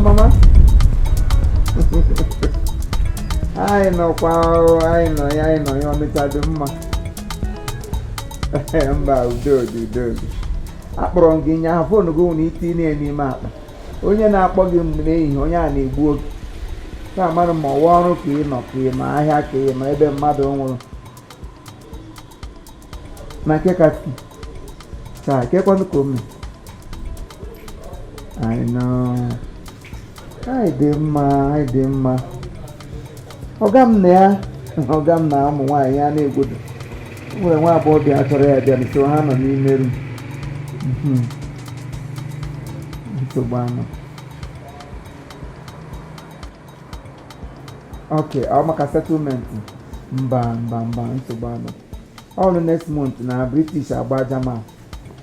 Mama, anyị nọkwa o, anyị nọ ya, anyị nọ ya. Ọnịcha dị mma. Mba, udo dị, udo dị. Akpọrọ m gị nye ahụ phone gị na itinye ya n'ime akpa. Onye na-akpọ gị mgbe n'ehihie, onye a na-egbu oge taa, mara ma ọwa ọrụ ka ị nọ, ka ị nọ ahịa, ka ị nọ ebe mmadụ nwụrụ na nke kasị taa kekwanụ ka o mee. Anyị nọ, anyị dị mma, anyị dị mma. Ọga m na ya, ọga m na ụmụ nwaanyị ya na-egwodo. O nwere nwa agbọghọbịa chọrọ ya bịa nso, ha nọ n'ime room. Nsogbu anọ. Ok, ọ maka settlement. Mba, mba, mba, nsogbu anọ. Ọrụ next month na British agba German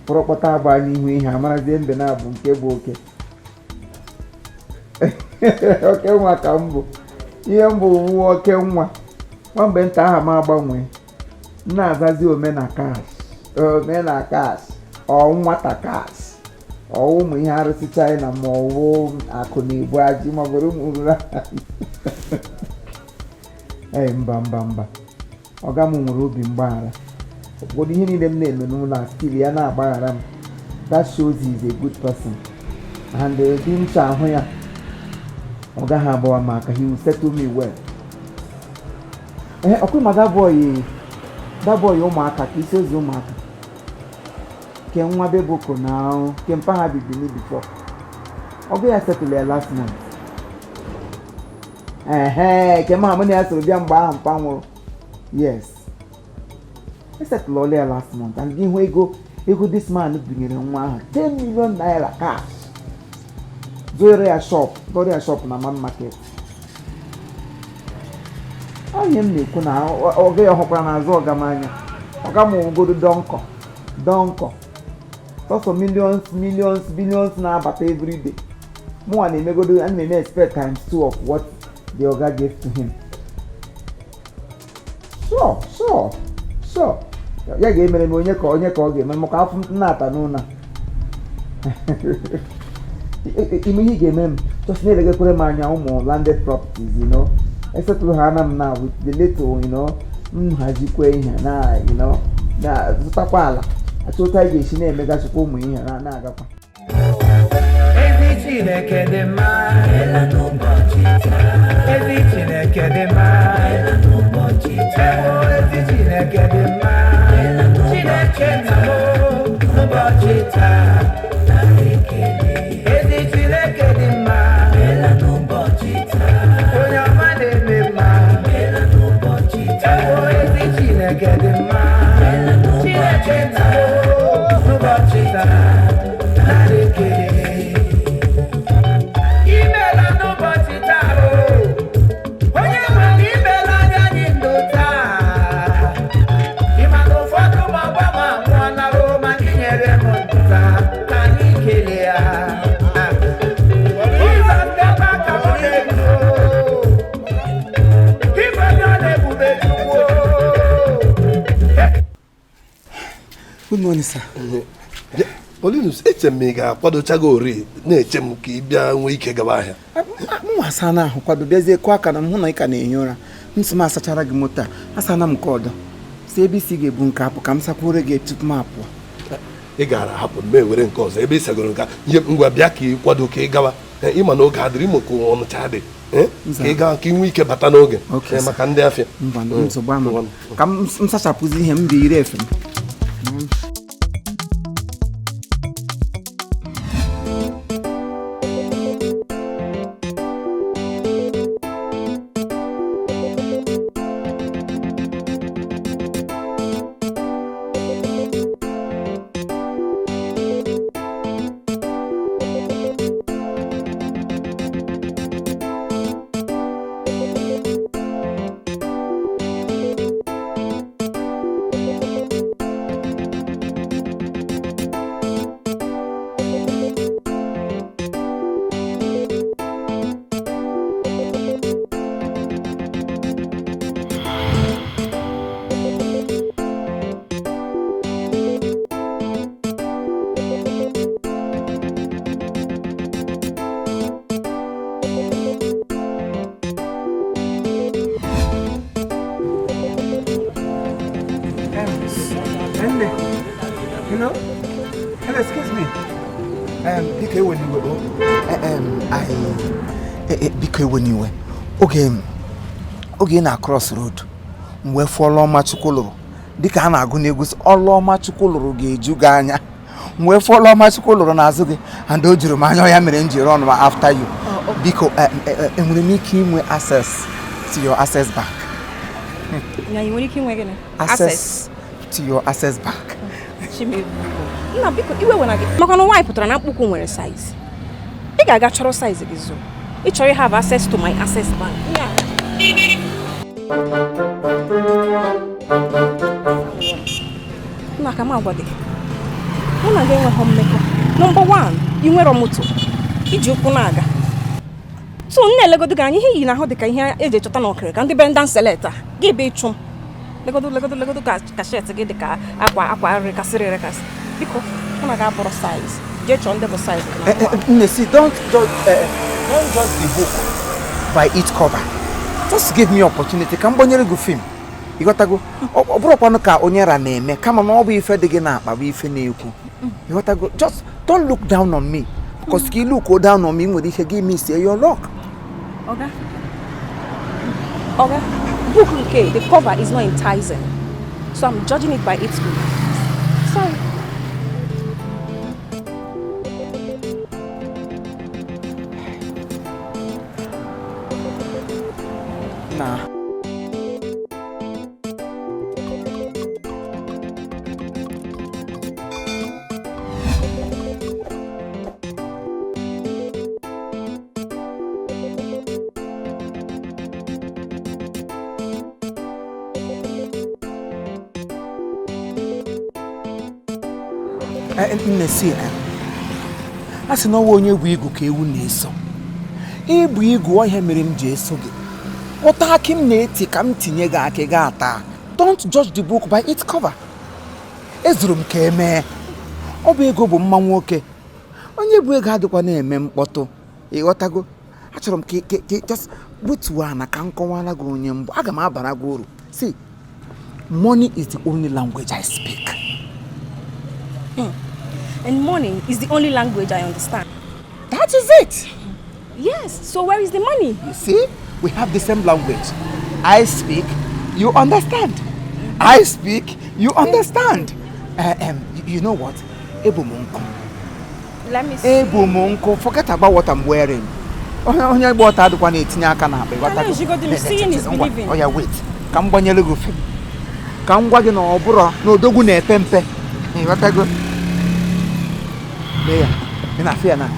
kpọrọkpọta agba n'ihu ihe amarazie mbe na-abụ nke bụ oke oke nwa ka m bụ. Ihe mbụ wu oke nwa nwa mgbe nta aha m agbanwe, m na-azazi omena cash, omena cash, ọ nwata cash, ọ ụmụ ihe arụsị China, ma ọ wụ akụ na ebu ajị, ma ọ bụrụ ụmụ ruru. Ee, mba, mba, mba, ọga m nwere obi mgbaghara. Ụfọdụ ihe niile m na-eme n'ụlọ a, still ya na-agbaghara m. That shows he is a good person and di m chọ ahụ ya, ọ gaghị agbawa m aka. He will settle me well. Ee, ọkwa ma that boy, that boy ụmụaka ka isi ozi ụmụaka ke nwa beboko na ke mpa ha bibini before ọgụ ya settle ya last month. Ehe, ke ma mụ na ya soro bịa mgbe ahụ mpa nwụrụ. Yes, esetụlọla ya last month. And gị hụ ego this man binyere nwa ahụ, 10 million naira cash, zụrụ ya shop, zụrụ ya shop na man market. Onye m na-ekwu na ọga ya ọhụkwara n'azụ ọga m anya, ọga m ogodo dọnkọ dọnkọ, sọsọ millions, millions, billions na-abata everyday. Mụnwa na-emegodo, ana m eme expect times two of what the oga gave to him. Sure, sure, sure, ya ga-emere m onye ka onye ka ọ ga-eme maka afọ m na-ata n'ụlọ ime. Ihe ị ga-eme m, just na-elegekwere m anya ụmụ landed properties, esetụrụ ha na m na with the little, m hazikwa ihe na na zụtakwa ala, achọ otu anyị ga-esi na-emegasịkwa ụmụ ihe na na-agakwa. Ezi Chineke dị mma, ezi Chineke dị mma, ewo, ezi Chineke dị mma. Chineke nna m n'ụbọchị taa, ezi Chineke dị mma, onye ọma na-eme mma, ewo, ezi Chineke dị mma. Chineke nna m n'ụbọchị taa, nara ekele. Imeela n'ụbọchị taa o, onye nwe m, imeela anya anyị ndụ taa. Ịma na ụfọdụ ụmụ agbọghọ anwụọla o, ma ndị nyere m ndụ taa, ka anyị kelee ya. Jizọs, bịakwa ka m na-eru ife onye ọ na-ebube Chukwu o. Good morning, sir. Paulinus, eche m ị ga-akwadochago ori na-eche m ka ị bịa nwee ike gaba ahịa. M asa na ahụ kwado, bịazie kụọ aka na m hụ na ị ka na-ehi ụra. M sị m asachara gị moto a, asana m nke ọdọ si ebe isi ga-ebu nke apụ, ka m sakwuore gị tupu m apụọ. Ị gara ahapụ m ewere nke ọzọ ebe ị sagoro nka ihe. Ngwa, bịa ka ị kwado ka ị gawa. Ịma na oge adịrị imo ka ọnụcha dị. Ka ị gaa ka ị nwee ike bata n'oge. Okay, sir. Maka ndị afịa. Ngwa, nsogbu anọ, ka m sachapụzi ihe m bụ ire efe m. Nne, hello? Hello, excuse me. Biko ewe n'iwe o. Biko ewe n'iwe. Oge ị na-cross road, m wee fụ ọlụ ọma Chukwu lụrụ, dịka a na-agụ n'egwu sị, ọlụ ọma Chukwu lụrụ ga-eju gị anya. M wee fụ ọlụ ọma Chukwu lụrụ n'azụ gị, and o juru m anya, ya mere m ji run after you. Biko, enwere m ike inwe access to your Access Bank? Na ị nwere ike inwe gịnị? Access to your Access Bank. Chimebu. Nna, biko, iwe wena gị maka na nwaanyị pụtara na mkpụkwụ nwere size. Ị ga-aga chọrọ size gị zụ. Ị chọrọ have access to my Access Bank. Nna, ka m agwa gị, mụ na gị enweghị mmekọ. Number 1, ị nwere moto iji ụkwụ na-aga. So m na-elegodo gị anya, ihe iyi n'ahụ dị ka ihe eji echọta n'ọkịrị ka ndị bendan select a gị ebe ịchụ m. Legodo, legodo, legodo ka shirt gị dị ka akwa rekasịrị erekasị. Biko, mụ na gị abụrụ size. Jee chọọ ndị bụ size gị. Nne, see, don't judge the book by its cover. Just give me opportunity ka m gbanyere gị film. Ịghọtago? Ọ bụrụkwanụ ka onye ra na-eme, kama na ọ bụ ife dị gị n'akpa bụ ife na-ekwu. Ịghọtago? Just don't look down on me, because ka ị look down on me, ị nwere ike gị miss your luck. Oga, Oga, book nke the cover is not enticing, so I'm judging it by its book. Sorry. Na nne, si a sị na ọwa onye bụ igu ka ewu na-eso. Ịbụ igu ọhịa mere m ji eso gị. Ụta akị m na-eti ka m tinye gị akị gị ata. Don't judge the book by its cover. Ezuru m ka emee. Ọ bụ ego bụ mma nwoke. Onye bụ ego adịkwa na-eme mkpọtụ. Ịghọtago? Achọrọ m ka just butuo ana ka m kọwara gị onye mbụ. Aga m abara gị uru. See, money is the only language I speak. And money is the only language I understand. That is it. Yes, so where is the money? You see, we have the same language. I speak, you understand. I speak, you understand. You know what? Ebu m nkụ. Let me see. Ebu m nkụ. Forget about what I'm wearing. Onye gba ọtọ adịkwa na-etinye aka n'akpa. Ịghọtago? Anaghị m, seeing is believing. Oh yeah, wait. Ka m gbanyere gị film. Ka m gwa gị na ọ bụrụ na odogwu na-epe mpe. Ịghọtago? Lee ya. Ị na-afụ ya na?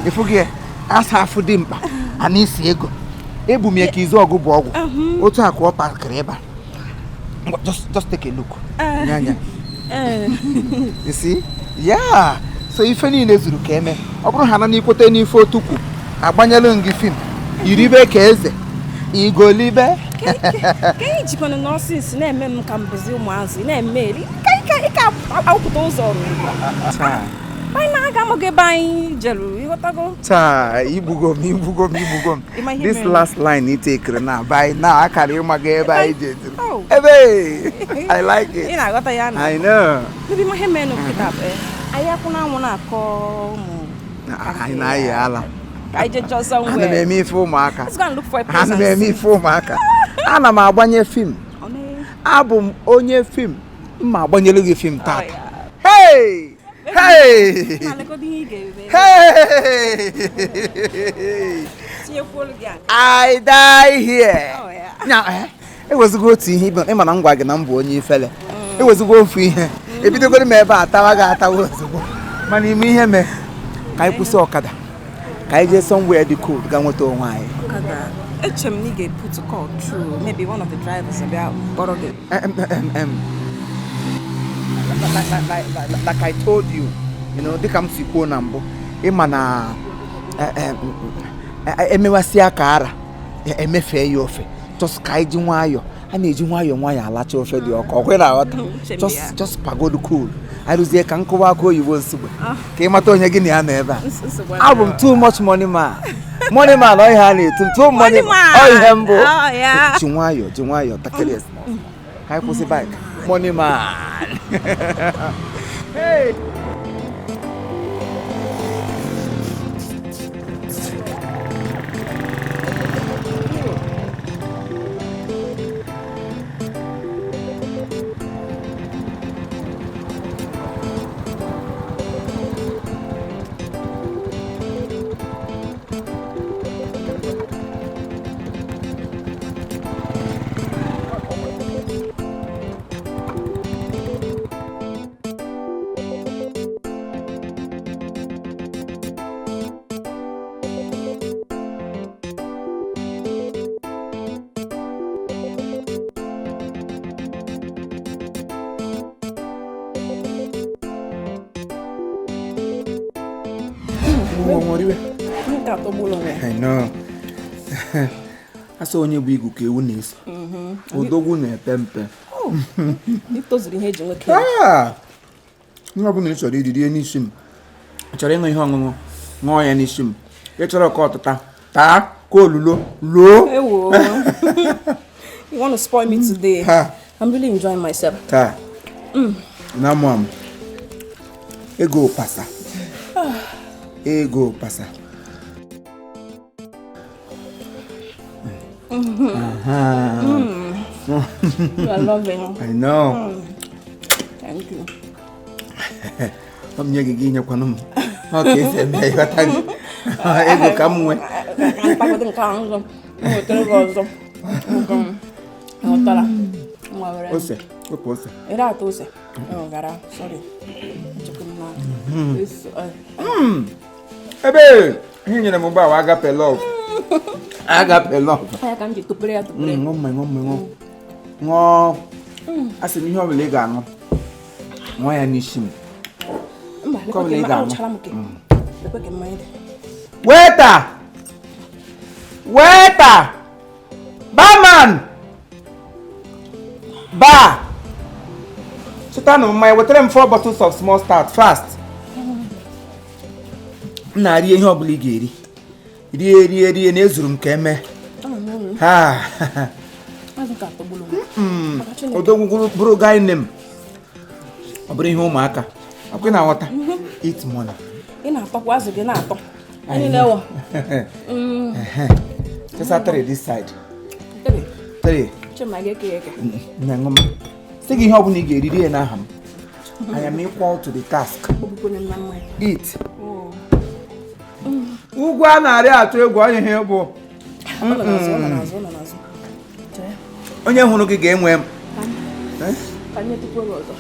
Ịfụ gị ya? Asa afụ dị mkpa. A na-esi ego. Ebu m ya ka izu ọgụ bụ ọgwụ. Otu a ka ọ pakịrị ebe a. Ngwa, just take a look. Nye anya. You see? Yeah. So ife niile zuru ka eme. Ọ bụrụ ha na n'ikwete n'ife otukwu, agbanyelu m gị film. Iribe ka eze. Igolibe. Ka ị jikwana nonsense na-eme m ka mbụzi ụmụazị na-eme eri. Ka ị ka awụpụta ụzọ. Taa. Anyị na-aga amaghị ebe anyị jeru, ịghọtago? Taa, igbugo m, igbugo m, igbugo m. Ịma ihe This mere? last line ị tekere na by now akara ịmaga ebe anyị jeduru. Oh. Ebe! I like Ị it. na-aghọta ya na. I know. Maybe ma ihe mere n'okịta anyị akwụ n'anwụ na-akọ ụmụ. Anyị na-ayị ala. Ka anyị jee chọọ Ana m somewhere. eme ife ụmụaka. Let's go and look for a place Ana m and eme sit. ife ụmụaka. Ana m agbanye film. Ọ na- Abụ m onye film. M ma agbanyelu gị film Oh, tata. yeah. Hey! Hey! Na legodo ihe ị ga-eme. Hey! Tinyekwuolu gị anya. I die here. Oh, yeah. Nya, ewezugo otu ihe ịma na m gwa gị na m bụ onye ifele. Ewezugo ofu ihe. Ebidogoro m ebe a tawa gị atawa ozugbo. Mana ime ihe mee ka anyị kwụsị ọkada. Ka anyị jee somewhere dị cold ga nweta onwe anyị. Ọkada. Eche m na ị ga-put call through maybe one of the drivers abịa kpọrọ gị. Like I told you, dịka m si kwuo na mbụ, ịma na emewasịa ka ara emefee ya ofe. Just ka anyị ji nwayọọ, a na-eji nwayọọ nwayọọ alacha ofe dị ọkụ. Ọkwa ị na-aghọta? Uche m Just ya. just pagodu cool. Arụzie ka nkụwa aka oyibo nsogbe ka ị mata onye gị na ya nọ ebe a. Nsogbu Abụ m too much money man. Money man, ọ ihe a na-etu m too money Money man. ọ ihe mbụ. Oh, yeah. Ji nwayọọ, ji nwayọọ, takịrị ya small. Ka anyị kwụsị bike. Money man. Hey. Nke atọgburu onwe ya. I know. Asọ onye bụ igu ka ewu na-eso. Odogwu na-epe mpe. Ị tozuru ihe eji nwoke. Ah! Ihe ọbụla ị chọrọ iri rie n'isi m. Ị chọrọ ịṅụ ihe ọṅụṅụ, ṅụọ ya n'isi m. Ị chọrọ ka ọtụta, taa ka olulo loo. Ewo. You want to spoil me today? Ha. I'm really enjoying myself. Taa. Na mụ amụ. Ego pasa. Ego pasa. You are loving. I know. Thank you. Ọ m nye gị gị nyekwanụ m. Ọ ka esi eme ya, ịghọta gị. Ego ka m nwee. Ka mkpakọta nke ahụ ọzọ. M wetara gị ọzọ. Nke m. Ghọtara. Nwa were. Ose, wepụ ose. Ị na-ata ose? Oh, gara. Sorry. Echekwa m na. Ebe ihe nyere m ugbu a agape love. Agape love. Anya ka m ji tụpere ya tụpere. Ṅụọ mmanya, ṅụọ mmanya, ṅụọ. Ṅụọ. A sị m ihe ọbụla ị ga-aṅụ, ṅụọ ya n'isi m. Mba, Nke ọbụla ị lekwa ka ga-aṅụ. ahụchara m ke. Lekwa ka mmanya dị. Waiter! Waiter! Barman! Bar! Chịtanụ mmanya, wetara m 4 bottles of small stout fast. M na-arị ihe ọbụla ị ga-eri. Rie rie rie na ezuru m ka eme. Ha. Azụ ka atọgburu m. Maka Chineke. Odogwu bụrụ guy name. Ọ bụrụ ihe ụmụaka. Ọkwa ị na-aghọta? Eat money. Ị na-atọkwa azụ gị na-atọ. Anyị na-ewo. Chesa 3 this side. Three. 3. Chima ga-eke ya eke. Na-aṅụ m. Sị gị ihe ọbụla ị ga-eri rie n'aha m. I am equal to the task. Ogbukwenye m na mmanya. Eat. Ugwu a na-arị atụ egwu onye ihe bụ Ọ nọ n'azụ, ọ nọ n'azụ, ọ nọ n'azụ. Chere. Onye hụrụ gị ga-enwe m. Ka anyị tupu oge ọzọ.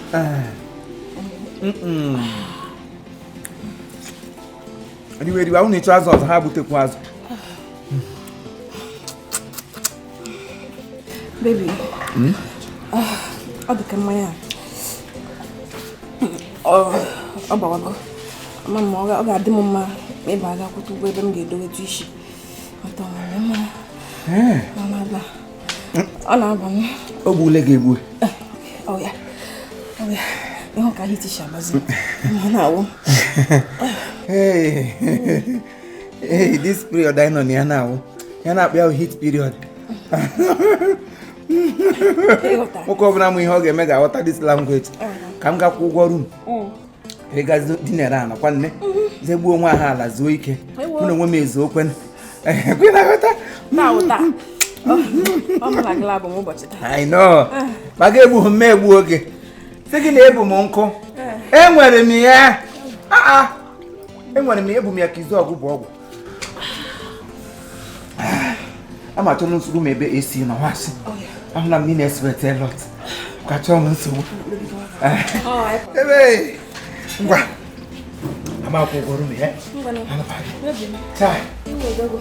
Riwe riwe, ahụ na-echu azụ ọzọ ha butekwa azụ. Baby. Ọ dị ka mmanya a. Ọ gbawago. Ama m ọ ga-adị m mma ma ịba aga kwụta ụgwọ ebe m ga-edowetu isi. Ọtọ m mma. Ọ na-aba. Ọ na-aba m. O gbuole gị egbu. Ọ ya. Ọ ya. Ịhụ ka hit si agbazi. Ọ na-awụ. Hey, hey, this period anyị nọ na ya na-awụ. Ya na-akpọ ya heat period. Ịghọtara. Nwoke ọbụla mụ ihe ọ ga-eme ga-aghọta this language. Ka m gakwa ụgwọ room. Ịga dinara ala kwa nne. Zegbuo onwe ha ala zuo ike. Mụ na onwe m ezu okwe. Kwe na-aghọta? Taa wụ taa. Ọ mụ na gị labụ m ụbọchị taa. I know. Ma ga egbughị m egbu oge. Sị gị na ebu m nkụ. Enwere m ya. Ah. Enwere m ya, ebu m ya ka izu ọgụ bụ ọgwụ. Ama achọ m nsogbu m ebe esi na wasị. Ahụla m na ị na-eswet a lot. Ka chọọ m nsogbu. Ebe ngwa. Ama akwụ ụgwọ room ya. Ngwanụ. Baby m. Chai. Iwe odogo.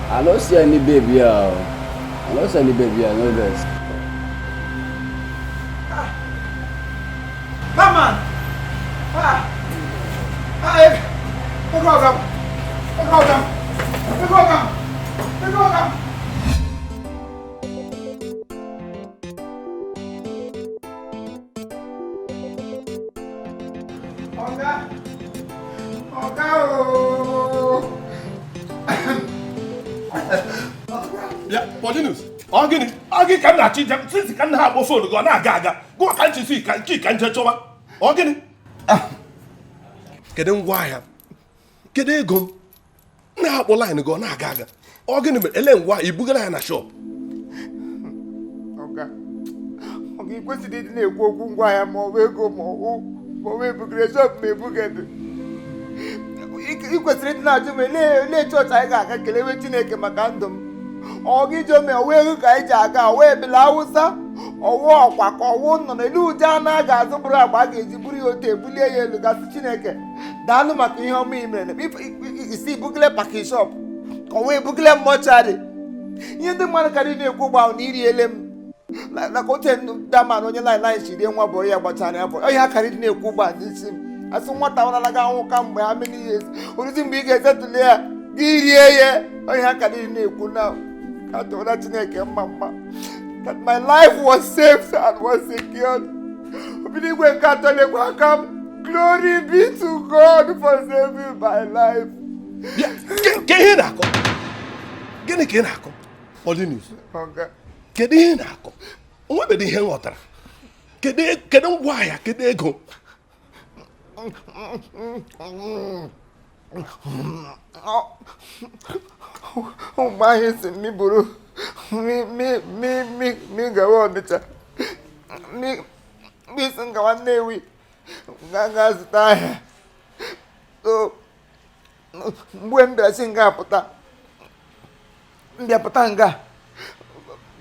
I no see any babe here. I no see any babe here, no vex. Mama! Ah! Ah! Ego ọga m! Ego ọga m! Ego ọga m! Ego ọga m! Ọga! Ọga ooo! Bịa, Paulinus, ọ gịnị? Ọ gị ka m na-achọ ije sisi ka m na-akpọ phone gị ọ na-aga aga. Gụwa ka nchi si ka nchi ka nje chọwa. Ọ gịnị? Kedu ngwa ahịa? Kedu ego m? M na-akpọ line gị ọ na-aga aga. Ọ gịnị mere? Ele ngwa i bugara ya na shop. Ọga, ọga ị kwesịrị ịdị na-ekwu okwu ngwa ahịa ma ọ bụ ego ma ọ bụ ebugara shop ma ebugara. Ị kwesịrị ịdị na-ajụ m elee chọọchị anyị ga-aga kelewe Chineke maka ndụ m. Ọ gị jụ m ọwa ego ka anyị ji aga ọwa ebele Awụsa ọwa ọkwa ka ọwụ nnụnụ elu ụdị anụ a ga-azụ bụrụ agba a ga-eji buru ya otu ebulie ya elu gasị Chineke daalụ maka ihe ọma i mere isi ibugile parking shop ka ọwa ebugile mortuary. Ihe ndị mmadụ karịrị na-ekwu gba na iriele m na ka otu dama na onye line line si rie nwa bụ ya gbachara ya bụ ihe akarịrị na-ekwu gba n'isi m asị nwata naraga anwụ ka mgbe ha many years oruzi mgbe ị ga-esetụli ya gị rie ya ihe akarịrị na-ekwu na ka tụọra Chineke mma mma that my life was saved and was secured. Obinigwe nke atọ lekwa aka m. Glory be to God for saving my life. Bịa, ke ihe ị na-akọ? Gịnị ka ị na-akọ? Paulinus, kedu ihe ị na-akọ? O nwebeghị ihe m ghọtara. Kedu ngwa ahịa? Kedu ego? Mgbe ahụ si mi buru mi gawa Ọnịcha mi si m gawa Nnewi ga zụta ahịa. So mgbe m bịara si nga pụta m bịa pụta nga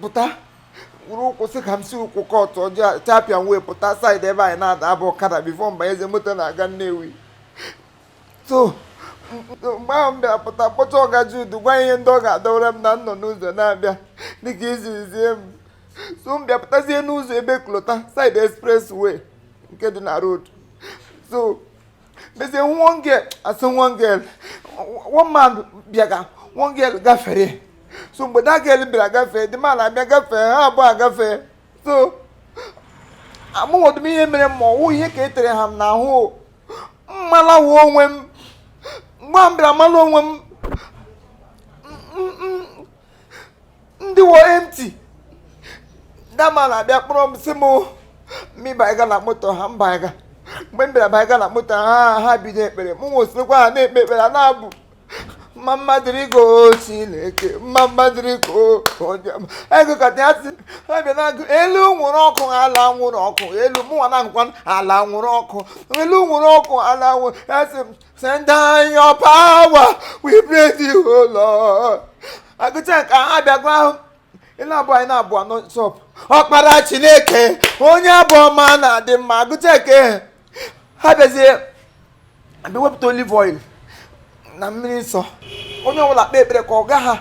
pụta wuru ụkwụ sị ka m si ụkwụ kọtụ ọjọọ chapịa wee pụta side ebe anyị na-ada abụ ọkada before mbanyeze moto na-aga Nnewi. So mgbe ahụ m bịara pụta kpọcha ọga Jude gwa ihe ndị ọ ga-adọwara m na nnọ n'ụzọ na-abịa dịka izizie m. So m bịa pụtazie n'ụzọ ebe Klota side expressway nke dị na road. So mezie one girl asị one girl one man bịaga one girl gafere. So mgbe that girl bịara gafee the man abịa gafee ha abụọ agafee. So amụghọdụ m ihe mere m ma ọwụ ihe ka e tere ha m n'ahụ mmalawo onwe m. Mgbe m bịara mala onwe m ndị wọ empty. Dama na-abịa kpọrọ m sị m mi baiga na moto ha m baiga. Mgbe m bịara baiga na moto ha ha bido ekpere mụ nwosirikwa ha na-ekpe ekpere ha na-abụ mma mma dịrị gị o Chineke mma mma dịrị gị o onye ọma. Ego ka ya sị ha bịa na-agụ elu nwụrụ ọkụ ala nwụrụ ọkụ elu mụnwa na-agụkwa ala nwụrụ ọkụ elu nwụrụ ọkụ ala nwụrụ ya sị m send down your power we praise you o Lord. Agụcha nke ha bịa gụọ ahụ ị na-abụ anyị na-abụ anọ shop ọkpara Chineke onye abụ ọma na-adị mma agụcha nke ha bịazie abịa wepụta olive oil na mmiri nsọ onye ọbụla kpee ekpere ka ọ gaa ha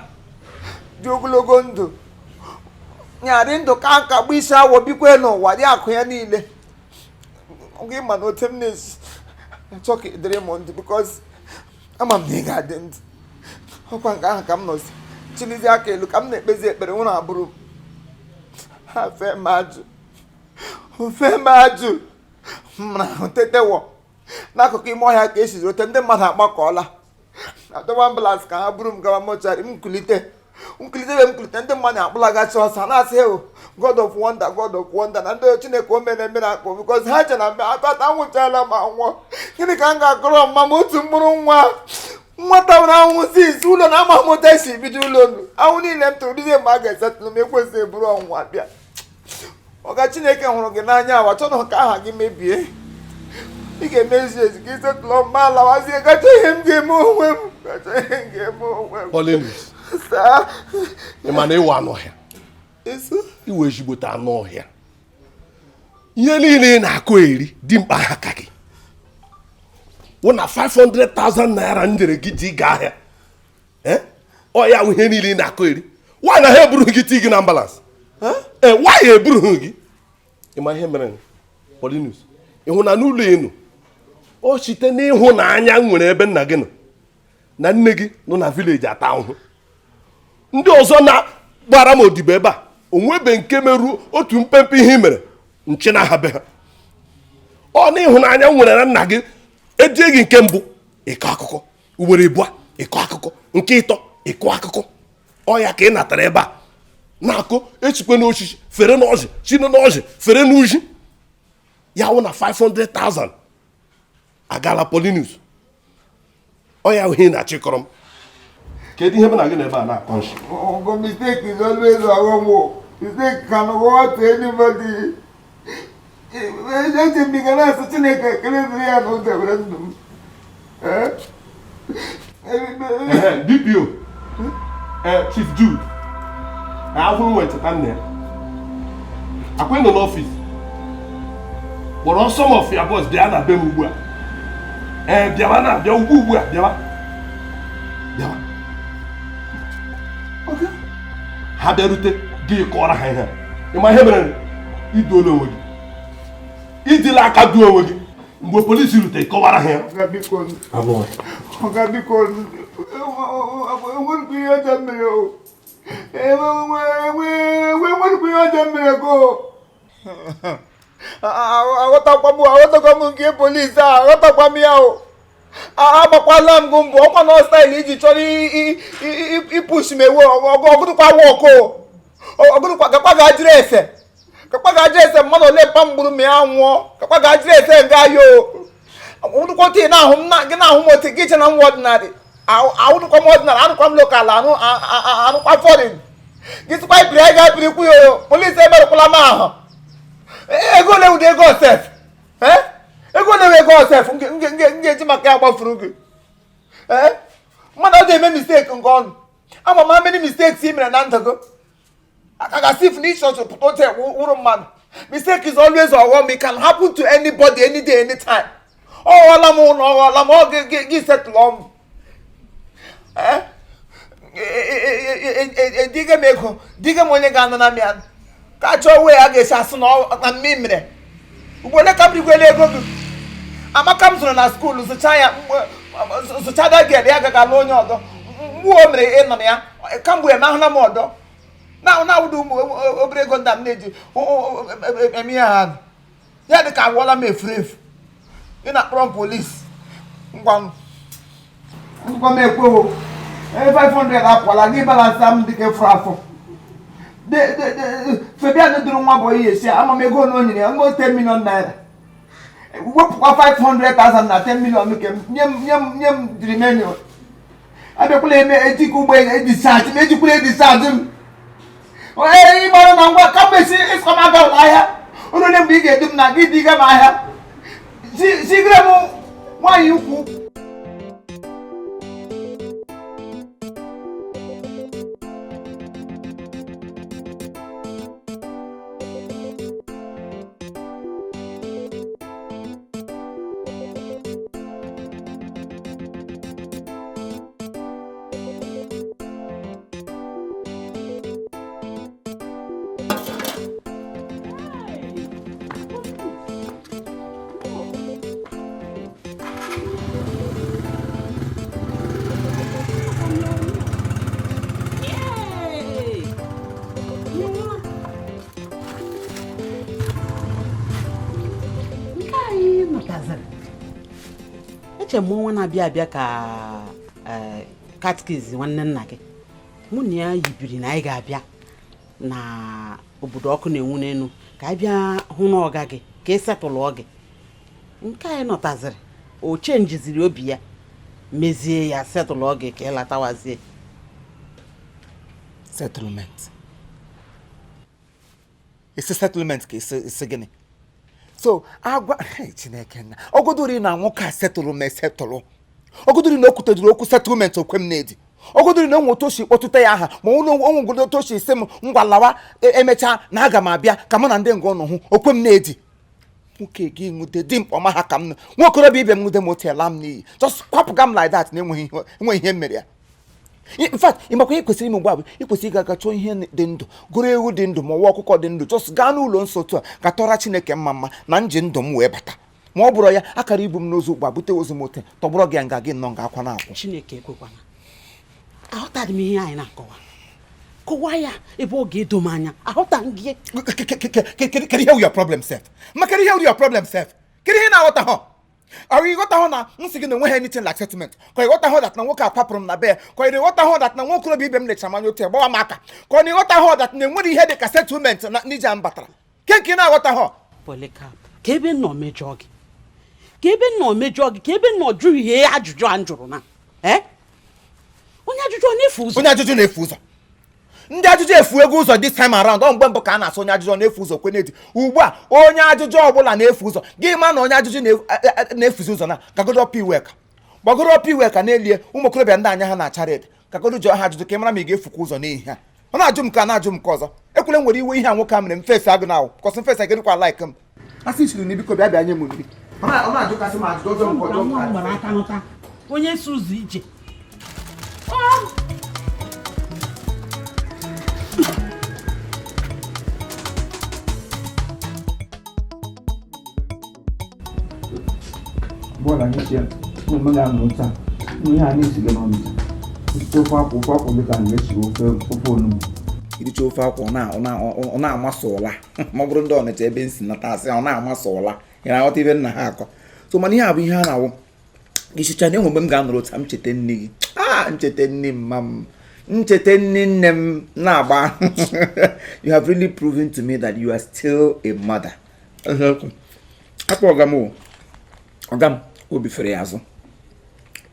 dị ogologo ndụ nyarị ndụ ka nka gba isi awọ bikwe n'ụwa dị akụ ya niile. Gị ma na otu m na-esi achọ ka ịdịrị m ndụ because ama m na ị ga-adị ndụ. Ọkwa nke ahụ ka m nọzi chilizie aka elu ka m na-ekpezi ekpere nwụrụ abụrụ ha fee m ajụ ofe m ajụ m na tetewo n'akụkụ ime ọhịa ka esi rote ndị mmadụ agbakọọla adọba ambulance ka ha buru m gawa mortuary. M kulite nkulite m kulite ndị mmadụ akpụlagachi ọsọ na-asị o God of wonder, God of wonder na ndị Chineke o mere mere akụ because ha che na mgbe atata anwụchala ma nwụọ gịnị ka m ga-akọrọ mma m otu mkpụrụ nwa nwata nwere ahụhụ si isi ụlọ na ama m otu esi bido ụlọ nụ ahụ niile m tụrụ dizie mgbe a ga-esetụlụ m ekwesịghị eburu ọnwụnwa bịa. Ọga Chineke hụrụ gị n'anya awa chọrọ ka aha gị mebie ị ga-emezi ezi ka isetụlụ mma alawazie gacha ihe m ga-eme onwe m gacha ihe m ga-eme onwe m. Paulinus, Saa. ị ma na ịwụ anụ ọhịa? Isu. Iwe ezigbote anụ ọhịa. Ihe niile ị na-akụ eri dimkpa ha ka gị. Wụ na 500,000 naira m nyere gị ji gaa ahịa. Ọ ya wụ ihe niile ị na-akọ eri. Nwaanyị na ha eburughị gị tii gị na ambulance. Ee, nwaanyị eburughị gị. Ị ma ihe mere Paulinus? Ị hụ na n'ụlọ enu o site n'ịhụnanya nwere ebe nna gị nọ na nne gị nọ na village ata ahụhụ. Ndị ọzọ na-gbara m odibo ebe a onwebe nke meru otu mpempe ihe mere nche na ha be ha. Ọ n'ịhụnanya nwere na nna gị ejie gị nke mbụ ịkọ akụkọ, ugboro ịbụọ ịkọ akụkọ, nke ịtọ ịkọ akụkọ. Ọ ya ka ị natara ebe a na-akụ echikwe n'osisi fere n'ọjị chine n'ọjị fere n'uji. Ya wụ na 500,000 agala Paulinus. Ọ ya ihe na-achịkọrọ m. Kedu ihe bụ na gị na ebe a na-akọ nshi? Uncle, mistake is always wrong. Mistake can hurt anybody. Eji m ga na-asị Chineke ekele dịrị ya na o debere ndụ m. DPO, Chief Jude, ahụ nwe cheta nna ya. Akwa nọ n'ọfịs. Kpọrọ some of your boys bịa na be m ugbu a. Ee, bịawa na bịa ugbu a bịawa. Bịawa. Ha bịarute gị kọọrọ ha ihe. Ị ma ihe mere? Iduola onwe gị. Ijila aka duo onwe gị. Mgbe polisi rutere kọwara ha ya. Ọga biko, enweghị ihe ọjọọ mere o. Enweghị ihe ọjọọ mere go. Aghọtakwa m nke polisi a, aghọtakwa m ya o. Agbakwala m gụ mbụ, ọkwa na staịlụ iji chọrọ ipush m ewe ọgụdụkwa wọk o. Ọgụdụkwa gakwa ga jiri ese. Kakwa ga jiri ese mmadụ ole mpa mgburu m ya nwụọ. Kakwa ga jiri ese nga ya o. Awụdụkwa otu na-ahụ m gị na-ahụ m otu gị che na m ọdịnarị. Awụdụkwa m ọdịnarị, anụkwa m lokal, anụkwa fọrin. Gị sịkwa ibiri anyị ga-ebirikwu ya o. Polisi emerụkwala m ahụ. Ego ole wụdị ego osef? Ego ole wụ ego osef? M ga-eji maka ya gbafuru gị. Mmadụ ọ ga-eme mistake nke ọnụ. Ama m how many mistakes ị mere na ndụ gị. Aka ga-asị if na ịchọchọ pụta otu wụrụ mmadụ. Mistake is always ọghọm. It can happen to anybody, any day, anytime. Ọ ghọọla m ụlọ, ọ ghọọla m, ọ gị setụlụ m. Ediga m ego, diga m onye ga-anọ na mịa. Ka chọọ wee a ga-esi asị na mmi mere. Ugbo ole ka m rigwela ego gị? Amaka m zụrụ na skuulu zụcha ya, zụcha dagel ya agaghị alụ onye ọdọ. Mgbe o mere ịnọ na ya, kamgbe emahụla m ọdọ. Na-awụda ụmụ obere ego ndị m na-eji eme ihe ha. Ya dị ka agwọla m efuru efu. Ị na-akpọrọ m polisi. Ngwa ngwa m ekwewo. 500 akwala gị balansa m dịka efuru afọ. Fabian duru nwa bụ ihe esi ama m ego na o nyere ya almost 10 million naira. Wepụkwa 500,000 na 10 million nke m nye m jiri menu. Abịakwala eme ejikwa ụgbọ edisaji m ejikwala edisaji m. Ee, ịgbara na ngwa ka mgbe si ịsọ m aga ụlọ ahịa. Ụlọ ole mgbe ị ga-edu m na gị diga m ahịa. Zigere m nwaanyị ukwu. Eche m ọnwa na-abịa abịa ka katkis nwanne nna gị mụ na ya yibiri na anyị ga-abịa na obodo ọkụ na-enwu n'elu ka anyị bịa hụ n'ọga gị ka ị setụlụ gị. Nke anyị nọtaziri o chenjiziri obi ya mezie ya setụlụ gị ka ị latawazie. Settlement. Isi settlement ka isi gịnị? So agwa Chineke nna ogodori na nwoke a setụlụ ma esetụlụ. Ogodori na okwuteduru okwu settlement okwe m na-edi. Ogodori na onwe otoshi kpọtụta ya aha ma onwe otoshi si m ngwa lawa emechaa na aga m abịa ka mụ na ndị nga ụnụ hụ okwe m na-edi. Nwoke gị nwude dimkpa ọma ha ka m nọ. Nwa okorobịa ibe m nwude m otu ela m n'iyi, just kwapụga m like that na enweghị ihe, enweghị ihe m mere ya. In fact, ịmakwa ihe kwesịrị ime ugbu a bụ ị kwesịrị ịga aga chọọ ihe dị ndụ, gụrụ ewu dị ndụ ma ọwa ọkụkọ dị ndụ, just gaa n'ụlọ nsọ otu a ka tọra Chineke mma mma na nji ndụ m wee bata. Ma ọ bụrụ ya akara ibu m n'ozu ugbu a, bute ozu m ote tọgbọrọ gị ya nga gị nnọọ nga akwa na-akwụ. Chineke ekwekwana. Aghọtaghị m ihe anyị na-akọwa. Kọwaa ya ebe ọ ga-edo m anya. Aghọtaghị m gị. Kedu ihe wụ your problem sef? Ma kedu ihe wụ your problem sef? Kedu ihe na-aghọta ha? Ọ ịghọta hụ na m sị gị na onweghị anything like settlement, ka ịghọta hụ that na nwoke akwapụrụ m na be ya, ka ị ịghọta hụ that na nwa okorobịa ibe m lechara m anya otu ya gbawa m aka, ka ọ na ịghọta hụ that na enwere ihe dị ka settlement na n'ije a m batara ke nke ị na-aghọta hụ? Polycarp, ka ebe nọ mejọọ gị, ka ebe nọ mejọọ gị, ka ebe nọ jụ ihe ajụjụ a m jụrụ na onye ajụjụ ọ na-efu ụzọ. Onye ajụjụ na-efu ụzọ. Ndị ajụjụ efu ego ụzọ this time around. Ọ mgbe mbụ ka a na-asụ onye ajụjụ ọ na-efu ụzọ kwe na-edi. Ugbu a onye ajụjụ ọbụla na-efu ụzọ. Gị ma na onye ajụjụ na-efuzi ụzọ na gagodo ọpa iwe ka gbagoro ọpa iwe ka na-elie ụmụ okorobịa ndị anya ha na-acha red, gagodo jụọ ha ajụjụ ka ị mara ma ị ga-efukwa ụzọ n'ihi ha. Ọ na-ajụ m ka na-ajụ m nke ọzọ. Ekwele m were iwe ihe a nwoke a mere m fesi agụ na ahụ kọsị m fesi agịrịkwa like m asị siri na biko bịa bịa nye m nri. Ọ na-ajụkasị m ajụjụ ọjọọ nke ọjọọ. Nwa gbara aka nụta onye si ụzọ ije. Bọ́ọ̀lù anyị sie ụmụ ga-anọ taa ihe a na-esiga n'Ọnịcha esite ofe akwụ, ofe akwụ dịka na esiri ofe ofe onugbu. Iricha ofe akwụ ọ na-amasị ụla ma ọ bụrụ ndị Ọnịcha ebe nsi nata asị ọ na-amasị ụla ị na-aghọta ibe nna ha akọ. So mana ihe a bụ ihe a na-awụ isicha na enwe mgbe m ga-anọrọ otu a m cheta nne gị, a ncheta nne mma m, ncheta nne nne m na-agba. You have really proven to me that you are still a mother. Akpọ ọga m o, ọga m obi fere ya azụ,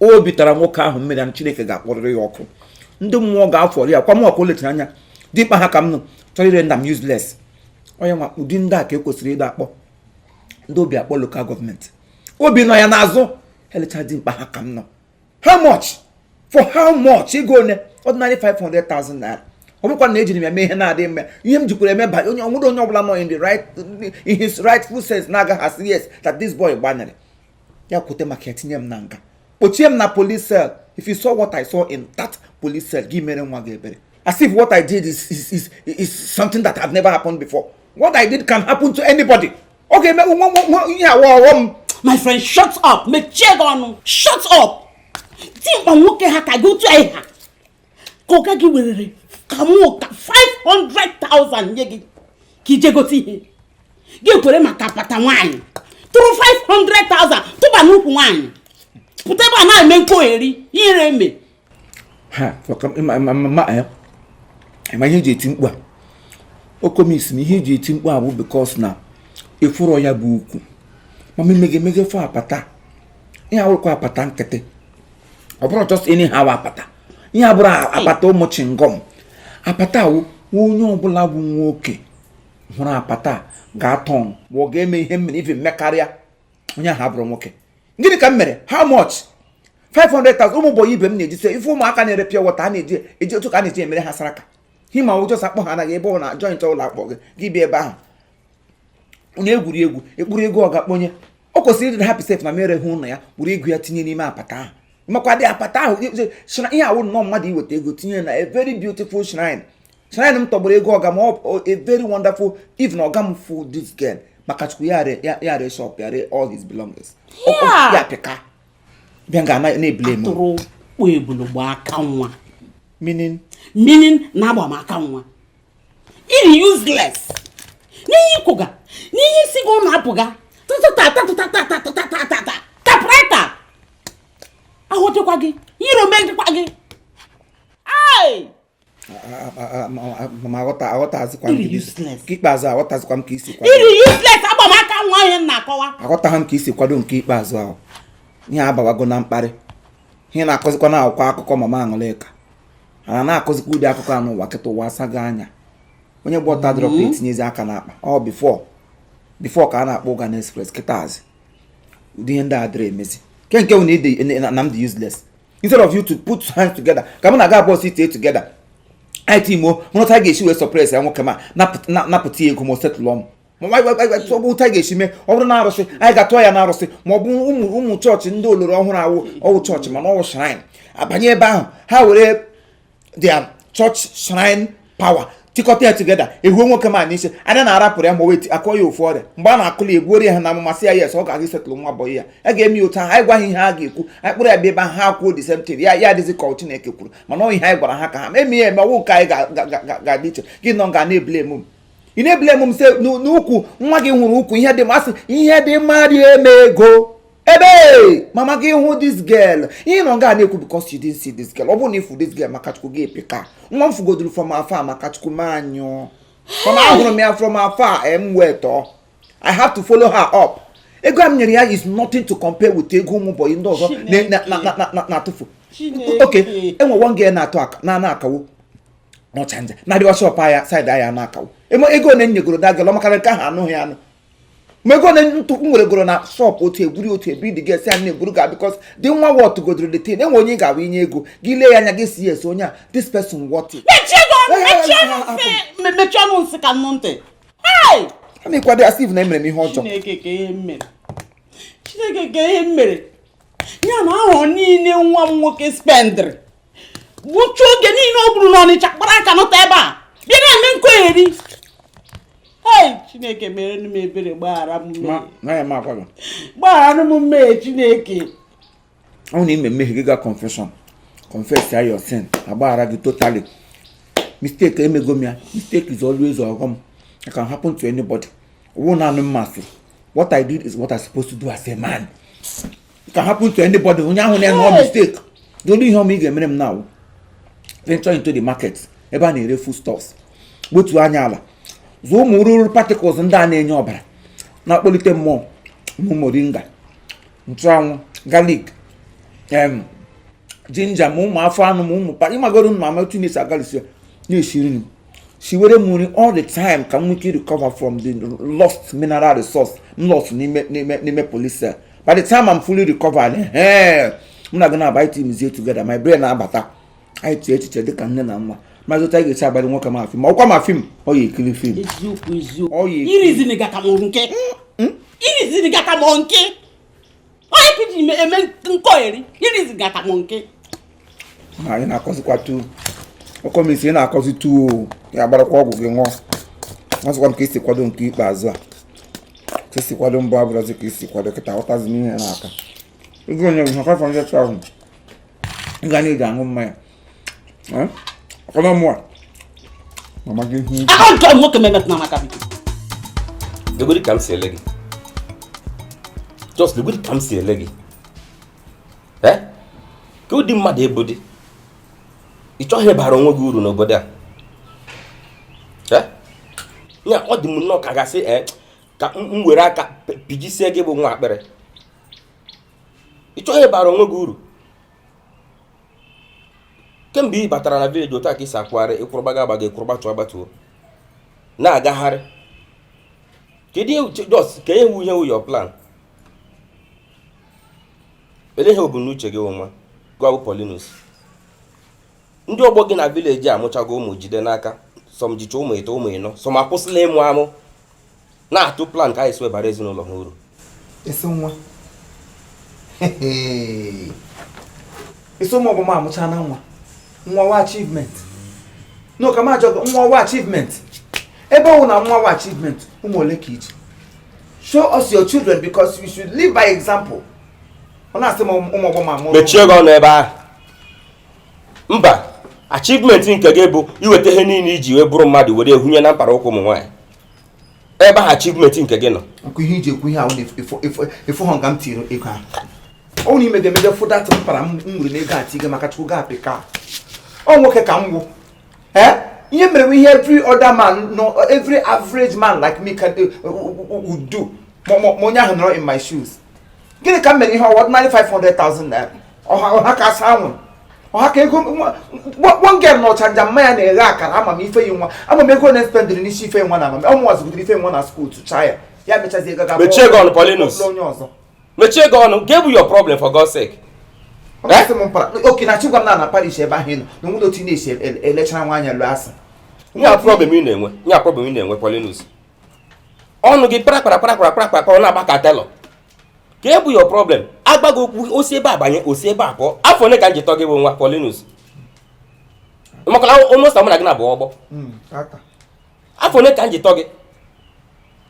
obi tara nwoke ahụ mmiri na Chineke ga-akpọrịrị ya ọkụ, ndị mmụọ ga-afọrọ ya kwa mụ ọkụ lechara anya dimkpa ha ka m nụ chọrọ ire nda m useless. Onye nwa ụdị ndị a ka e kwesịrị ịda akpọ ndị obi akpọ local gọọmenti obi nọ ya n'azụ elecha dimkpa ha ka m nọ. How much for how much ego one? Ordinary 500,000 naira. Ọ bụrụkwa na ejiri m ya mee ihe na-adịghị mma, ihe m jikwara eme ba onye ọnwụrụ onye ọbụla nọ in the right in his rightful sense na-agaghị asị yes that this boy gbanarị ya kwute maka ya tinye m na nga kpochie m na police cell. If you saw what I saw in that police cell, gị mere nwa gị ebere. As if what I did is something that had never happened before. What I did can happen to anybody. Ọ ga-eme nwa nwa ihe awa ọghọm. My friend, shut up. Mechie gị ọnụ. Shut up. Dimkpa nwoke ha ka gị otu anyị ha ka ọga gị werere ka mụ ka 500,000 nye gị ka ije gote ihe gị kwere maka apata nwaanyị tụrụ 500,000 tụba n'ukwu nwaanyị pụta ebe a na-eme nkogheri ihere eme. Ha ma ihe eji eti mkpu a okomis na ihe eji eti mkpu a bụ because na efuro ya bụ ukwu mama emege emege fọ apata ihe awụrụkwa apata nkịtị ọ bụrụ just anyhow apata ihe abụrụ apata ụmụ chingom apata awụ onye ọbụla bụ nwoke hụrụ apata ga-atọ ma ọ ga-eme ihe mmere ife mmekarịa onye ahụ abụrụ nwoke. Gịnị ka m mere? How much? 500,000 ụmụ ụbọyị ibe m na-eji se ife ụmụaka na-ere pure water a na-eji eji otu ka a na-eji emere ha saraka hima ụjọ akpọ ha anaghị ebe ọ na joint ụlọ akpọ gị gị bịa ebe ahụ onye egwuregwu ekpuru ego ọ ga-akpọnye o kwesịrị ịdị happy safe na mere hụ ụlọ ya were ego ya tinye n'ime apata ahụ makwa dị apata ahụ ihe awụ nnọọ mmadụ iweta ego tinye na a very beautiful shrine shrine m tọgbọrọ ego ọga ma ọ a very wonderful if na ọga m fool this girl maka chukwu ya re shop ya re all his belongings ya pịka bịa nga na-ebule m atụrụ kpụ ebulu gba aka nwa meaning meaning na agba m aka nwa iri useless n'ihe ikwụga n'ihe isi gị ụlọ apụga tụtụtatatatatatatatata tapreta ahụtịkwa gị iro megịkwa gị. Ma aghọtazikwa m nke ikpeazụ aghọtazikwa m ka isi kwado iri useless agba m aka nwa ihe m na-akọwa aghọtaghị m ka isi kwado nke ikpeazụ ahụ ihe abawago na mkparị ihe na-akọzikwa na akwụkwọ akụkọ mama Aṅụlịka ana na-akọzikwa ụdị akụkọ a n'ụwa kịta ụwa asaghị anya onye gba ọta drọp etinyezi aka n'akpa ọ before ka a na-akpọ Ụgan Express kịta azị ụdị ihe ndị a dịrị emezi nke nke na na m dị useless instead of you to put hands together ka mụ na ga abụọ sit together anyị timo mụrụta ga-esi wee surprise ya nwoke ma napụta ya ego ma o setụlụ m. Ma ọ bụ otu anyị ga-esi mee, ọ bụrụ na arụsị, anyị ga-atụọ ya na arụsị, ma ọ bụ ụmụ ụmụ chọọchị ndị oloro ọhụrụ awụ ọwụ chọọchị, mana ọwụ shrine, abanye ebe ahụ, ha were their church shrine power tikọta ya together, ehuo nwoke ma n'isi anya na-arapụrụ ya, ma o weti akọ ya ofu ọrịa mgbe a na-akụli egbuoro ya ha na amụmasị ya. Yes, ọ ga-aga isetụlụ nwa bọyị ya. A ga-eme ya otu ahụ. Anyị gwa ha ihe ha ga-ekwu, anyị kpụrụ ya bịa ebe ahụ, ha kwuo the same thing. Ya adịzi ka ọ Chineke kwuru, mana ọ ihe anyị gwara ha ka ha eme ya eme. Ọwụ nke anyị ga-adị iche. Gị nọ ga na-ebule m, ị na-ebule m sị n'ukwu nwa gị hụrụ ukwu ihe dị masị, ihe dị mma dị eme ego ebe mama gị hụ this girl. Ihe nọ nga na-ekwu because you didn't see this girl. Ọ bụrụ na ifu this girl, maka Chukwu, gị pịka nwa m fugoduru from afar. Maka Chukwu, m anyụ from ahụrụ m ya from afar, em wetọ. I have to follow her up. Ego a m nyere ya is nothing to compare with ego ụmụ bọyị ndị ọzọ na-atụfu. Okay, enwe one girl na-atụ aka na na-akawo n'ọchanja na-adịwa shop anya side anya na-akawo. Ego one m nyegoro da girl, ọmakara nke ahụ anụghị anụ. Ma ego one ntụ m nwere goro na shop otu eburu otu ebiri dị gesi a na-eburu ga because dị nwa wọt godoro the thing. Enwe onye ị ga-awụ inye ego gị, lee ya anya, gị si yes, onye a, this person worth it. Mechie gị ọnụ, mechie ọnụ nsị, mechie ọnụ nsị ka nnụ ntị. Hey! A na-ekwado ya Steve na emere m ihe ọjọọ. Chineke, ka ihe m mere, Chineke, ka ihe m mere ya na ahụ niile nwa m nwoke spendịrị, gbuchuo oge niile o gburu n'Ọnịcha, kpara aka nọta ebe a bịa na-eme nkogheri. Hei, Chineke, mere m ebere, gbaghara m mmehie. Na ya m agwa gị. Gbaghara m mmehie, Chineke. Ọ na ime mmehie gị, ga confession, confess ya your sin, agbaghara gị totally. Mistake emego m ya. Mistake is always ọghọm. It can happen to anybody. Owó naanị mmasị. What I did is what I supposed to do as a man. It can happen to anybody. Onye ahụ na-enwe mistake, the only ihe ọma ị ga-emere m now, venture into the market ebe a na-ere foodstuffs, gbutuo anya ala, zụọ ụmụ ruru particles ndị a na-enye ọbara, na-akpọlite mmụọ, ụmụ moringa, nchụanwụ, garlic, ginger, ma ụmụ afọ anụ, ma ụmụ pa ịmagoro ma ama otu na-esi agalisi na-esi nri, siwere m nri all the time ka m nwee ike recover from the lost mineral resource m lost n'ime police cell. By the time I'm fully recovered, m na gị na-aba team together, my brain na-abata, anyị chee echiche dịka nne na nwa, maazị otu anyị ga-esi agbari nwoke ma film ọkwa ma film ọ ya ekiri film. Eziokwu, eziokwu. Ọ ya ekiri. Irizini gata m nke irizini gata m nke onye ka iji eme nkogheri, irizini gata m nke. Ma anyị na-akọzikwa tu ọkọmisi, ị na-akọzi tu o ya gbarakwa ọgwụ gị ṅụọ. Ọzọkwa m ka esi kwado nke ikpeazụ a, ka esi kwado mbụ abụrụzi ka esi kwado kịta. Ghọtazi m ihe n'aka ego onye gị 500,000 ị ga na-eji aṅụ mmanya. Ọkọnọ mụa mama gị hụ. Aka nke nwoke memetụ na maka biko. Legodi ka m si ele gị. Just legodi ka m si ele gị. Eh? Ka ụdị mmadụ ịbụ dị. Ị chọghị ịbara onwe gị uru n'obodo a. Eh? Ya ọ dị m nnọọ ka gasị ka m were aka pijisie gị bụ nwa akpịrị. Ị chọghị ịbara onwe gị uru. Kemgbe ị batara na village, otu a ka ị si akwụgharị, ịkwụrụgbaga agbaga, ịkwụrụgba tụọ agbatuo na-agagharị. Kedu ihe just ka ihe wu ihe wu your plan? Ele ihe ebumnuche gị nwa gwa bụ Paulinus? Ndị ọgbọ gị na village amụchago ụmụ jide n'aka, some jicha ụmụ ịtọ, ụmụ ịnọ, some akwụsịla ịmụ amụ, na-atụ plan ka anyị si webara ezinụlọ ha uru. Esi nwa isi ụmụ ọgbọ m amụcha na nwa nwa wa achievement no ka m ajọ gị, nwa wa achievement ebe ọ wụ na nwa wa achievement, ụmụ ole ka iji? Show us your children, because you should live by example. Ọ na-asị m ụmụ ọgbọ m amụrụ. Mechie gị ọnụ ebe ahụ. Mba, achievement nke gị bụ iweta ihe niile iji wee bụrụ mmadụ were ehunye na mkpara ụkwụ ụmụ nwaanyị ebe ahụ. Achievement nke gị nọ. Nkụ ihe iji ekwu ihe ahụ na efu hụ nga m tiri ego ahụ ọ na imege emege fụdat mpara m nwere n'ego a tiga maka Chukwu ga apịka ọ nwoke ka m gwụ. Eh, ihe mere bụ ihe every other man, no, every average man like me can would do, ma onye ahụ nọrọ in my shoes. Gịnị ka m mere ihe ọwa ordinary 500,000 naira? Ọha ka asa anwụrụ, ọha ka ego one girl na ọchanja mma ya na-eghe akara. Ama m ife yi nwa, ama m ego na-espendịrị n'isi ife nwa na amam ọmụnwa zụgidere ife nwa na school tụchaa ya, ya mechazie ego ga Mechie gị ọnụ, Paulinus. onye ọzọ. Mechie gị ọnụ. Gee bụ your problem, for God's sake. Ọ ga-asị m mpara oke na chigwa m na parish ebe ahụ ị nọ na onwere otu ị na-esi elechara nwa anya lụọ asị. Nya problem ị na-enwe, nya problem ị na-enwe, Paulinus. Ọnụ gị kpara kpara kpara kpara kpara kpara na-agba ka telọ. Ka e bụ your problem? Agbaghị okwu osi ebe a banye osi ebe a pụọ. Afọ ole ka m ji tọ gị bụ nwa Paulinus? Maka na almost mụ na gị na-abụ ọgbọ. Afọ ole ka m ji tọ gị?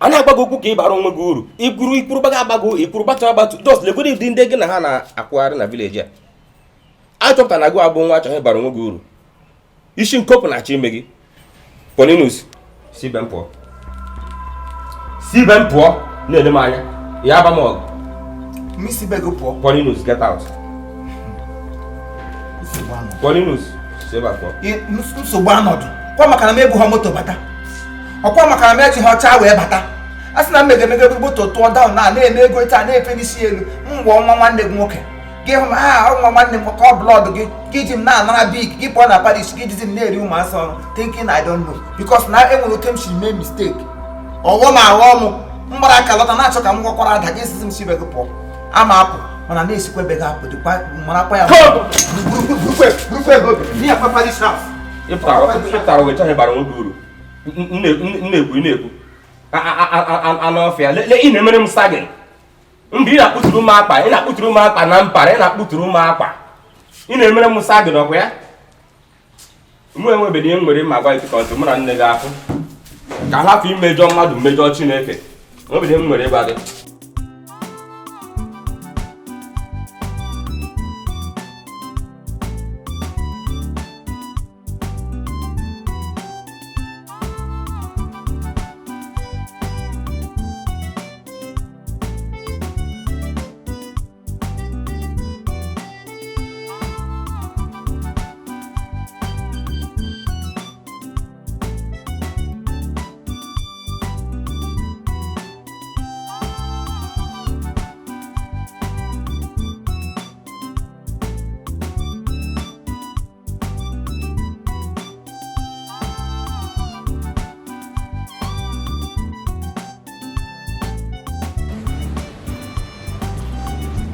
A na-agba gị okwu ka ị bara onwe gị uru. Ikwuru ikwuru gbaga agbago ikwuru gbatu agbatu. Just legodo ụdị ndị gị na ha na-akwụgharị na village a. A chọpụtara na gị abụ nwa achọghị ịbara onwe gị uru. Isi nkopụ na-achọ ime gị. Paulinus, si be m pụọ. Si be m pụọ na-ele m anya. Ya aba m ọgụ. Misi be gị pụọ. Paulinus, get out. Paulinus, si ebe a pụọ. Nsogbu anọdụ. Kwa maka na m ebu ha moto bata. Ọkwa maka na m eji ha ọcha wee bata. A sị na m megemege moto tụọ down na na-eme ego taa na-efe n'isi elu. M gwọọ nwa nwanne gị nwoke. Gị hụ m ah nwa nwanne m ka ọ blọd gị gị ji m na-anara big gị pụọ na Paris gị jizi m na-eri ụmụasị ọrụ thinking I don't know because na enwere otu m si mee mistake. Ọghọm aghọ m mgbara aka lọta na-achọ ka m gwọkwara ada gị sizi m si be gị pụọ. Ama apụ mana na-esikwa ebe gị apụ dịkwa marakwa ya. Burukwa ego obi n'ihi akwa Paris house. Ịpụtara wee chọghị ịbara onwe gị uru. Nnekwu ị na-ekwu anụ ọfịa le ị na-emere m sagin. Mgbe ị na-akpụtụrụ m akpa ị na-akpụtụrụ m akpa na mpara ị na-akpụtụrụ m akpa ị na-emere m sagin ọkwa ya. Mụ enwebeghị ihe m nwere ma gwa gị kọntụ mụ na nne gị afụ ka hapụ imejọ mmadụ mmejọ Chineke. Enwebeghị ihe m nwere ịgwa gị.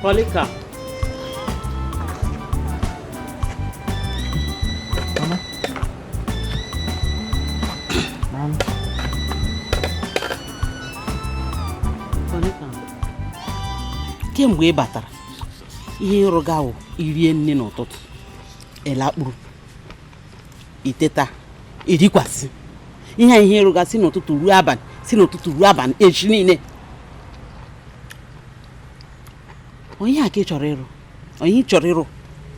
Polika. Mama. Mama. Polika. Kemgbe ị batara, ihe ịrụga wụ irie nne n'ụtụtụ, ịlakpuru, iteta, irikwasị. Ihe a ihe ịrụga si n'ụtụtụ ruo abalị, si n'ụtụtụ ruo abalị, echi niile. Onye a ka ị chọrọ ịrụ? Onye ị chọrọ ịrụ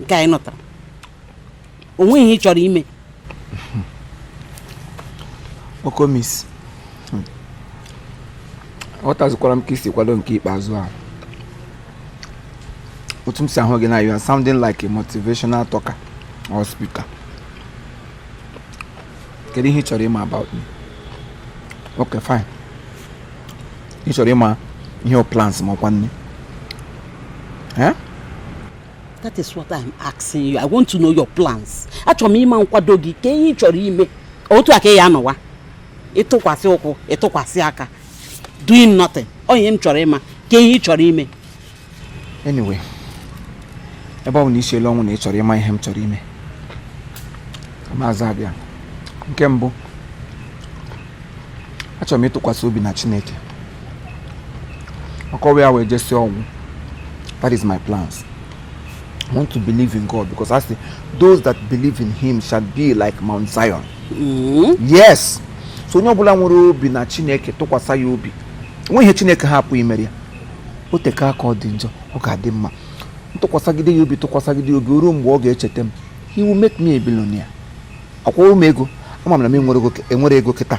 nke anyị nọtara? O nweghị ihe ị chọrọ ime? Okomis, aghọtazikwara m ka isi kwado nke ikpeazụ a. Otu m si ahụ gị na you are sounding like a motivational talker or speaker. Kedu ihe ị chọrọ ịma about me? Okay, fine. Ị chọrọ ịma ihe o plans ma ọkwa nne? Eh? That is what I'm asking you. I want to know your plans. Achọrọ m ịma nkwado gị ka ihe ị chọrọ ime. Otu a ka ị ya anọwa. Ịtụkwasị ụkwụ, ịtụkwasị aka. Doing nothing. Ọ ihe m chọrọ ịma ka ihe ị chọrọ ime. Anyway, ebe ọ bụ na isi elu ọnwụ na ị chọrọ ịma ihe m chọrọ ime. Maazị abịa. Nke mbụ, achọrọ m ịtụkwasị obi na Chineke. Ọkọwa ya wee jesi ọgwụ. That is my plans. I want to believe in God because I say those that believe in him shall be like Mount Zion. Yes. So onye ọbụla nwere obi na Chineke tụkwasị ya obi. Nwe ihe Chineke hapụ imere ya. O teka aka ọ dị njọ, ọ ga-adị mma. Ntụkwasagide ya obi, tụkwasagide ya obi ruo mgbe ọ ga-echeta m. He will make me a billionaire. Akwụrụ m ego, ama m na m enwere ego kịta.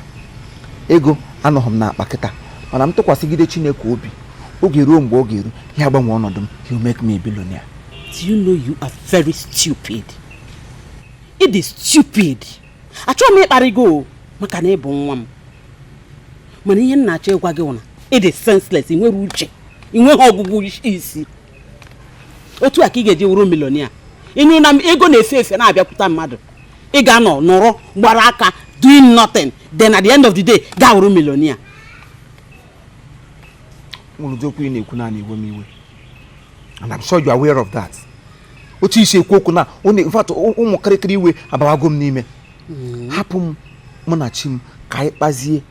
Ego anọghị m n'akpa kịta. Mana m tụkwasịgide Chineke obi. Oge ruo mgbe ọ ga-eru, ya agbanwe ọnọdụ m. He will make me a billionaire. Do you know you are very stupid? It is stupid. Achọghị m ịkparị gị o, maka na ị bụ nwa m. Mana ihe m na-achọ ịgwa gị na it is senseless, ị nwere uche, ị nweghị ọgụgụ isi. Otu a ka ị ga-eji wụrụ millionaire. Ịnụ na ego na-efe efe na-abịakwute mmadụ. Ị ga-anọ nọrọ gbara aka doing nothing, then at the end of the day gaa wụrụ millionaire. Nwere ụdị okwu ị na-ekwu naanị iwe m iwe. And I'm sure you are aware of that. Otu isi ekwu okwu na in fact ụmụ kịrịkịrị iwe abawago m n'ime. Hapụ m mụ na chi m ka anyị kpazie.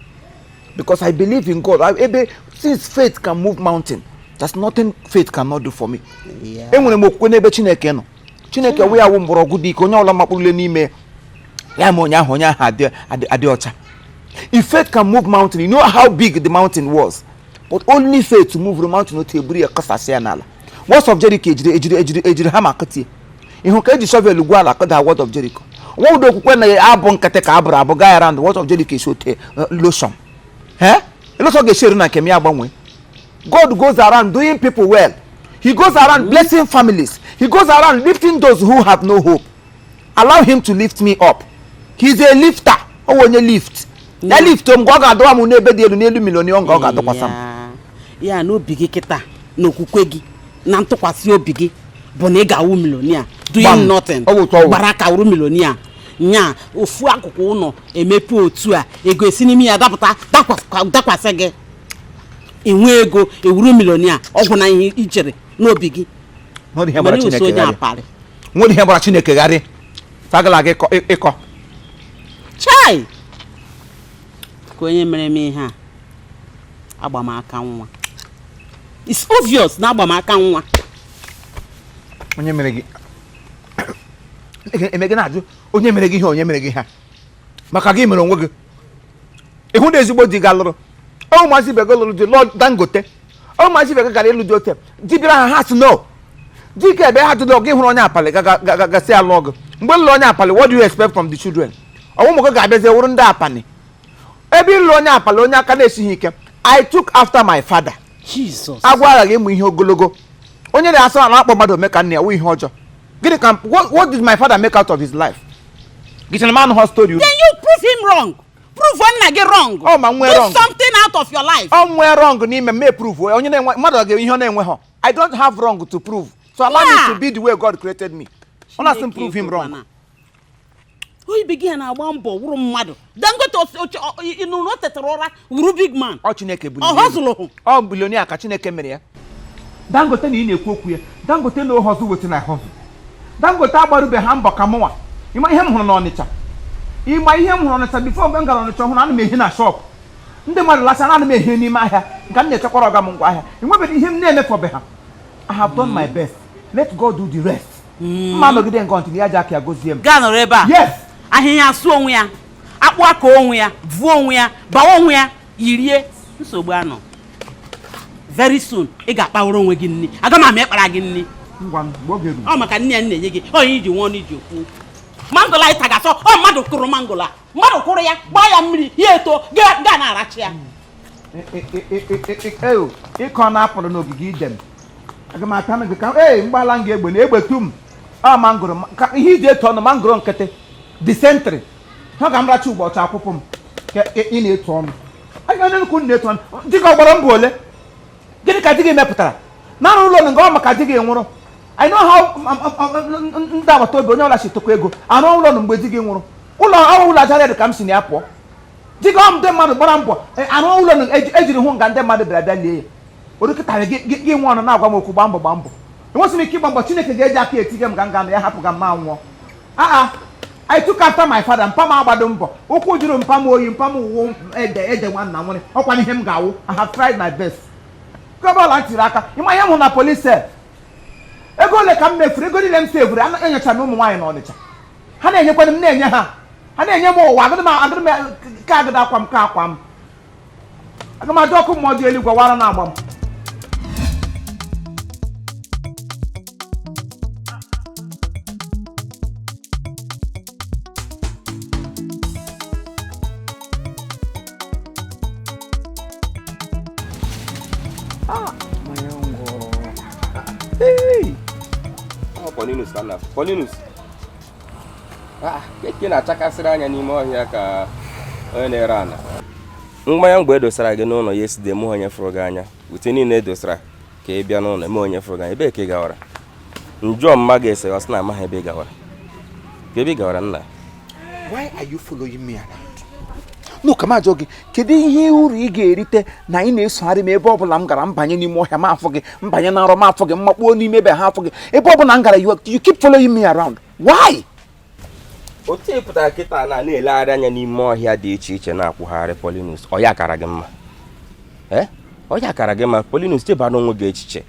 Because I believe in God. Ebe since faith can move mountain, there's nothing faith cannot do for me. Enwere m okwukwe n'ebe Chineke nọ. Chineke wee awụ mgbọrọgwụ dị ike, onye ọbụla makpụrụle n'ime ya ma onye ahụ adị ọcha. If faith can move mountain, you know how big the mountain was, but only faith to move the mountain. Otu eburu ya kasasị ya n'ala. Walls of Jericho ejiri ejiri ejiri ejiri hama kụtie ihu ka eji shovel gwa ala kụda wall of Jericho. Nwa ụdị okwukwe na abụ nkịtị ka abụrụ abụ gaa around walls of Jericho esi ote lotion lotion ga-esi eru na nke m ya gbanwee. God goes around doing people well. He goes around blessing families. He goes around lifting those who have no hope. Allow him to lift me up. He's a lifter. Ọ wụ onye lift ya lift m, ọ ga-adọwa m n'ebe dị elu n'elu million nga ọ ga-adọkwasa m. Ya n'obi gị kịta na okwukwe gị na ntụkwasị obi gị bụ na ị ga-awụ millionaire doing nothing. Gbara ka wuru millionaire nya ofu akụkụ ụlọ emepe otu a, ego esi n'ime ya dapụta dakwasị gị, inwe ego ewuru millionaire. Ọgwụ na ihe i chere n'obi gị. Nwere ihe gbara Chineke gharị sagala gị ịkọ chai ka onye mere m ihe a agbamaka nwa. It's obvious na agbamaka nwa. Onye mere gị eme gị na-ajụ onye mere gị ihe, onye mere gị ha maka gị mere onwe gị. Ịhụ na ezigbo di ga lụrụ ụmụazị ibe gị lụrụ di lụọ Dangote, ụmụazị ibe gị gara ịlụ di ote di bịara ha ha sị no di ka ebe ha jụrụ gị hụrụ onye apali gasị alụ gị. Mgbe lụrụ onye apali, what do you expect from the children? Ọnwụ ụmụ gị ga-abịazie wụrụ ndị apani. Ebe ịlụ onye apali, onye aka na-esighị ike. I took after my father. Jesus. Agwa aghaghị ịmụ ihe ogologo. Onye na-asọ na akpọ mmadụ ome ka nna ya wụ ihe ọjọọ. Gịnị ka what did my father make out of his life? Gịchara m anụ story. Then you prove him wrong. Prove nna gị wrong. Ọ ma nwee wrong. Do something out of your life. Ọ nwee wrong n'ime m prove onye na-enwe mmadụ ga ihe ọ na-enwe ha. I don't have wrong to prove. So allow me to be the way God created me. Ọ na-asị m prove him wrong. Oyibe gị na-agba mbọ wụrụ mmadụ. Dangote ịnụrụ o tetara ụra wuru big man. Ọ Chineke bụ ọ họzụlụ. Ọ bilionia ka Chineke mere ya. Dangote na ị na-ekwu okwu ya. Dangote na ohọzụ wetin na họzụ. Dangote agbarube ha mbọ ka mụnwa. Ịma ihe m hụrụ n'Ọnịcha. Ịma ihe m hụrụ n'Ọnịcha before mgbe m gara Ọnịcha ọhụrụ, ana m ehi na shop. Ndị mmadụ lacha ana m ehi n'ime ahịa nke m na-echekwara ọga m ngwa ahịa. Enwebeghị ihe m na-emefọbe ha. I have done my best. Let God do the rest. Mma nọgide nke ntị ya ji aka ya gozie m. Gaa nọrọ ebe a. Yes. Ahịhịa asụ onwe ya, akpụ aka onwe ya, vuo onwe ya, bawa onwe ya, yirie nsogbu anọ. Very soon ị ga-akpawara onwe gị nri. Aga m ama ịkpara gị nri. Ngwa mgbe oge ruru. Ọ maka nne ya na-enye gị onye iji nwa ọnụ iji okwu. Mangola ịta ga-asọ ọ mmadụ kụrụ mangola, mmadụ kụrụ ya, gbaa ya mmiri, ya eto, gaa na-arachi ya. Ịkọ na-apụrụ n'ogige Idem. Aga m ata gị ka ee mgbala nga egbe na egbe tum. Ọ mangoro ka ihe iji eto ọnụ mangoro nkịtị disentri. Ha ga m racha ụbọchị akwụkwọ m ka ị na-eto ọnụ. Aga m nnukwu na-eto ọnụ. Di gị ọ gbara mbọ ole? Gịnị ka di gị mepụtara? Naanị ụlọ nga ọ maka di gị nwụrụ. I know how ndị agbata obi onye ọbụla si tụkọ ego arụ ụlọ mgbe di gị nwụrụ. Ụlọ ọrụ ụlọ aja ka m si na ya pụọ. Di gị ọ ndị mmadụ gbara mbọ arụ ụlọ ejiri hụ nga ndị mmadụ bịara bịa lie ya. Orukịta gị nwe ọnụ na-agwa m okwu gbaa mbọ gbaa mbọ. Enwesị m ike ịgba mbọ Chineke ga-eji aka etinye m ga nga na ya hapụ ga mma nwụọ. Aa I took after my father. Mpa m agbado mbọ. Ụkwụ juru mpa m oyi mpa m wụ ede ede nwanna nwere ọkwa ihe m ga-awụ. I have tried my best. Gọbọla ntiri aka ịma ihe m hụrụ na police cell. Ego ole ka m mefuru, ego niile m sevuru enyochara m ụmụ nwaanyị n'Ọnịcha. Ha na-enyekwana m na-enye ha. Ha na-enye m ụwa agụdị m ka agụdị akwa m ka akwa m. Aga m adị ọkụ mmụọ dị eluigwe wara na-agba m. Paulinus. Keke na-achakasịrị anya n'ime ọhịa ka onye na-ere ana. Mmanya mgbe edosara gị n'ụlọ ya eside mụ onye fụrụ gị anya. Ute niile edosara ka ị bịa n'ụlọ eme onye fụrụ gị anya. Ebee ka ị gawara? Njụọ mma ga-ese ọ sị na amaghị ebe ị gawara. Ka ebe ị gawara nna? Why are you following me around? No, ka m ajụọ gị, kedu ihe uru ị ga-erite na ị na-esogharị m ebe ọbụla m gara mbanye n'ime ọhịa m afọ gị, mbanye na nrọ m afọ gị, mmakpuo n'ime ebe ha afọ gị, ebe ọbụla m gara you keep following me around. Why? Otu ị pụtara kịta na na-elegharị anya n'ime ọhịa dị iche iche na-akwụgharị, Paulinus, ọ ya kara gị mma? Ee, ọ ya kara gị mma? Paulinus, chebara onwe gị echiche.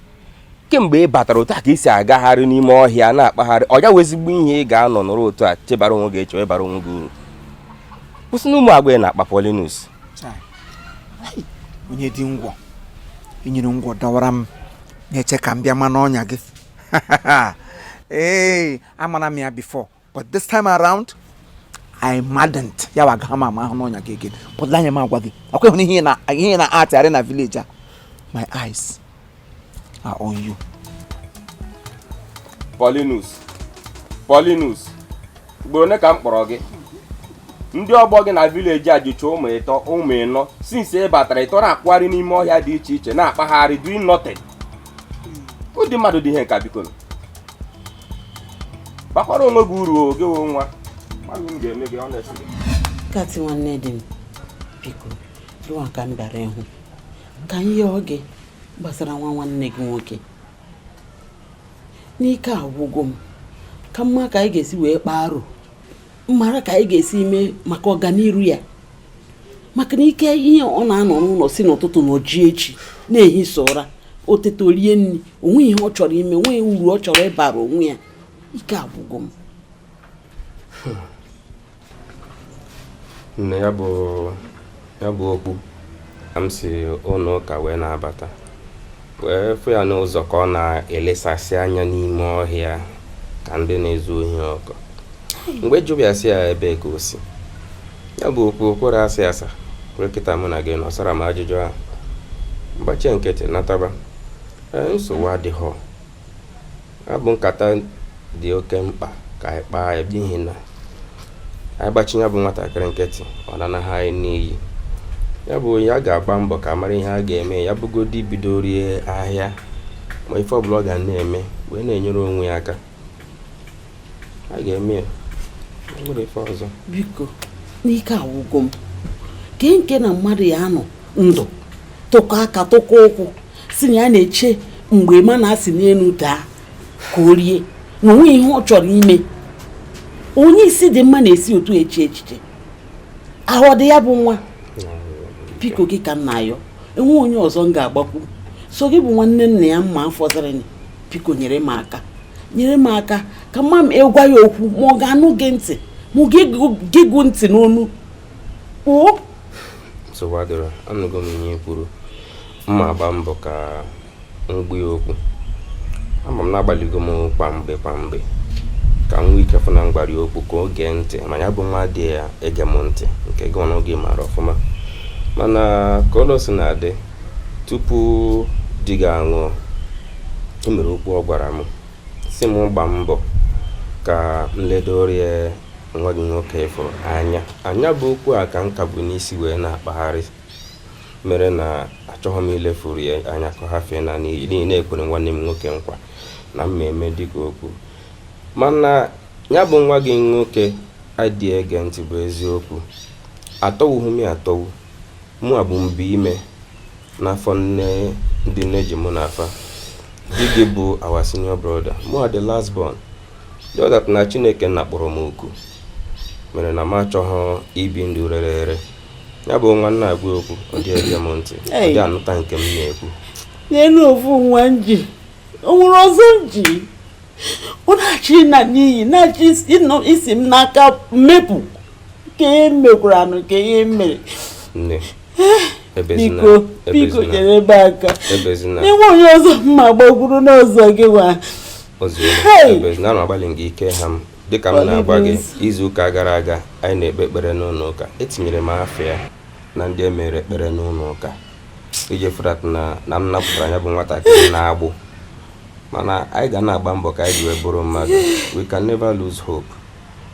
Kemgbe ị batara, otu a ka ị si agagharị n'ime ọhịa na-akpagharị. Ọ ya wụ ezigbo ihe ị ga-anọ nọrọ otu a chebara onwe gị echiche wee bara onwe gị uru? Kwụsị na ụmụ agwa ị na-akpa, Paulinus. Onye dị ngwọ inyere ngwọ dọwara m na-eche ka m bịa ma n'ọnya gị. Ee, amara m ya before, but this time around I madn't ya wa agaghị m ama ahụ n'ọnya gị again. But anya m agwa gị akwa ịhụ ihe na ihe na-atịgharị na village a, my eyes are on you. Paulinus, Paulinus, ugboro ole ka m kpọrọ gị? Ndị ọgbọ gị na village a jicha ụmụ 3, ụmụ 4. Since ị batara, ịtọ na-akwụgharị n'ime ọhịa dị iche iche na-akpagharị, doing nothing. Ụdị mmadụ dị ihe nka, biko, bakwara onwe gị uru. Oge wo nwa nwanne m ga-eme gị, honestly. Kati, nwanne dị m, biko, gịnwa ka m bịara ịhụ ka m yọọ gị gbasara nwa nwanne gị nwoke. N'ike agwụgwọ m ka mma ka anyị ga-esi wee kpaa aro mara ka anyị ga-esi mee maka ọganiru ya, maka na ike ihe ọ na-anọ n'ụlọ si n'ụtụtụ na oji echi na-ehisa ụra, otete orie nri, onwe ihe ọ chọrọ ime, onwe uru ọ chọrọ ịbara onwe ya. Ike agwụgwọ m. Nne, ya bụ okwu ka m si ụlọ ụka wee na-abata, wee fụ ya n'ụzọ ka ọ na-elesasị anya n'ime ọhịa ka ndị na-ezu ohi ọkọ. Mgbe jụbịasị ya ebe ka o si, ya bụ okwu okwere asị asa wee kịta mụ na gị nọ sara m ajụjụ ahụ, mgbachie nkịtị nataba. Ee, nsogbu adịghọ. Abụ nkata dị oke mkpa ka anyị kpaa ya, n'ihi na anyị gbachinye bụ nwatakịrị nkịtị, ọ nanaghị anyị n'iyi. Ya bụ onye a ga-agba mbọ ka mara ihe a ga-eme ya, bụgodi bido rie ahịa ma ife ọbụla ọ ga na-eme wee na-enyere onwe ya aka. A ga-eme ya, o nwere ife ọzọ. Biko, n'ike agwụgo m kee nke na mmadụ ya anọ ndụ tụkọ aka tụkọ ụkwụ si na ya na-eche mgbe ma na-asị n'elu daa ka o rie, na onwe ihe ọ chọrọ ime. Onye isi dị mma na-esi otu eche echiche ahụ ọ dị ya bụ nwa. Biko, gị ka m na-ayọ, enwe onye ọzọ m ga-agbakwu, so gị bụ nwanne nna ya mma afọzịrị. Biko, nyere m aka, nyere m aka ka mma m ịgwa ya okwu, ma ọ ga-anụ gị ntị, ma ọ gị gụ ntị n'onu o. Nsogbu adịrọ. Anụgo m ihe i kwuru. Mma agba mbọ ka m gwa ya okwu. Ama m na-agbaligo m kwa mgbe kwa mgbe ka m nwee ike fụ na m gwara ya okwu ka o gee ntị, ma ya bụ nwa dị ya ege m ntị nke gị ọnụ gị mara ọfụma. Mana ka ụlọ si na-adị, tupu di gị anwụọ, o mere okwu ọ gwara m, si m gbaa mbọ ka m ledorie nwa gị nwoke fụrụ anya anya. Bụ okwu a ka m ka bụ n'isi wee na-akpagharị, mere na achọghị m ilefuru ya anya ka ọ hafee na n'iyi, n'ihi na ekwere nwanne m nwoke nkwa na m ma eme dịka okwu. Mana ya bụ nwa gị nwoke adịghị ege ntị, bụ eziokwu. Atọwughị m ya atọwu. Mụ a bụ mbụ ime n'afọ nne ndị nne ji mụ n'afa. Di gị bụ our senior brother, mụ a the last born. The other na Chineke nna kpọrọ m oku mere na m achọghị ibi ndụ rere ere. Ya bụ nwa nna agwa okwu, ọ dị ege m ntị, ọ dị anụta nke m na-ekwu. N'elu ofu nwa m ji, o nwere ọzọ m ji, ọ na-achọ ịna n'iyi, na-achọ isi m n'aka mmepụ ka ihe m mekwaranụ, ka ihe m mere. Nne, ebezina. Biko, biko. Ebezina. Nyere ebe aka. Ebezina. N'enwe onye ọzọ mma gbagburu n'ọzọ gị nwa. Ozuola. Hey! Ebezina. Na agbalị gị ike ha m dịka m na-agwa gị, izu ụka gara aga anyị na-ekpe ekpere n'ụlọ ụka, etinyere m afọ ya na ndị emere ekpere n'ụlọ ụka iji fụrat na m napụtara ya bụ nwatakịrị na-agbụ. Mana anyị ga na-agba mbọ ka anyị ji wee bụrụ mmadụ. We can never lose hope.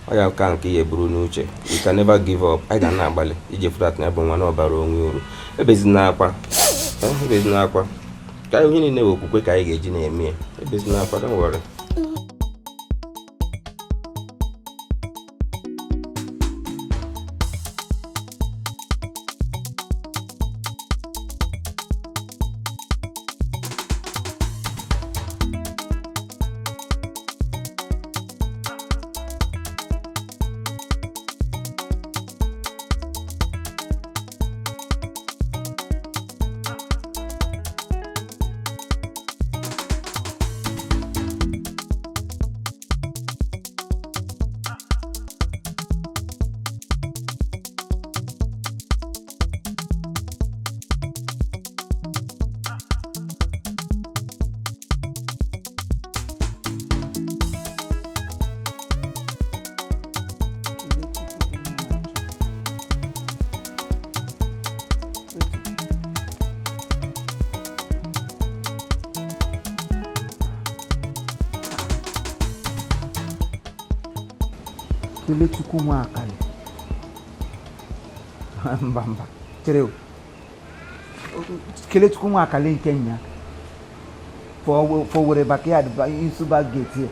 Ọ ya ka nke ya eburu n'uche, we can never give up. Anyị ga na-agbalị iji fụrat na ya bụ nwa na ọbara onwe uru. Ebezina akwa. Ebezina akwa. Ka anyị onye niile wee okwukwe ka anyị ga-eji na-eme ya. Ebezina akwa, don't worry. Kelechukwu Nwakali. Mba mba, chere o. Kelechukwu Nwakali nke nya. For Owerri backyard Nsuba gate here,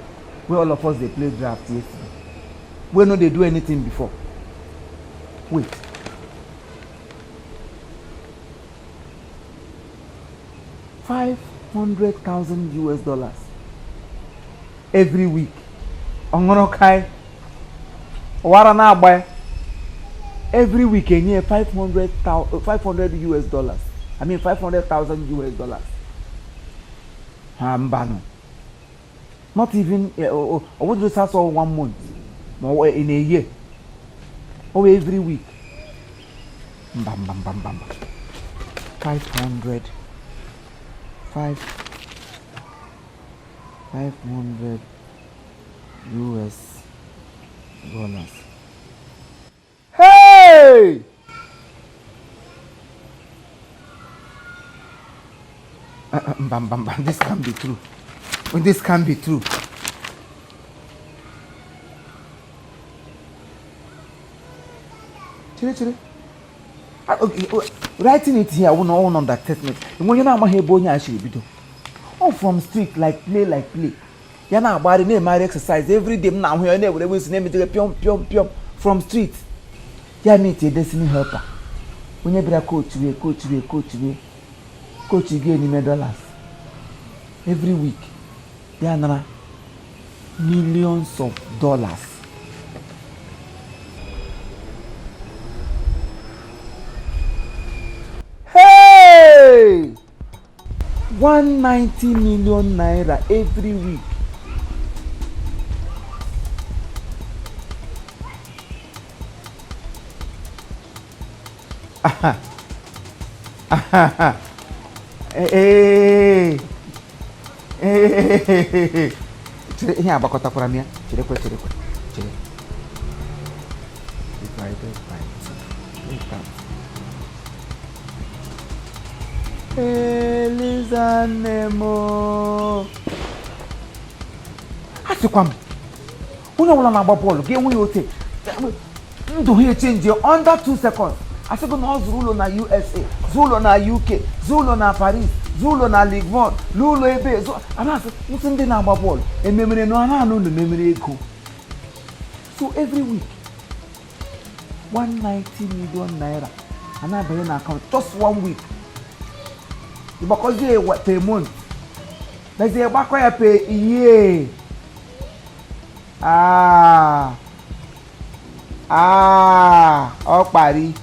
where all of us dey play draft yesterday. Wey no dey do anything before. Wait. $500,000 US every week. Ọṅụrụ kai ụwara na-agba ya. Every week enye 500,000, $500 US, I mean $500,000 US. Ha, mbanụ, not even ọ bụghị sasọ one month ma ọ in a year, ọ every week. Mba mba mba mba mba, 500, 5, 500 US dollars. Hey! Mba mba mba, this can't be true. This can't be true. Chere, chere. Ah, okay, oh, writing it here wụ na ọwụ understatement. Enwe onye na-amaghị ebe onye a siri bido. All from street, like play like play. Ya na-agbagharị, na-emegharị exercise every day. M na-ahụ ya na-ewere wezi na-emejere pịọm pịọm pịọm from street. Ya meet a destiny helper. Onye bịara coach wee coach wee coach wee coach gị n'ime dollars every week. Ya nara millions of dollars. Hey! 190 million naira every week. Aha. Aha. Ee. Ee. Chere, ihe agbakọtakwara m ya. Cherekwe, cherekwe. Chere. Divided by two. Wait that. Eliza nne m o. A sịkwa m onye ọbụla na-agba bọọlụ ga-enwe ya ote ndụ ha echange under 2 seconds. Asị gị na ọ zụrụ ụlọ na USA, zụọ ụlọ na UK, zụọ ụlọ na Paris, zụọ ụlọ na Lisbon, lụọ ụlọ ebe zụọ. A na-asị nsị ndị na-agba bọọlụ ememere na na-anụ ụlọ memere ego. So every week 190 million naira a na-abanye na akaụntụ, just one week. Ịgbakọzie ya per month, mezie gbakọ ya per year. Ah ah, ọ kpari,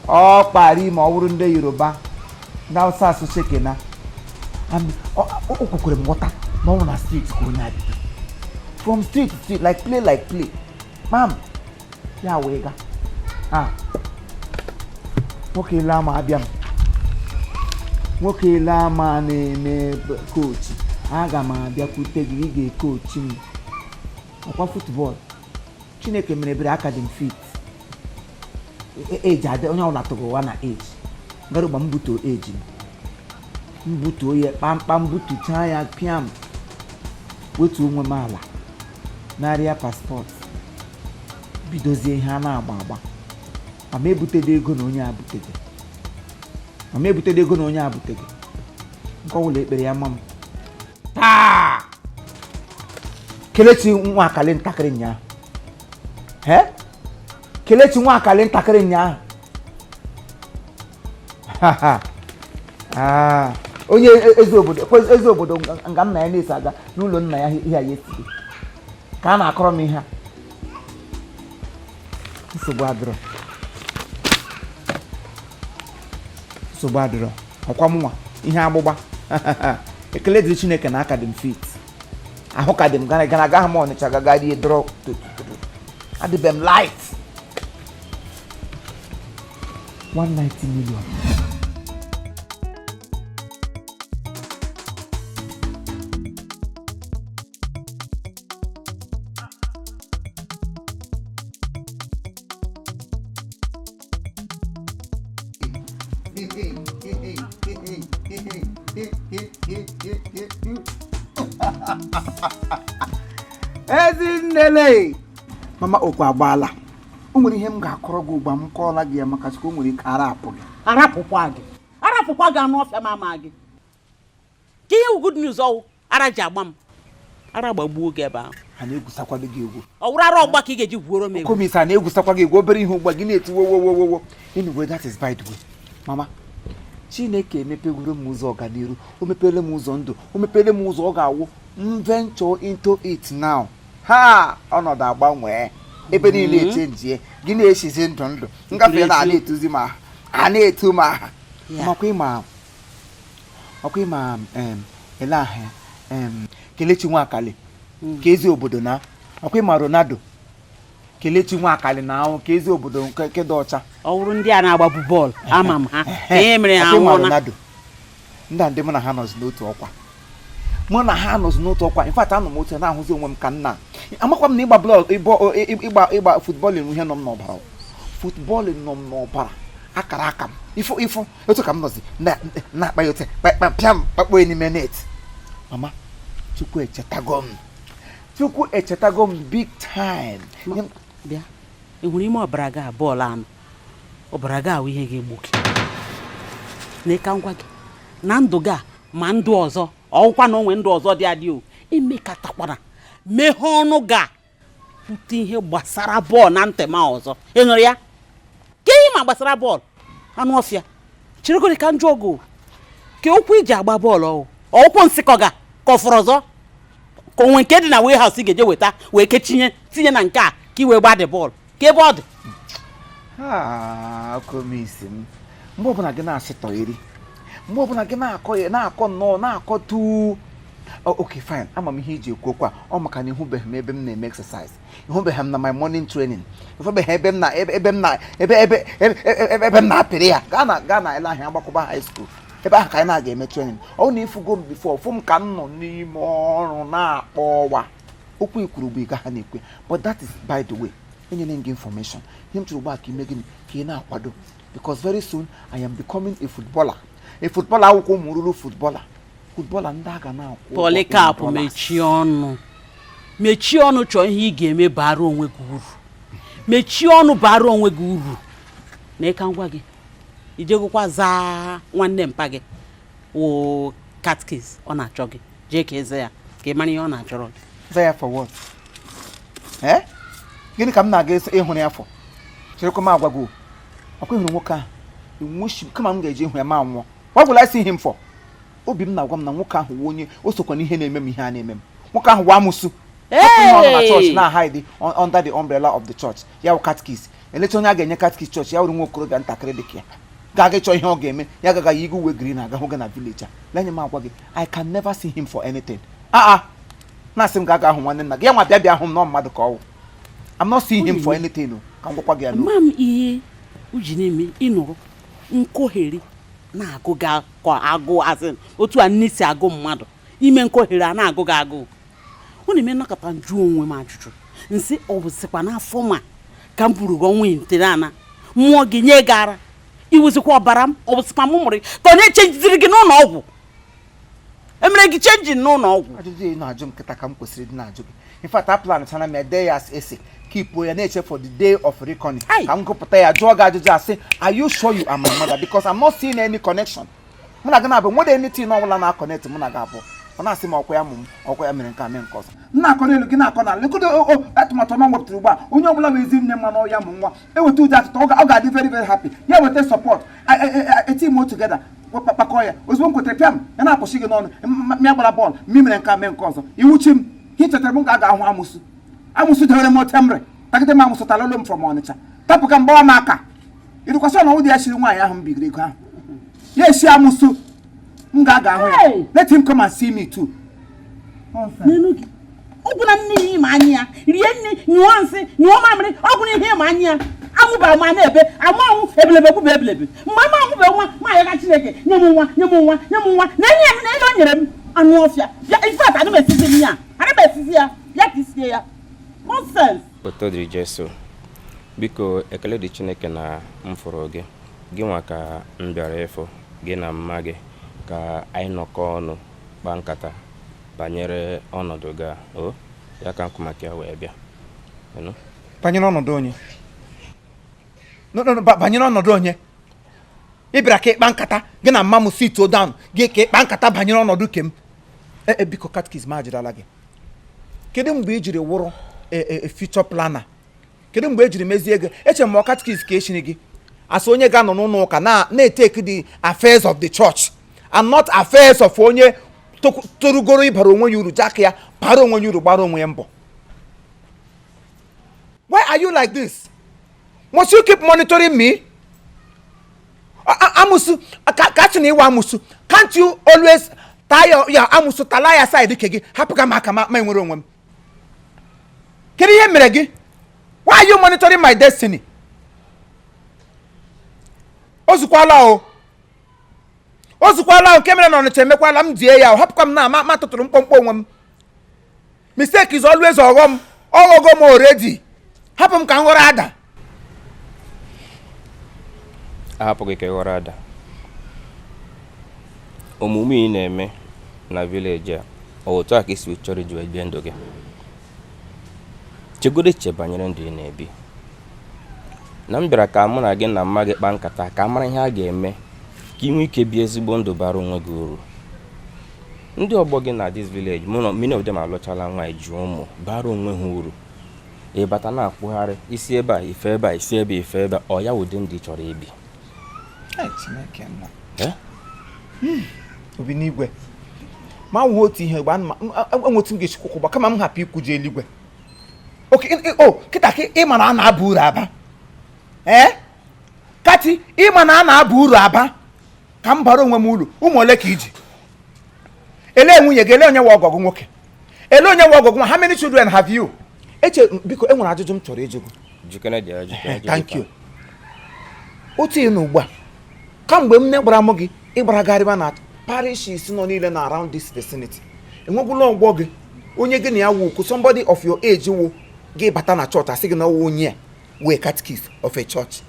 ọ kpari. Ma ọ bụrụ ndị Yoruba, ndị Hausa asụ shekena. O kwekwere m nghọta na ọ bụ na street ka onye a bido, from street to street, like play like play. Mam ya wee ga. Ah, nwoke ile ama abịa m, nwoke ile ama na-eme coach. Aga m abịakwute gị, ị ga-ecoach m ọkwa football. Chineke mere ebere, aka dị m fit. Eji adị onye ọbụla tụrụ ụwa na age gara ụgba m butuo age m, m butuo ya kpamkpam, butuchaa ya pịam, wetuo onwe m ala, narịa passport, bidozie ihe a na-agba agba. Ma ebutede ego na onye a butege, ma ebutede ego na onye a butege nke ọbụla ekpere ya ma m taa. Kelechi nwa akali ntakịrị nyaa. He, Kelechi nwa akali ntakịrị nyaa. Ah, onye eze obodo, eze obodo nga nna ya na-eso aga n'ụlọ nna ya ihe a ya esiri ka a na-akọrọ m ihe a. Nsogbu adịrọ, nsogbu adịrọ. Ọkwa mụnwa ihe agbụgba. Ekele dịrị Chineke na aka dị m fit, ahụ ka dị m gara gara. Agaghị m Ọnịcha gaga rie dọrọ, adịbe m light. 190 million. Ezinnele, Mama, okwu agbaala. O nwere ihe m ga-akọrọ gị ugbu a, m kọọla gị ya maka sị ka o nwere ike ara apụ gị. Arapụkwa gị, arapụkwa gị, anụ ọfịa m ama gị ka ihe wụ good news. Ọwụ ara ji agba m, ara gbagbuo gị ebe ahụ. A na-egwusakwado gị egwu. Ọ wụrụ ara ọgba ka ị ga-eji gwuoro m egwu? Komisa na-egwusakwa gị egwu, obere ihe ugbu a gị na-eti wo wo wo wo wo. Anyway, that is by the way. Mama, Chineke emepegoro m ụzọ ọganiru, o mepere m ụzọ ndụ, o mepere m ụzọ ọ ga-awụ m venture into it now. Ha ọnọdụ agbanwee, ebe niile echenjie, gị na-eshizi ndụ ndụ ngafe na a na-etuzi ma a na-etu m aha. Makwa ịma, ọkwa ịma ele aha ya, Kelechi Nwakali ka ezi obodo na ọkwa ịma Ronaldo, Kelechi Nwakali na ahụ ka ezi obodo nke dị ọcha. Ọ wụrụ ndị a na-agbabu bọọlụ, ama m ha, ka ihe mere ha Ọkwa ịma nwụọna. Ronaldo, ndị a ndị mụ na ha nọzi n'otu ọkwa, mụ na ha nọzi n'otu ọkwa. In fact, anọ m otu a na-ahụzi onwe m ka nna. Amakwa m na ịgba bọọlụ, ịgba football, ihe nọ m n'ọbara, football nọ m n'ọbara, akara aka m ifo ifo otu ka m nọzi na-akpa ya otu kpakpa pịam kpakpo n'ime net. Mama, Chukwu echetago m, Chukwu echetago m big time. Bịa, ị hụrụ ime ọbara gị a, bọọlụ anụ ọbara gị ahụ ihe ga-egbu gị na ịka ngwa gị na ndụ gị a, ma ndụ ọzọ ọwụkwa na onwe ndụ ọzọ dị adị o emekatakwara meghee ọnụ gị a kwute ihe gbasara bọọlụ na ntị ma ọzọ. Ị nụrụ ya ka ihe ma gbasara bọọlụ, anụ ọfịa? Chiregoro ka njụ ọgụ ka okwu iji agba bọọlụ, ọwụ ọwụkwụ nsịkọ ga ka ọ fọrọ ọzọ, ka onwe nke dị na warehouse ị ga-eje weta wee kechinye tinye na nke a ka ị wee gbaa dị bọọlụ ka ebe ọ dị. Ha komisi m, mgbe ọbụla gị na-asịtọ eri, mgbe ọbụla gị na-akọ ya na-akọ nnọọ na-akọ tu. Ok, fine, ama m ihe iji ekwu okwu a. Ọ maka na ịhụbeghị m ebe m na-eme exercise, ịhụbeghị m na my morning training, ịhụbeghị ebe m na ebe ebe m na ebe ebe ebe ebe m na-apịrị ya gaa na ele ahịa Agbakọba High School, ebe ahụ ka anyị na-aga eme training. Ọ na ịfụgo m before, fụ m ka m nọ n'ime ọrụ na-akpọ ọwa okwu ikwuru bụ ị gaghị na-ekwe. But that is by the way. Enyere m gị information. Ihe m chọrọ ugbu a ka ime gịnị? Ka ị na-akwado, because very soon I am becoming a footballer, a footballer akwụkwọ ụmụ ruru footballer, footballer ndị a ga na-akwụ ụgwọ in Polycarp, dollars. Mechie ọnụ, mechie ọnụ. Chọọ ihe ị ga-eme bara onwe gị uru. Mechie ọnụ, bara onwe gị uru. Na ịka ngwa gị ijegokwa zaa nwanne mpa gị wụ catechist, ọ na-achọ gị. Jee ka eze ya ka ị mara ihe ọ na-achọrọ gị. Za ya for what? Eh, gịnị ka m na-aga ịhụrụ ya for? Cherekwa m agwa gị o. Ọkwa ịhụrụ nwoke ahụ enweshi kama m ga-eji ịhụ ya ma nwụọ. What will I see him for? Obi m na-agwa m na nwoke ahụ wụ onye o sokwa n'ihe na-eme m, ihe a na-eme m. Nwoke ahụ wụ amụsụ. Hapụ ihe ọ nọ na chọọchị na hide under the umbrella of the church. Ya wụ catechist, elecha onye a ga-enye catechist chọọchị ya wụrụ nwa okorobịa ntakịrị dị ka ya ga-aga ịchọ ihe ọ ga-eme. Ya agaghị igwe uwe green aga hụ gị na village a. Lenye m agwa gị, I can never see him for anything. Ah ah, na-asị m ga aga ahụ nwanne nna gị, ya nwa bịa bịa hụ m nọ mmadụ ka ọ wụ. I'm not seeing him for anything o, ka m gwakwa gị ya n'okwu. Ama m ihe uji na-eme ịnụrụ nkogheri na-agụ gị akọ agụ, asị otu a nne si agụ mmadụ ime nkogheri a na-agụ gị agụ. Ọ na-eme nnọkọta njụ onwe m ajụjụ nsị, ọ bụzikwa n'afọ ma ka m buru gị ọnwa ite ana mmụọ gị nye gị ara, iwuzikwa ọbara m, ọ bụzikwa m mụrụ gị ka ọ na-echenjiziri gị n'ụlọ ọgwụ, emere gị changing n'ụlọ ọgwụ? Ajụjụ ị na-ajụ m nkịta ka m kwesịrị ịdị na-ajụ gị. In fact, a plan chana m ede ya as essay, keep ya na-eche for the day of reckoning ka m gụpụta ya, jụọ gị ajụjụ asị, "Are you sure you are my mother?" Because I'm not seeing any connection. Mụ na gị na-abụ nwere anything ọbụla na-aconnect mụ na gị abụọ. Ọ na-asị m ọkwa ya mụ m ọkwa ya mere nke a mee nke ọzọ. M na-akọ n'elu gị na-akọ na legodo o atụmatụ ọma m wepụtara ugbu a. Onye ọbụla bụ ezi nne mma na ọya mụ nwa eweta ụdị atụtụ ọ ga-adị very very happy. Ya weta support eti m together kpakọ ya ozugbo m kwetere pịam ya na-akwụsị gị n'ọnụ mịa gbara bọọlụ ma mere nke a mee nke ọzọ. Iwu chi m ihe chetara m ka a ga-ahụ amụsụ amụsụ dewere m otemre tagide m amụsụ talolo m from Ọnịcha tapụ ka m gbawa m aka ịdịkwasị ọnọwụ dị ya chiri nwaanyị ahụ m bigiri ego ahụ ya esi amụsụ m ga-aga ahụ ya. Let him come and see me too. N'elu gị ọgwụ na nne ya ịma anya ya rie nne nyụọ nsị nyụọ mamịrị ọgwụ na ihe ịma anya ya amụba ma na-ebe amụ anwụ ebelebe kwube ebelebe mgbe m amụbe nwa ma ayọga Chineke nye m nwa, nye m nwa, nye m nwa na enye m na ihe o nyere m anụ ọfịa bịa. In fact, ana m esizi m ya, ana m esizi ya bịa ka isie ya. Nonsense. Oto dịrị Jesu. Biko, ekele dị Chineke na m fụrụ gị. Gị nwa ka m bịara ịfụ gị na mma gị ka anyị nọkọ ọnụ kpaa nkata banyere ọnọdụ gị a. O ya ka nkụ maka ya wee bịa. Ịnụ? Banyere ọnọdụ onye? No, no, no, banyere ọnọdụ onye? Ị bịara ka ịkpa nkata gị na mma m, sit down gị ka ịkpa nkata banyere ọnọdụ kem. E biko, catechist, m ajụrụla gị, kedu mgbe ị jiri wụrụ future planner? Kedu mgbe e jiri mezie ego? Eche m ọ catechist ka echiri gị asị onye ga-anọ n'ụlọ ụka na na-etake the affairs of the church and not affairs of onye torugoro ịbara onwe ya uru, ji aka ya bara onwe ya uru, gbara onwe ya mbọ. Why are you like this? Must you keep monitoring me? Amusu ka sị na ịwa amusu. Can't you always taa ya amusu tala ya side ke gị, hapụ ka m aka ma enwere onwe m? Kedu ihe mere gị? Why are you monitoring my destiny? O zukwala o, o zukwala o. Nke mere na Ọnịcha emekwala m die ya o. Hapụkwa m na ma tụtụrụ mkpọmkpọ onwe m. Mistake is always ọghọm, ọghọgo m already. Hapụ m ka m ghọrọ ada. Ahapụ gị ka ị ghọrọ ada. Omume ị na-eme na village a, ọ otu a ka isi chọrọ iji wee bie ndụ gị? Chegodo echiche banyere ndụ ị na-ebi. Na m bịara ka mụ na gị na mma gị kpaa nkata ka a mara ihe a ga-eme ka ị nwee ike bie ezigbo ndụ bara onwe gị uru. Ndị ọgbọ gị na this village, mụ na many of them alụchala nwaanyị, ji ụmụ, bara onwe ha uru. Ị bata na-akwụgharị isi ebe a, ife ebe a, isi ebe a, ife ebe a. Ọ ya ụdị ndụ ị chọrọ ibi? Ai, Chineke nna. Eh? Obi n'igwe ma nwụ otu ihe gba enwe otu m ga-esi kwụkwụ, kama m hapụ ikwuje eluigwe. Oke o kịta ka ị ma na a na-aba uru aba. Ee, kati ịma na a na-aba uru aba ka m bara onwe m uru. Ụmụ ole ka iji ele nwunye gị? Ele onye nwe ọgọgụ nwoke? Ele onye nwe ọgọgụ nwa? How many children have you? Eche, biko, e nwere ajụjụ m chọrọ ịjụ gị. Jikere dị ajụjụ. Eh, thank you. Otu ị nọ ugbu a, kamgbe m nne gbara mụ gị, ịgbara garịba na parishes nọ niile na around this vicinity, enwegwula ọgbọ gị onye gị na ya wụ somebody of your age wụ gị bata na chọọchị, asị gị na ọwụ onye a wee catechist of a church?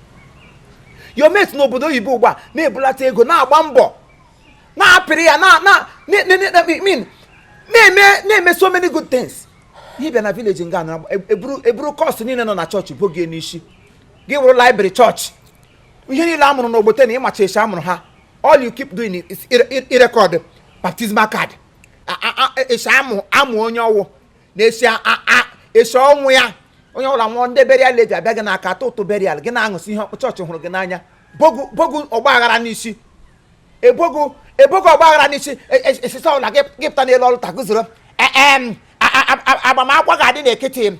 Your mate n'obodo oyibo ugbu a na-ebulata ego, na-agba mbọ, na-apịrị ya na mean na-eme so many good things. Ihe bịa na village nga na eburu cost niile nọ na chọọchị bo gị n'isi. Gị wụrụ library chọọchị, ihe niile a mụrụ n'ogbote na ịmacha esi amụrụ ha. All you keep doing is irecord baptismal card, esi amụ onye ọwụ na esi esi ọnwụ ya. Onye ọbụla nwụọ, ndị burial lady abịa gị n'aka atụ ụtụ burial gị, na-aṅụsị ihe chọọchị hụrụ gị n'anya, bogu bogu ọgba aghara n'isi, ebogo ebogo ọgba aghara n'isi. Esisa ọbụla gị pụta n'elu ọrụ taguzoro agbamakwụkwọ ga-adị n'ekiti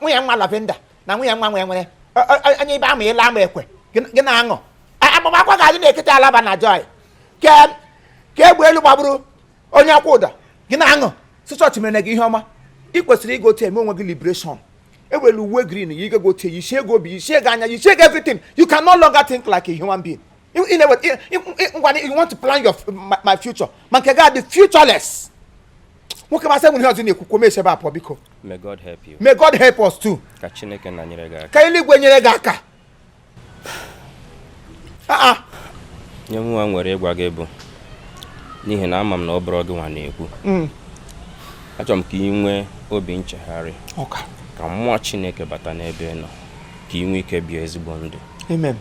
nwunye nwa Lavenda na nwunye nwa nwere nwere onye ibe ama ile ama ekwe gị na-aṅụ. Agbamakwụkwọ ga-adị n'ekiti Alaba na Joy ke ka egbe elu gbagburu onye ọkwụ ụdọ gị na-aṅụ si chọọchị mere gị ihe ọma. Ị kwesịrị ịga otu eme onwe gị liberation. Ewere uwe green yi ga otu, yichie gị obi, yichie gị anya, yichie gị everything. You can no longer think like a human being. Ngwa, you want to plan your my future, ma nke gị adị futureless. Nwoke masị, nwere ihe ọzọ na-ekwukwo m echebe apụọ, biko. May God help you. May God help us too. Ka Chineke na nyere gị aka. Ka eluigwe nyere gị aka. Ah ah. Nye nwa nwere ịgwa gị bụ n'ihi na ama m na ọ bụrụ gị nwa na-ekwu, achọrọ m ka ị nwee obi nchegharị, ọka ka mmụọ Chineke bata n'ebe ị nọ, ka ị nwee ike bie ezigbo ndụ. Amen.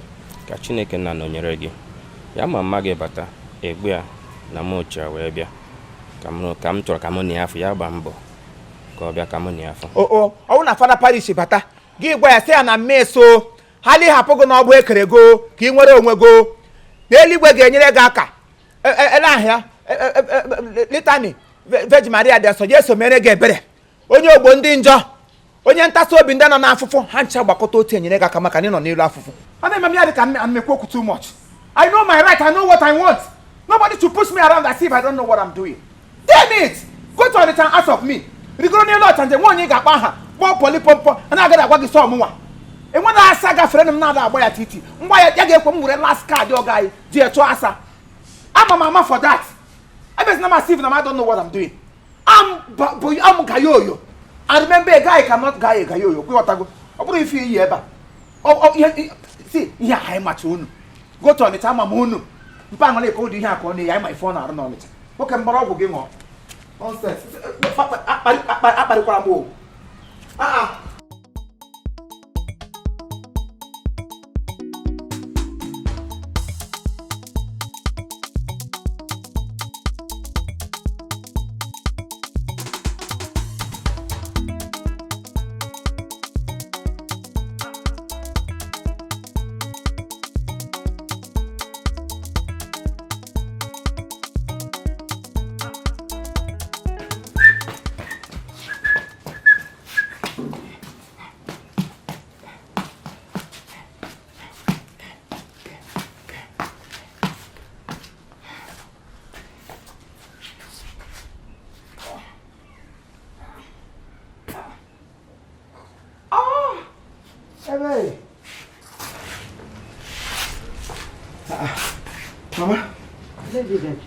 Ka Chineke na nọnyere gị. Ya ma mma gị bata egbu ya na m ochie wee bịa ka m chọrọ ka mụ na ya afụ ya. Gbaa mbọ ka ọ bịa ka mụ na ya afụ. O ọ bụrụ na fada parish bata, gị gwa ya sị ya na mmeso ha hapụ gị n'ọgbụ ekere go ka ị nwere onwe go, na eluigwe ga-enyere gị aka. Ele ahịa litany Virgin Maria dị nsọ, Jesu mere gị ebere, onye ogbo ndị njọ, onye ntasị obi ndị nọ n'afụfụ, ha ncha gbakọta otu enyere gị aka maka na ị nọ n'elu afụfụ. A na-eme m ya dị ka m emekwu okwu too much. I know my right, I know what I want. Nobody to push me around as if I don't know what I'm doing. Damn it, go to Onitsha and ask of me. Rigoro n'elu ọchanje nwa onye ị ga-akpọ aha kpọọ pọlipọmpọ a na-agaghị agwa gị sọ ọmụnwa enwere asa gafere m na-ada agba ya titi ngwa ya ya ga-ekwe m were last card ọga anyị ji chụọ asa. Ama m ama for that. Ebezina m as if na I don't know what I'm doing. I'm gayoyo. And remember, a guy cannot guy a gayoyo. Kwe ọ bụrụ ife iyi ebe a. Ihe see ihe a anyị macha unu. Go to Ọnịcha, ama m unu. Mpa aṅụrị ka ụdị ihe a ka ọ na-eyi anyị ma ife ọ na-arụ n'Ọnịcha. Nwoke mgbọrọ ọgwụ gị ṅụọ. Nonsense. Akparịkwara m o. Ah ah. Ebe. Mama,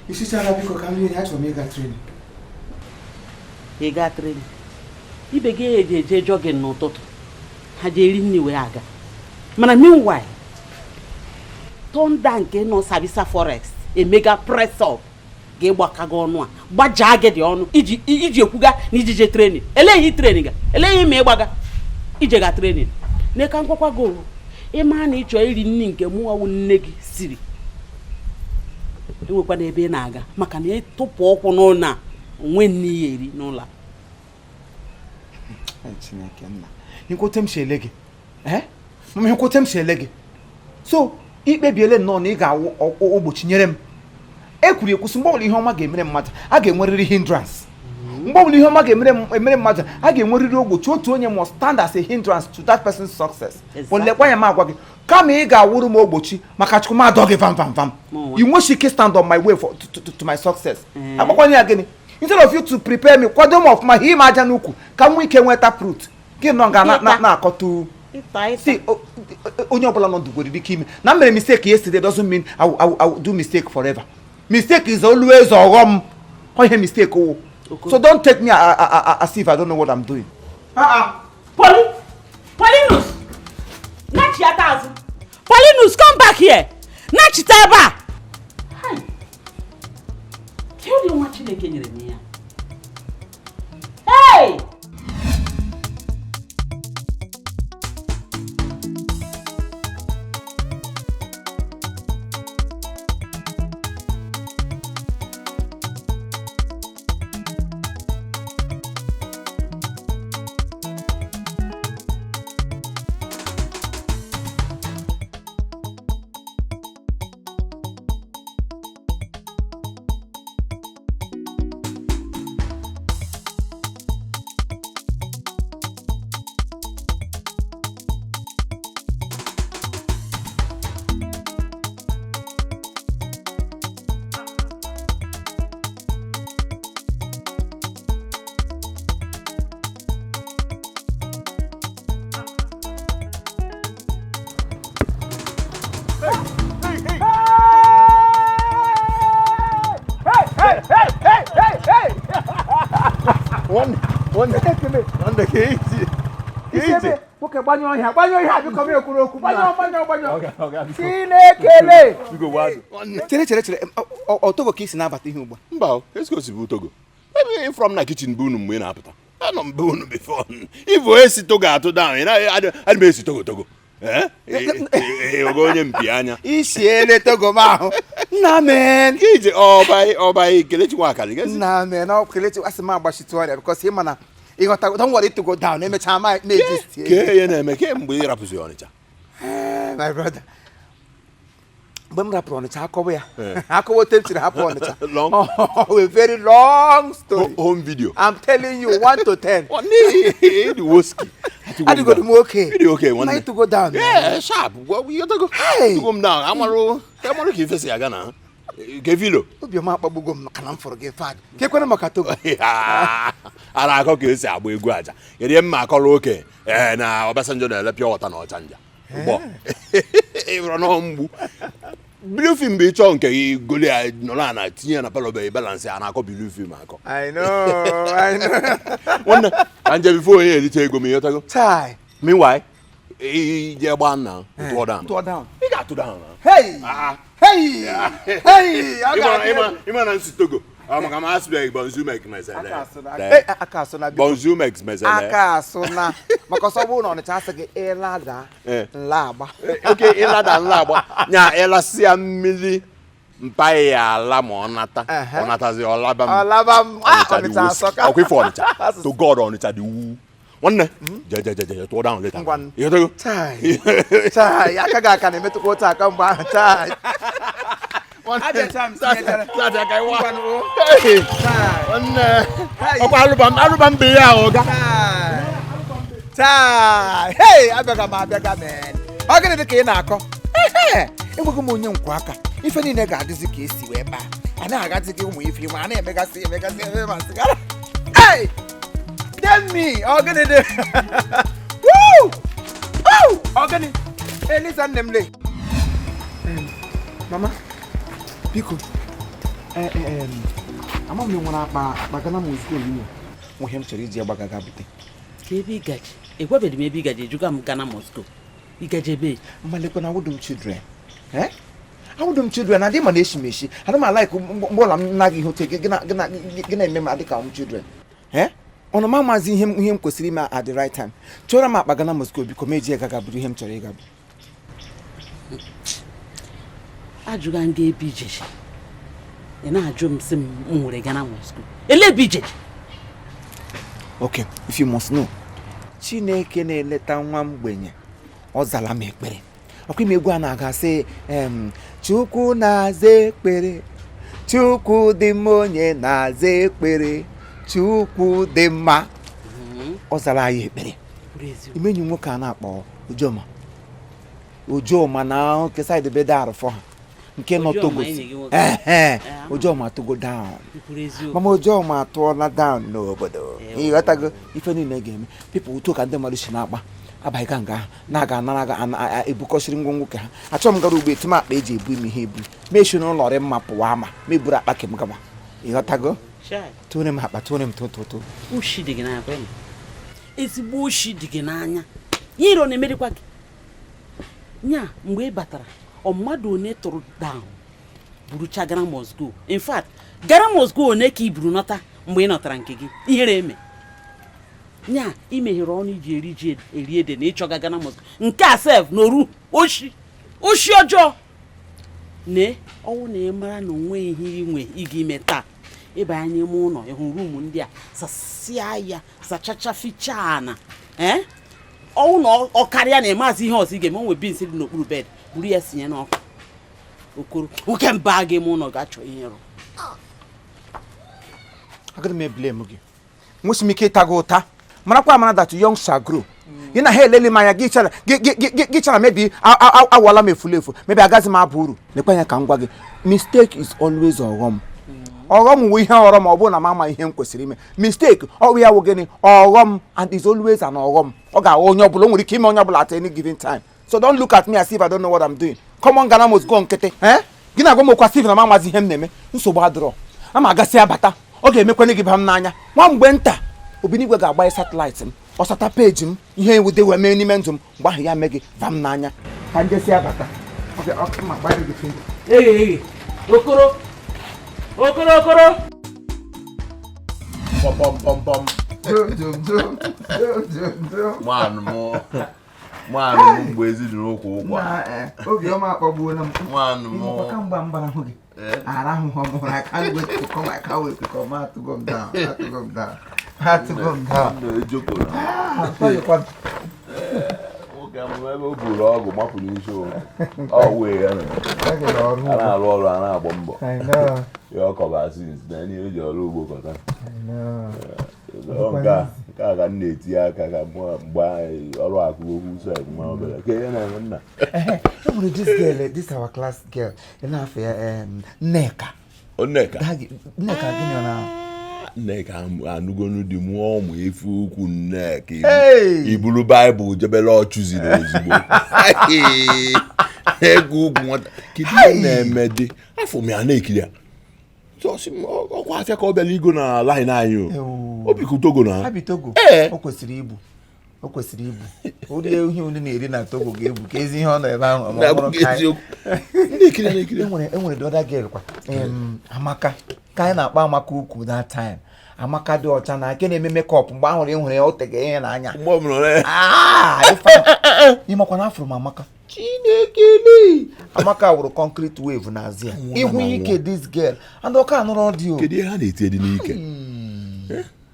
isichara biko ka m rie, achọrọ m ịga training. Ị gaa training? Ibe gị eji eje jogging n'ụtụtụ, ha ji eri nri wee aga. Mana meanwhile, thunder nke nọ Sabisa Forest emega press up ga-ịgbaka gị ọnụ a gbajaa gị dị ọnụ iji iji ekwuga na ijije training. Eleghị training ga eleghị ma ịgbaga ije ga training n'eka nkwakwa gị o. Ịma na ịchọ iri nri nke mụnwawu nne gị siri, enwekwana ebe ị na-aga, maka na ịtụpụ ụkwụ n'ụlọ a onwe nne ya eri n'ụlọ a. Chineke nna, nkwute m si ele gị, mama, nkwute m si ele gị. So ikpebiele nnọọ na ị ga-awụ ogbochi nyere m. Ekwuru ekwusị, mgbe ọbụla ihe ọma ga-emere mmadụ, a ga-enwerịrị hindrance. Mgbe ọbụla ihe ọma ga-emere mmadụ, a ga-enwerịrị ogbochi. Otu onye must stand as a hindrance to that person's success. Lekwa ya, m agwa gị, kama ị ga-awụrụ m ogbochi, maka Chukwu m adọ gị vam vam vam. You nweghị ike stand on my way for to my success. Agbakwanye ya gịnị? Instead of you to prepare me, kwado m ọfụma, hie m aja n'ukwu ka m nwee ike nweta fruit gị nọ nga na-akọtu. See, onye ọbụla nọ ndụ ike ime na m mere mistake yesterday doesn't mean I will do mistake forever. Mistake is always ọghọm. Ọ ihe mistake wụ. So don't take me as if I don't know what I'm doing. Paulinus, nachiata azụ. Paulinus, come back here. Nachita ebe a. Kedu nwa Chineke nyere m ya? Hey! Nwoke, gbanyụọ ihe, gbanyụọ ihe a biko, m ekwuru okwu. Gbanyụọ, gbanyụọ, gbanyụọ. Chinekele, chere, chere, chere, ọ Togo ka ị si na-abata ihe ugbu a? Mba, ezikosi bụ Togo. Ebe from na kitchen bụ unu mgbe ị na-apụta. Anọ m be unu before. Ivu esi Togo atụ down, ị naghị adị m esi Togo Togo. Ogo onye mpi anya. Isiele Togo m ahụ nna men. Ka ije ọba ọba Kelechi Nwakali gezi. Nna men, ọ Kelechi asị m agbachitụ ọrịa because ị ma na ịghọta. Don't worry to go down, emechaa ma na-eji. Ke ihe na-eme kemgbe ị rapụzi Ọnịcha? My brother, mgbe m rapụrụ Ọnịcha, akọwa ya akọwa otu m siri hapụ Ọnịcha. Long. Oh, a very long story. Home video. I'm telling you, 1 to 10. Ịdị woski. Adịgodo m oke. Ịdị oke, nwanne. Na to go down. Yeah, sharp. Ịghọtago. Hey. Tugo m down. Amarụ amarụ ka ife si aga na ke filo. Obiọma akpagbugo m maka na m fụrụ gị fad ka ekwere maka Togo. A na-akọ ka esi agba egwu aja. Kedu ihe mma akọrọ oke ee na Obasanjo na-ele pure water na Ọchanja ụgbọ ịrọ nọ mgbu blue film bụ ịchọ nke gị goli ya nọrọ ana tinye ya na palọ be balance a na-akọ blue film akọ. I know, I know. Nwanne, ka nje before onye erite ego m, ịghọtago. Chai. Meanwhile, ije gbaa nna tụọ down. Tụọ down. Ị ga-atụ down na. Hey, hey, hey, ọ ga-adị egwu. Ịma na nsi Togo maka m asịbeghị bonjour mek mesele. Aka asụ na, aka asụ na, biko. Bonjour mek mesele. Aka asụ na, maka ọsọ bụrụ na Ọnịcha asị gị ịlada nla agba. Oke ịlada nla agba nya ịlasịa mmiri mpa ya ala ma ọ nata ọ natazi ọlaba m. Ọlaba m. Ah, Ọnịcha asọka. Ọkwa ife Ọnịcha, to God, Ọnịcha dị wu, nwanne. Je je je je tụọ down later. Ngwanụ. Ịghọtago? Chai, chai, aka gị aka na-emetụkwa otu aka mgbe ahụ, chai. Abịacha m tinyechara. Ngwanụ, o. Nwanne, ọkwa alụba m alụba m bụ ihe ahụ ọga. Chai, hey, abịaga m, abịaga men. Ọ gịnị dị ka ị na-akọ? Ehe, enweghị m onye nkwa aka. Ife niile ga-adịzi ka esi wee kpaa. A na-agazi gị ụmụ ife nwa a na-emegasị emegasị eme masị gara. Hey! Damn me! Ọ gịnị dị? Woo! Woo! Ọ gịnị? Eliza nne m le. Mama, biko, ama m na nwere akpa Ghana must go n'ime. Nwe ihe m chọrọ iji ya gbagaga bute. Ka ebe ịgaji? Egwabeghị m ebe ịgaji, ejuga m Ghana must go. Ịgaji ebe? Mmalekwa na awụdụ m children. Eh? Awụdụ m children, adị ma na-eshi m eshi. Adị m alike mgbe ọla m naghị ihe otu gị na-eme m adị ka m children. Eh? Ọnụ m amazi ihe m kwesịrị ime at the right time. Chọrọ m akpa Ghana must go, biko, m eji ya gaga buru ihe m chọrọ ịga bụ. Ajụga m gị ebe ijeje, ị na-ajụ m sị m m nwere Ghana must go. Ele ebe ijeje? Okay, if you must know. Chineke na-eleta nwa mgbenye, ọ zala m ekpere. Ọkwa ime egwu a na-aga sị Chukwu na-aza ekpere, Chukwu dị mma, onye na-aza ekpere, Chukwu dị mma. Ọ zara anyị ekpere. Bụrụ eziokwu. Imenyi nwoke a na-akpọ Ojoma. Ojoma na nke side be arụfọ ha nke nọ Ojoma, Togo. enyi gị nwoke. Ehe, Eh, ama. Ojoma togo down. Kwuru eziokwu. Mama, Ojoma atụọla down n'obodo. Ewo. Ịghọtago ife niile ga-eme people uto ka ndị mmadụ si na-akpa abaghị nga ahụ na-aga anara ga ebukọsịrị ngwongwo ka ha. Achọrọ m gara ugbo etu m akpa eji ebu ime ihe ebu meshi n'ụlọ rị mma pụwa ama meburu akpa kem gaba. Ịghọtago? Chai. Tụrụ m akpa, tụrụ m tụtụtụ. Ushi dị gị n'anya kwa ịma. Ezigbo ushi dị gị n'anya. Ihe iro na-emerikwa gị nya mgbe ị batara, ọ mmadụ one tụrụ down burucha Ghana must go. In fact, Ghana must go one ka i buru nọta mgbe ị nọtara nke gị, ihere eme nya ị meghere ọnụ iji eri ji eri ede na ịchọga Ghana must go nke a sef n'oru oshi oshi ọjọọ nee. Ọnwụ na ị mara na onwe ihe ị nwe ị ga-ime taa, ịbanye n'ime ụlọ ịhụ room ndị a, sasịa ya, sachacha, fichaa ana. Ee, ọnwụ na ọ karịa na ịmazi ihe ọzọ ị ga-eme, onwe beans dị n'okpuru bed, buru ya sinye n'ọkụ. Okoro nwoke mba gị ime ụlọ ga-achọ ihe rụ. Agaghị m eblame gị, nwesị m ike ịta gị ụta. Marakwa amara that young shall grow. Gị na ha elele m anya gị chara gị chara mebi awala m efulefu, mebi agaghị m aba uru. Lekwa anya ka m gwa gị, mistake is always ọghọm. Ọghọm wụ ihe ọghọm. Ọ bụrụ na m ama ihe m kwesịrị ime, mistake ọ bụ ya wụ gịnị? Ọghọm. And is always an ọghọm. Ọ ga-aghọ onye ọbụla, o nwere ike ime onye ọbụla at any given time. So don't look at me as if I don't know what I'm doing. Come on, Ghana must go nkịtị. Eh, gị na-agwa m okwu as if na m amazi ihe m na-eme. Nsogbu adịrọ, ama agasị abata, ọ ga-emekwana gị ba m n'anya. Nwa mgbe nta, Obinigwe ga-agbanye satellite m, ọsata peji m, ihe ewude wee mee n'ime ndụ m. Mgbe ahụ ya mee gị va m n'anya. Ka njesi abata. Ma gbanye gị finger. Eghe eghe, Okoro, Okoro, Okoro. Pọm pọm pọm pọm. Dum, dum, dum, dum, dum, dum. Nwanụ m, nwanụ m, mgbe ezi dị n'ụkwụ ụkwa. Na, obiọma akpọgbuola m. Nwanụ m. Ịhụkwa kamgbe m gbara hụ gị, arahụ m ụra. I can't wait to come, I can't wait to come. Atụgo m down, atụgo m down, atụgo m down. Ejokoro. Ah, sorry, Nwoke amụma ebe o buru ọgụ mapụ n'isi o. Ọ wee ya na. Agara ọrụ A ugbo. na-arụ ọrụ, a na-agba mbọ. I know. Ya ọ kọba since na ihe eji ọrụ ugbo kọta. I know. Ọ nke a ka m na-etinye aka ka mụ mgbe anyị ọrụ akụ okwu sef nwa obere ka ihe na-eme nna. Ehe, e nwere this girl, this our class girl, ị na-afọ ya, Nneka. Nneka. Nneka gịnị ọ na Nneka anụgonu di mụọ ụmụ efu ukwu Nneka. Hey! Iburu baịbụl jebere ọchụziri ozugbo ego ugwu nwata. Kedu ihe na-eme dị afọ m ya na-ekiri ya? Sọsị m, ọkwa afịa ka ọ bịara igo na line anyị o. Ewo. O bikwu Togo na Ha bi Togo. Ee. O kwesịrị ibu, o kwesịrị ibu ụdị ihe unu na-eri na Togo ga-ebu ka ezi ihe ọ nọ ebe ahụ ma ọ bụrụ Na-abụghị ka anyị- eziokwu. Ndị ekiri na-ekiri. Enwere the other girl kwa, Amaka ka anyị na-akpọ Amaka ukwu that time. Amaka dị ọcha na nke na-eme makeup mgbe ahụrụ ị hụrụ ya, o tege ihe n'anya. Mgbe ọ bụla Ah, ịmakwa na afụrụ m Amaka. Chinekele, Amaka wụrụ concrete wave n'azụ ya. Ihu ike this girl and ọka anụrụ dị o. Kedu ihe ha na-eti dị n'ike?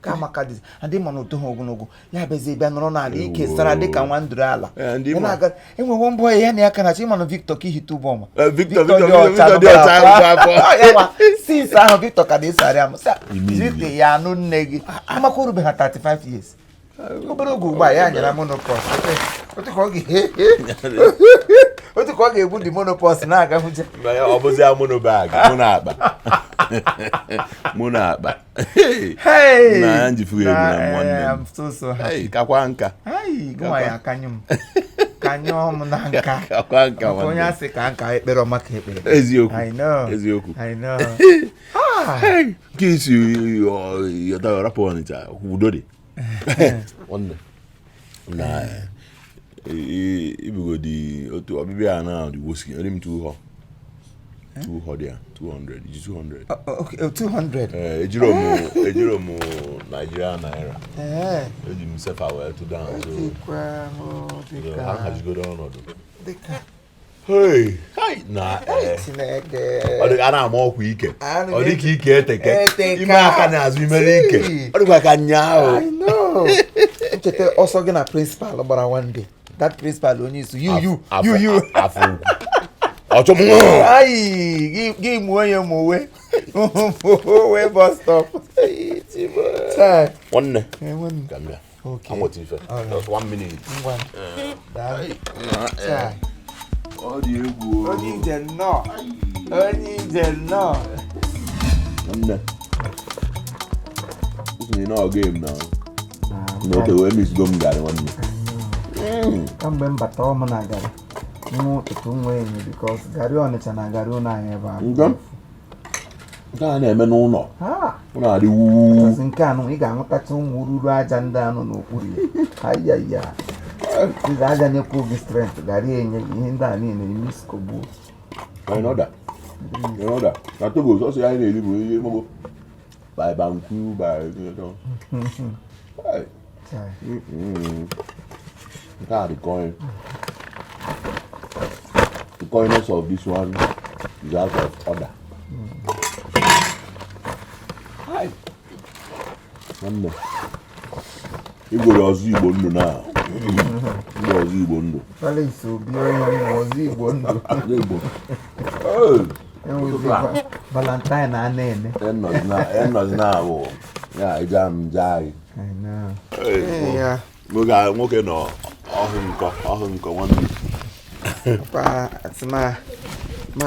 Ka Amaka dị and ịma na oto ha ogologo ya bịazie bịa nọrọ n'ala ike sara dịka nwa nduru ala. Eh, ndị Ị ma. Na-aga enwewo mbọ ya na ya ka na-achọ ịma na Victor ka ihite ụbọma. Eh, Victor, Victor, Victor dị ọcha nụkwara afọ. Ya nwa, since ahụ Victor ka na-esogharị am. Sị, Ime ime. Victor ya anụ nne gị. Amaka orubeghị 35 years, obere oge ugbu a ya nyere menopause. Otu ka ọ ga-ebu dị menopause na-aga hụje. Ọ bụzi ya mono bag, mụ na akpa, mụ na akpa. Hey! Na ya njifu egwu na nwanne m. I'm so so happy. Hey, kakwa nka. Ai, gụnwa ya akanyụ m ka Ka nyụọ m na nka. Akwa nka, Maka onye nwanne. asị ka nka ekpere ọma ka ekpere. Eziokwu. I know. Eziokwu. I know. Hey, nke isi yọta rapụ Ọnịcha, udo dị. Nwanne, na ibugodi otu ọbịbịa a na dị woski, onye m 200. 200 ya, 200, iji 200. Okay, 200. Eh, ejiro m Nigeria naira. Ee. Eji m sefa wee tụ down, so Dịkwa m dịka ha hazigodo ọnọdụ. Dịka Hey, hey, na eh. Chineke. Ọ dị a na-ama ọkwa ike. Anụ Ọ dị ka ike eteke. Eteka. Ime aka n'azụ imere ike. See. Ọ dịkwa ka nyaa o. I know. Ncheta ọsọ gị na principal gbara one day. That principal onye isi you you you you. Afọ ukwu. Ọchụ m. Ayi, gị mụọ ya mụwe. Mụwe bus stop. Chai. Nwanne. Eh, nwanne. Ka m bịa. Okay. Anweta ife. All right. Just one minute. Ngwa. Daalụ. Chai. Ọ dị egwu o. Onye ije nnọọ. Onye ije nnọọ. Nwanne. Isi na ọ game na. Na oke wee misigo m garị, nwanne. Kamgbe m bata ọmụ na garị nwa ụtụtụ nwa enyi because garị Ọnịcha na garị ụlọ anyị ebe a. Nke a na-eme n'ụlọ. Ha! Ụlọ adị wuuu. Because nke anụ ị ga-ahụtacha ụmụ ruru aja ndị anụ n'okpuru ya. Ayaya. Ize aja nyekwu gị strength, garị enye gị ihe ndị a niile imiskogbuo. Anyị nọda. Anyị nọda. Na Togo, sọsọ ya anyị na-eri bụ ihe mọbụ. By banku, by. Hey. Chai. Nke a dị coin. The coyness of this one is out of order. Hi. Nwanne. Igwere ọzọ Igbo ndụ na. Igwe ọzọ Igbo ndụ. Felix Obi onye nwe ọzọ Igbo ndụ. Ọzọ Igbo. Hey. Enwezikwa Valentine a na-eme. Enọzi na abụ. Ya ịja m jaa anyị. I know. Hey, Ee, ya. Nwoke nọ ọhụ nkọ ọhụ nkọ, nwanne. Kwa asị ma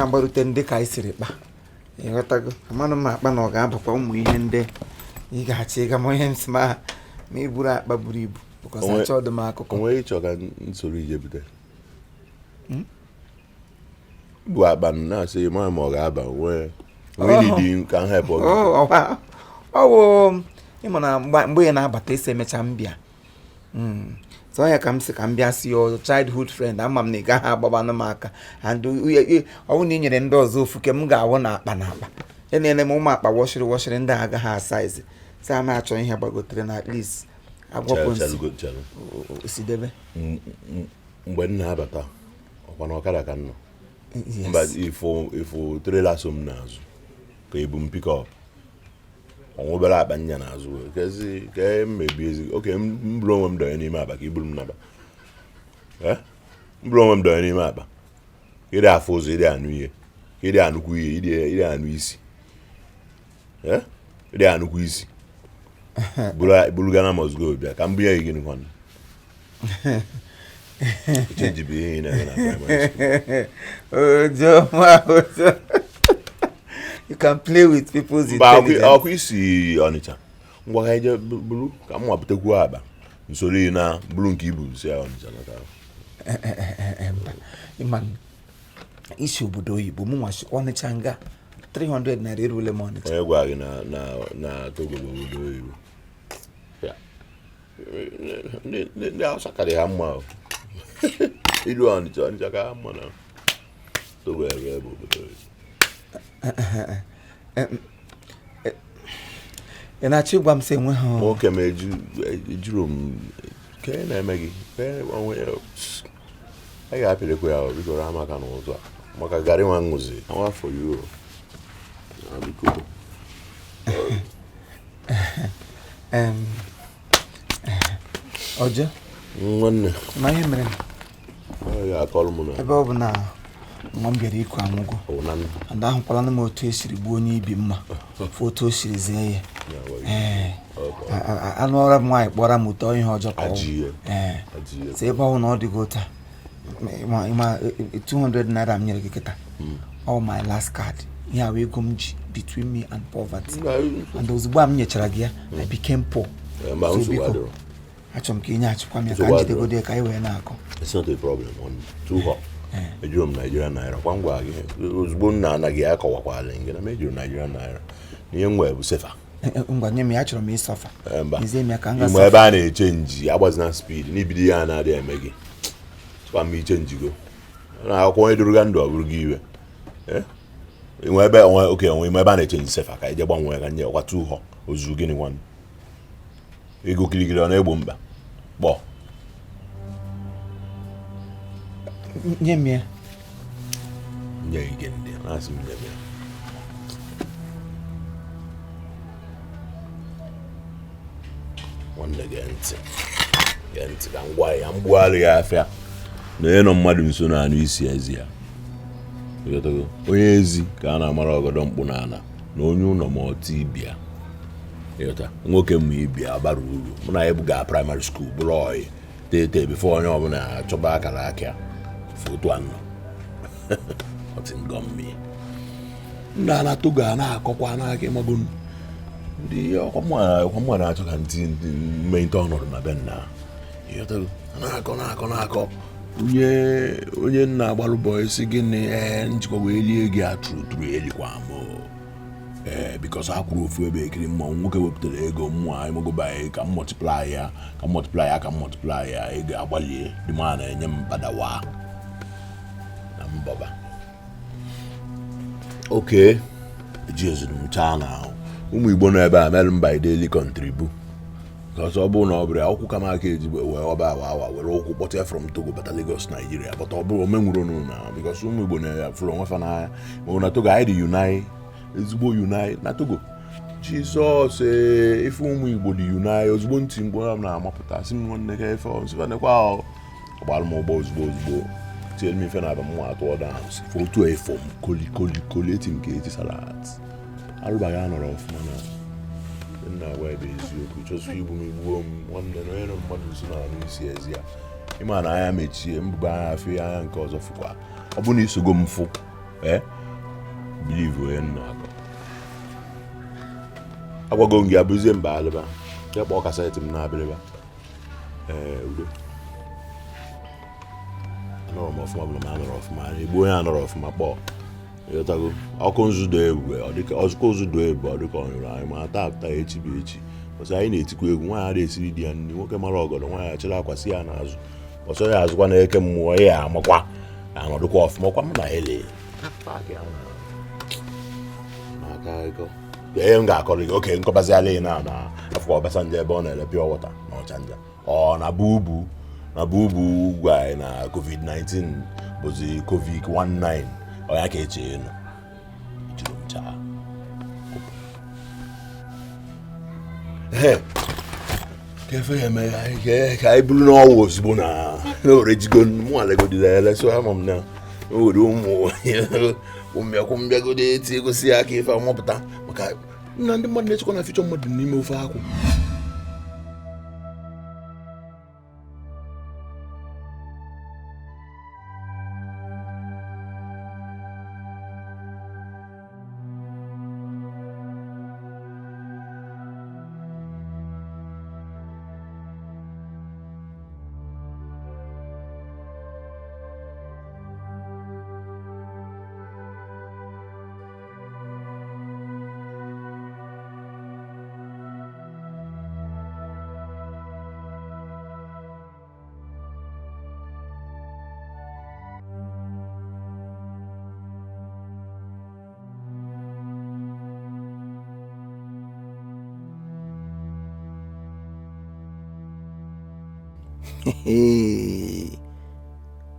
agbarute ndị ka anyị siri kpa, ịghọtago, amanụ m akpa na ọ ga-abakwa ụmụ ihe ndị ị ga-achọ ịga ma ihe m si ma i buru akpa buru ibu because achọghị m akụkọ. Onwe ịchọ ka nsoro ije bute bụ akpa m na-asị ma ọ ga-aba nwee nwee dị ka m hepụ gị. Oh, ọ wụ ịma na mgbe ị na-abata isi emecha m bịa. So ya ka m si ka m bịa si your childhood friend, ama m na ị gaghị agbabanụ m aka and ọ bụrụ na ị nyere ndị ọzọ ofu ke m ga-awụ na akpa na akpa ya na-ele m ụmụ akpa wọshịrị wọshịrị ndị a agaghị asaizi si ama achọ ihe gbagotere na at least agwọpụ nsị. Chelụ, chelụ. Si debe. Mgbe m na-abata ọkwa na ọkada ka m nọ. Yes. Mba, ifo trailer so m n'azụ ka ebu m pickup ọnwụ obere akpa nya n'azụ wee kezi ka m mebi ezi oke m buru onwe m dọnye n'ime akpa ka iburu m naba. Eh? M buru onwe m dọnye n'ime akpa ka ịdị afụ ụzọ, ịdị anụ ihe, ka ịdị anụkwu ihe, ịdị anụ isi. Eh? Ịdị anụkwu isi buru Ghana must go bịa ka m bunye gị. Gịnị kwanụ? Change bụ ihe ị na-eme na primary school. Ojoma, Ojo. You can play with people's Mba, intelligence. ọkụ isi Ọnịcha, ngwa, ka ije buru ka m nwabutekwuo akpa nsoro ị na buru nke ibu si ya Ọnịcha nata. Mba, ịma isi obodo oyibo mụ nwachi Ọnịcha nga 300 naira erule m Ọnịcha. Onye gwara gị na Togo bụ obodo oyibo? Ya. Ndị Hausa karịrị ha mma o. Iru Ọnịcha, Ọnịcha ka ha mma na Togo ebe bụ obodo oyibo. Ị na-achọ ịgwa m sị enweghị Nwoke m, ejuru m ke na-eme gị ke onwe ya a ga-apịrịkwa ya o, biko raa maka n'ụzọ a maka garị nwa ṅụzi nwa afọ euro na biko. Ọjọ. Nwanne. Ma ihe mere Ọ ga-akọrọ m na ebe ọ bụ na nwa m bịara ịkụ anwụgo ọ na and ahụkwala m otu esiri gbuo onye ibi mma fụ otu o siri zee ya. Ee, anụ ọra m nwaanyị kpọrọ m ụtọ ihe ọjọọ ka ọ Ajọ ihe. bụ. Ee. Ajọ ihe. Si ebe ọ bụ na ọ dịgo otu a, ịma 200 naira m nyere gị kịta, all my last card ihe ahụ ego m ji between me and poverty, and ozugbo a m nyechara gị ya, I became poor. Mba, So nsogbu biko, adịrọ. Achọrọ m ka ị nyeghachikwa m ya ka Nsogbu m adịrọ. jidegodo ya ka anyị wee na-akọ. It's not a problem. One, two hot. Ejiro m Nigerian naira kwa ngwa gị ozugbo m na-anaghị akọwakwala gị na m ejiro Nigerian naira na ihe m nwee bụ sefa. Ngwa, nye m ya, achọrọ m ịsọfa. Mba. Nyezie m ya ka m ga Mgbe ebe a na-eche nji agbazina speed n'ibido ya na-adịghị eme gị tụkwa m iche njigo na akwụkwọ onye duru ga ndụ ọ bụrụ gị iwe. Enwe ebe onwe oke onwe ime ebe a na-eche nji sefa ka ije gbanwee ka nye ọkwa two họ ozu gịnị nwanne ego kirikiri ọ na-egbo mkpa kpọọ. Nye m ya. Nye gị ndị na-asị m nye m ya. Nwanne, gee ntị, gee ntị ka m gwa ya mgbugharị ya afịa na onye nọ mmadụ nso na-anụ isi ezi ya. Ịghọtago? Onye ezi ka a na-amara ọgọdọ mkpụ n'ala na onye ụlọ ma ọtụ ibia. Ịghọta? Nwoke ma ibia bara uru. Mụ na ya buga primary school bụrụ ọyị tete before onye ọbụla achọba akara aka foto anọ ọtịngọmmi nna na Togo a na-akọkwa n'aka ịmago ndị ọkwa mụ na-achọ ka ntị mmenyite ọnọdụ na be nna. Ịghọtago? A na-akọ na-akọ na-akọ onye onye nna agbalụ bọị sị gịnị ee njikwa wee lie gị atụrụ tụrụ elikwa m ee because a kwụrụ ofu ebe ekiri mmanwụ nwoke wepụtara ego mmụọ anyị mogobanye ka m multiply ya ka m multiply ya ka m multiply ya ego agbalie dị ma na-enye m badawa na mbọba oke eji ezuru m chaa na ahụ ụmụ Igbo nọ ebe a mere mba daily contribu because ọ bụrụ na ọ bụrụ ya ụkwụ kama aka eji wee ọba awa awa were ụkwụ kpọta ya from Togo bata Lagos Nigeria but ọ bụrụ omenwuru onu na because ụmụ Igbo na-afụrụ onwe fa n'anya ma na Togo anyị dị unite ezigbo unite na Togo Jizọs ee ife ụmụ Igbo dị unite ozugbo ntị mgbe m na-amapụta sị m nwanne ka ife nsịfanekwa ọgbara m ụgbọ ozugbo ozugbo tinyere m ife na aba m nwa atụọ down foto efo m koli koli koli eti nke eti salat arụbaghị anọrọ ọfụma na nna agwa ebe eziokwu chọsụ igbu m igbuo m nwanne na onye nọ mmadụ nso na anụ isi ezi ya ịma na anya mechie mbụba anya afọ anya nke ọzọ fụkwa ọ bụ na isogo m fụ ee bilivu onye nna akọ agwago m gị abụzie mba alịba ya kpọọ kaseti m na-abịrịba ee udo anọrọ m ọfụma bụrụ m anọrọ ọfụma egbu onye anọrọ ọfụma kpọọ. Ịghọtago? Ọkụ nzu doo ebube ọ dịka ọzụkọ nzu doo ebube ọ dịka ọ nyụrụ anyị ma taa taa echi bụ echi ọsọ anyị na-etikwa egwu nwaanyị ada esiri di ya nri nwoke mara ọgọdọ nwaanyị achịrị akwa si ya n'azụ ọsọ ya azụkwa na-eke mmụọ ya amakwa anọdụkwa ọfụma kwa m na ele n'aka ịkọ ihe m ga-akọrọ gị oke nkọbaziala ị na na afọ Obasanjo ebe ọ na-ele pure water na Ọchanja ọ na bubu na bubu ugwu anyị na COVID-19 bụzi COVID-19 ọ ya ka eche enu jiri m chaa ka efe ya eme ka anyị buru n'ọwụ ozugbo na orejigo mụ alegodila ele so ama m na o were ụmụ kwụmbịakwụmbịagodo eti egosi ya aka ife amapụta maka nna ndị mmadụ na-echekwa na fichọ mmadụ n'ime ofe akwụ.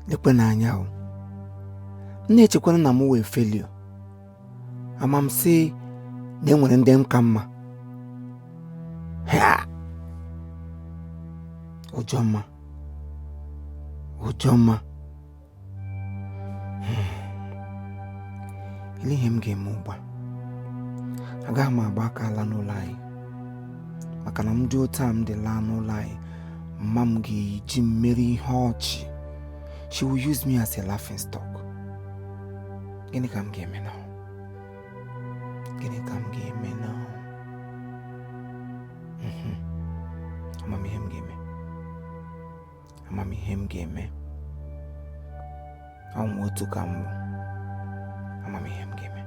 Lekwe n'anya o m na-echekwana na m wee felio ama m sị na enwere ndị m ka mma. Ha! Ụjọ mma, ụjọ mma. Ele ihe m ga-eme ugbu a? Agaghị m agba aka ala n'ụlọ anyị maka na m dị otu a m dị laa n'ụlọ anyị mma m ga-eji m mere ihe ọchị. She will use me as a laughing stock. Gịnị ka m ga-eme now? Gịnị ka m ga-eme now? Amamihe m ga-eme. Amamihe m ga-eme. Ọnwụ otu ka m bụ. Amamihe m ga-eme.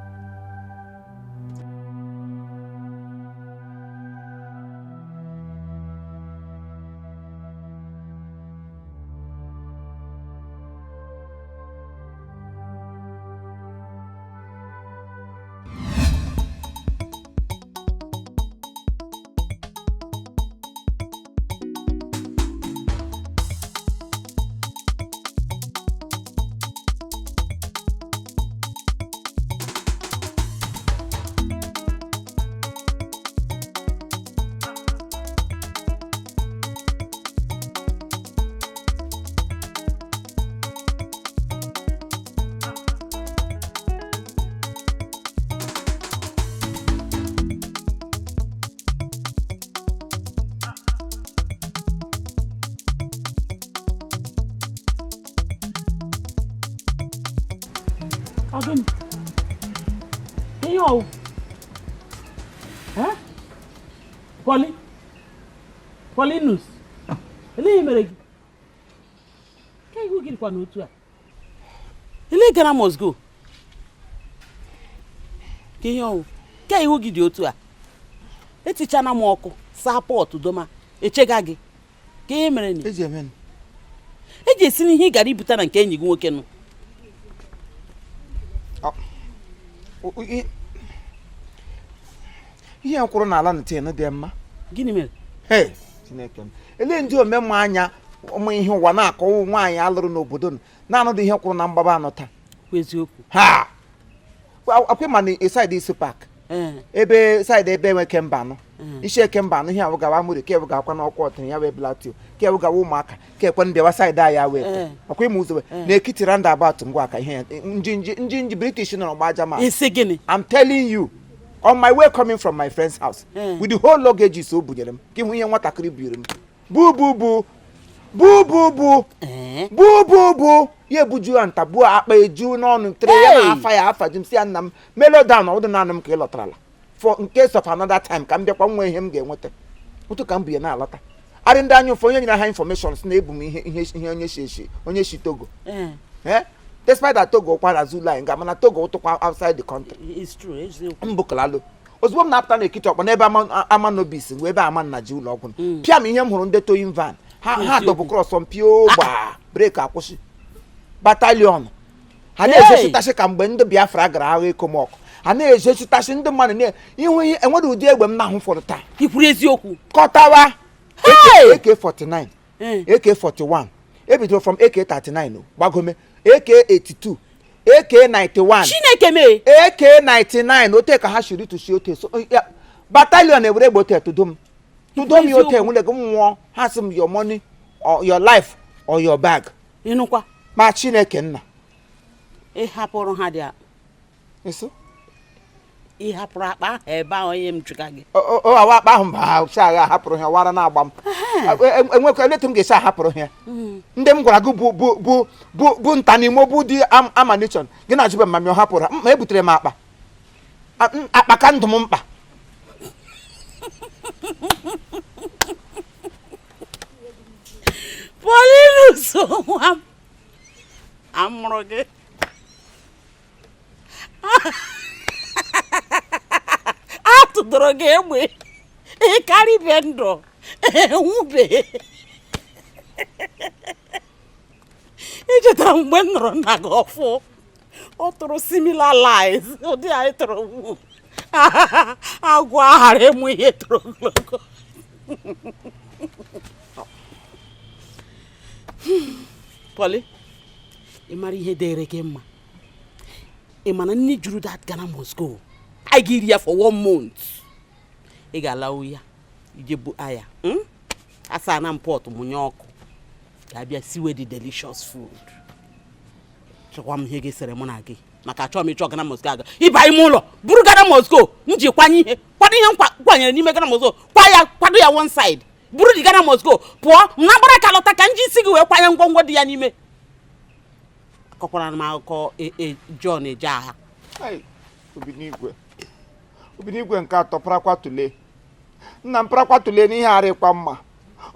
Ọ gịnị? Ihe ọwụ? Eh? Pọli? Paulinus? Elee ihe mere gị? Ka ihu gị dịkwa n'otu a? Elee Ghana must go? Ka ihe ọwụ? Ka ihu gị dị otu a? Etichana m ọkụ, saa pot doma, echega gị. Ka ihe mere ni? Eji eme. Eji esi n'ihe ị gara ibute na nke enyi gị nwoke nụ. Ihe kwụrụ n'ala na tin dị mma. Gịnị mere? Hey, Chineke m. Elee ndị omemma anya ụmụ ihe ụwa na-akọwa nwaanyị alụrụ n'obodo na-anọdụ ihe kwụrụ na mgbaba anọ taa. Eziokwu. Ha! Akwe ma na saịdị isi pak. Ebe saịdị ebe enwe kemba anọ. Isi ekemba anọ ihe awụ gawa amụrụ ke ewu gawakwa n'ọkwa ọtịrị ya wee blatio ke ewu gawa ụmụaka ke ekwe mbịawa saịdị a ya wee ọkwa ịma ụzọ n'ekiti roundabout ngwa ka ihe ya njinji British nọrọ gba aja ma. Isi gịnị? I'm telling you, on my way coming from my friend's house with the whole luggage so bunyere m ka ịhụ ihe nwatakịrị biri m bu bu bu bu bu bu bu bu bu ya ebuju ya nta buo akpa eju n'ọnụ tere ya na afa ya afa ji m si ya nna m melodown ọ dị naanị m ka ị lọtarala for in case of another time ka m bịakwa nwa ihe m ga-enweta otu ka m bụ ya na-alọta arị ndị anya ụfọ onye nyere ha information si na ebu m ihe ihe onye shi eshi onye shi Togo. Despite that Togo kwara Zulu anyị ga mana Togo ụtụkwa outside the country. It's true, mbụkalalo ozugbo m na-apụta n'ekiti ọkpọ n'ebe Amanobis mgbe ebe ama nna ji ụlọ ọgwụ pịa m ihe m hụrụ ndị toyin van ha double cross m pịa gbaa breki akwụsị batalion ha na-ezechitachi ka mgbe ndị Biafra gara agha ekomọkụ ha na-ezechitachi ndị mmadụ na ihu ihe enwere ụdị egbe m na-ahụ fọrọ taa. Ikwuru eziokwu. Kọtawa AK-49 AK-41 ebidoro from AK-39 gbagome AK-82 AK-91 Chineke mee AK-99 ote ka ha shiri tụshi ote so batalion ewere egbe ote tụdom tụdom ya ote nwere gị nwụọ ha sị m your money or your life or your bag. Ịnụkwa ma Chineke nna ị hapụrụ ha dị eso ị hapụrụ akpa ahụ ebe ahụ onye m chụga gị awa akpa ahụ mba si agha hapụrụ ha wara na-agba m enwekwa eletu m ga-esi ahapụrụ ha ndị m gwara gị bụ bụ bụ bụ bụ nta n'ime bụ dị amanation gị na-ajụbe m ma m hapụrụ ha ma ebutere m akpa akpa ka ndụ m mkpa. Paulinus nwa m amụrụ gị atụdoro gị egbe ịkarịbe ndụ enwube ichetara mgbe m nụrụ nna gị ọfụ ọ tụrụ similar lies ụdị anyị tụrụ mgbu agwọ aghara ịmụ ihe tụrụ ogologo. Pọli, ị mara ihe dịrị gị mma ị mana nne juru that Ghana must go I ga-eri ya for 1 month ị ga-alawu ya ije bu aya asa na mpọtụ mụnye ọkụ ga-abịa siwe the delicious food chọkwa m ihe ga-esere mụ na gị maka achọghị m ịchọ Ghana must go aga ịba ime ụlọ buru Ghana must go m ji kwanye ihe kwado ihe m kwanyere n'ime Ghana must go kwa ya kwado ya one side buru the Ghana must go pụọ m na gbara ka lọta ka m ji isi gị wee kwanye ngwongwo dị ya n'ime akọkwara m akụkọ John Ejeagha. Obinigwe nke atọ parakwa tụlee nna m parakwa tụlee n'ihe arịkwa mma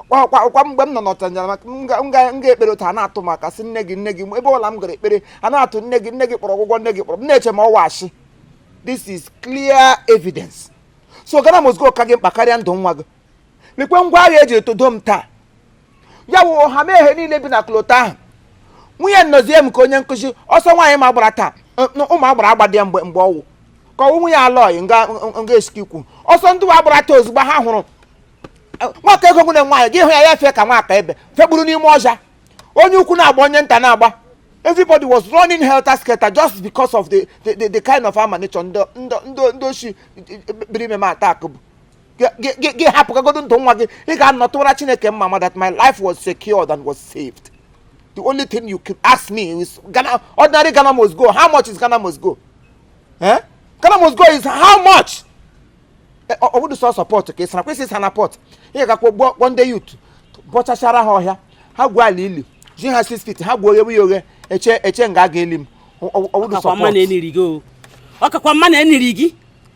Kwa mgbe m nọ n'ọtanjara maka m ga ekpere otu a na-atụ maka sị nne gị nne gị ebe ọla m gara ekpere a na-atụ nne gị nne gị kpọrọ ọgwụgwọ nne gị kpọrọ m na-eche ma ọ washi. This is clear evidence. So Ghana must go ka gị mkpa karịa ndụ nwa gị. Lekwe ngwa agha eji etodo m taa. Ya wụ ọha mehe niile bi na klota ahụ. Nwunye nọzie m ka onye nkụzi ọsọ nwaanyị ma gbara taa ụmụ agbara agbadị ya mgbe ọwụ ka ọwụ nwunye alọghị nga esikikwu ọsọ ndị wa gbara taa ozugbo ha hụrụ nwaka ego nwunye nwaanyị gị hụ ya ya fee ka nwaka ebe fegburu n'ime ọja onye ukwu na-agba onye nta na-agba. Everybody was running helter skelter just because of the kind of ammunition ndị oshi biri ime m attack bụ. Gị hapụgagodo ndụ nwa gị, ị ga-anọtụra Chineke mma ma that my life was secured and was saved. The only thing you could ask me is Ghana, ordinary Ghana must go. How much is Ghana must go? Eh? Ghana must go is how much? Ọ bụdụ sọ support ka ị sara kwesị ịsa na port. Ị ga-akpọ gbọ ndị youth bọchachara ha ọhịa, ha gwuo ala ili, ji ha 6 feet, ha gwuo oghewe ya oghe, eche nga a ga-eli m. Ọ bụdụ support. Ọkakwa mma na eniri gị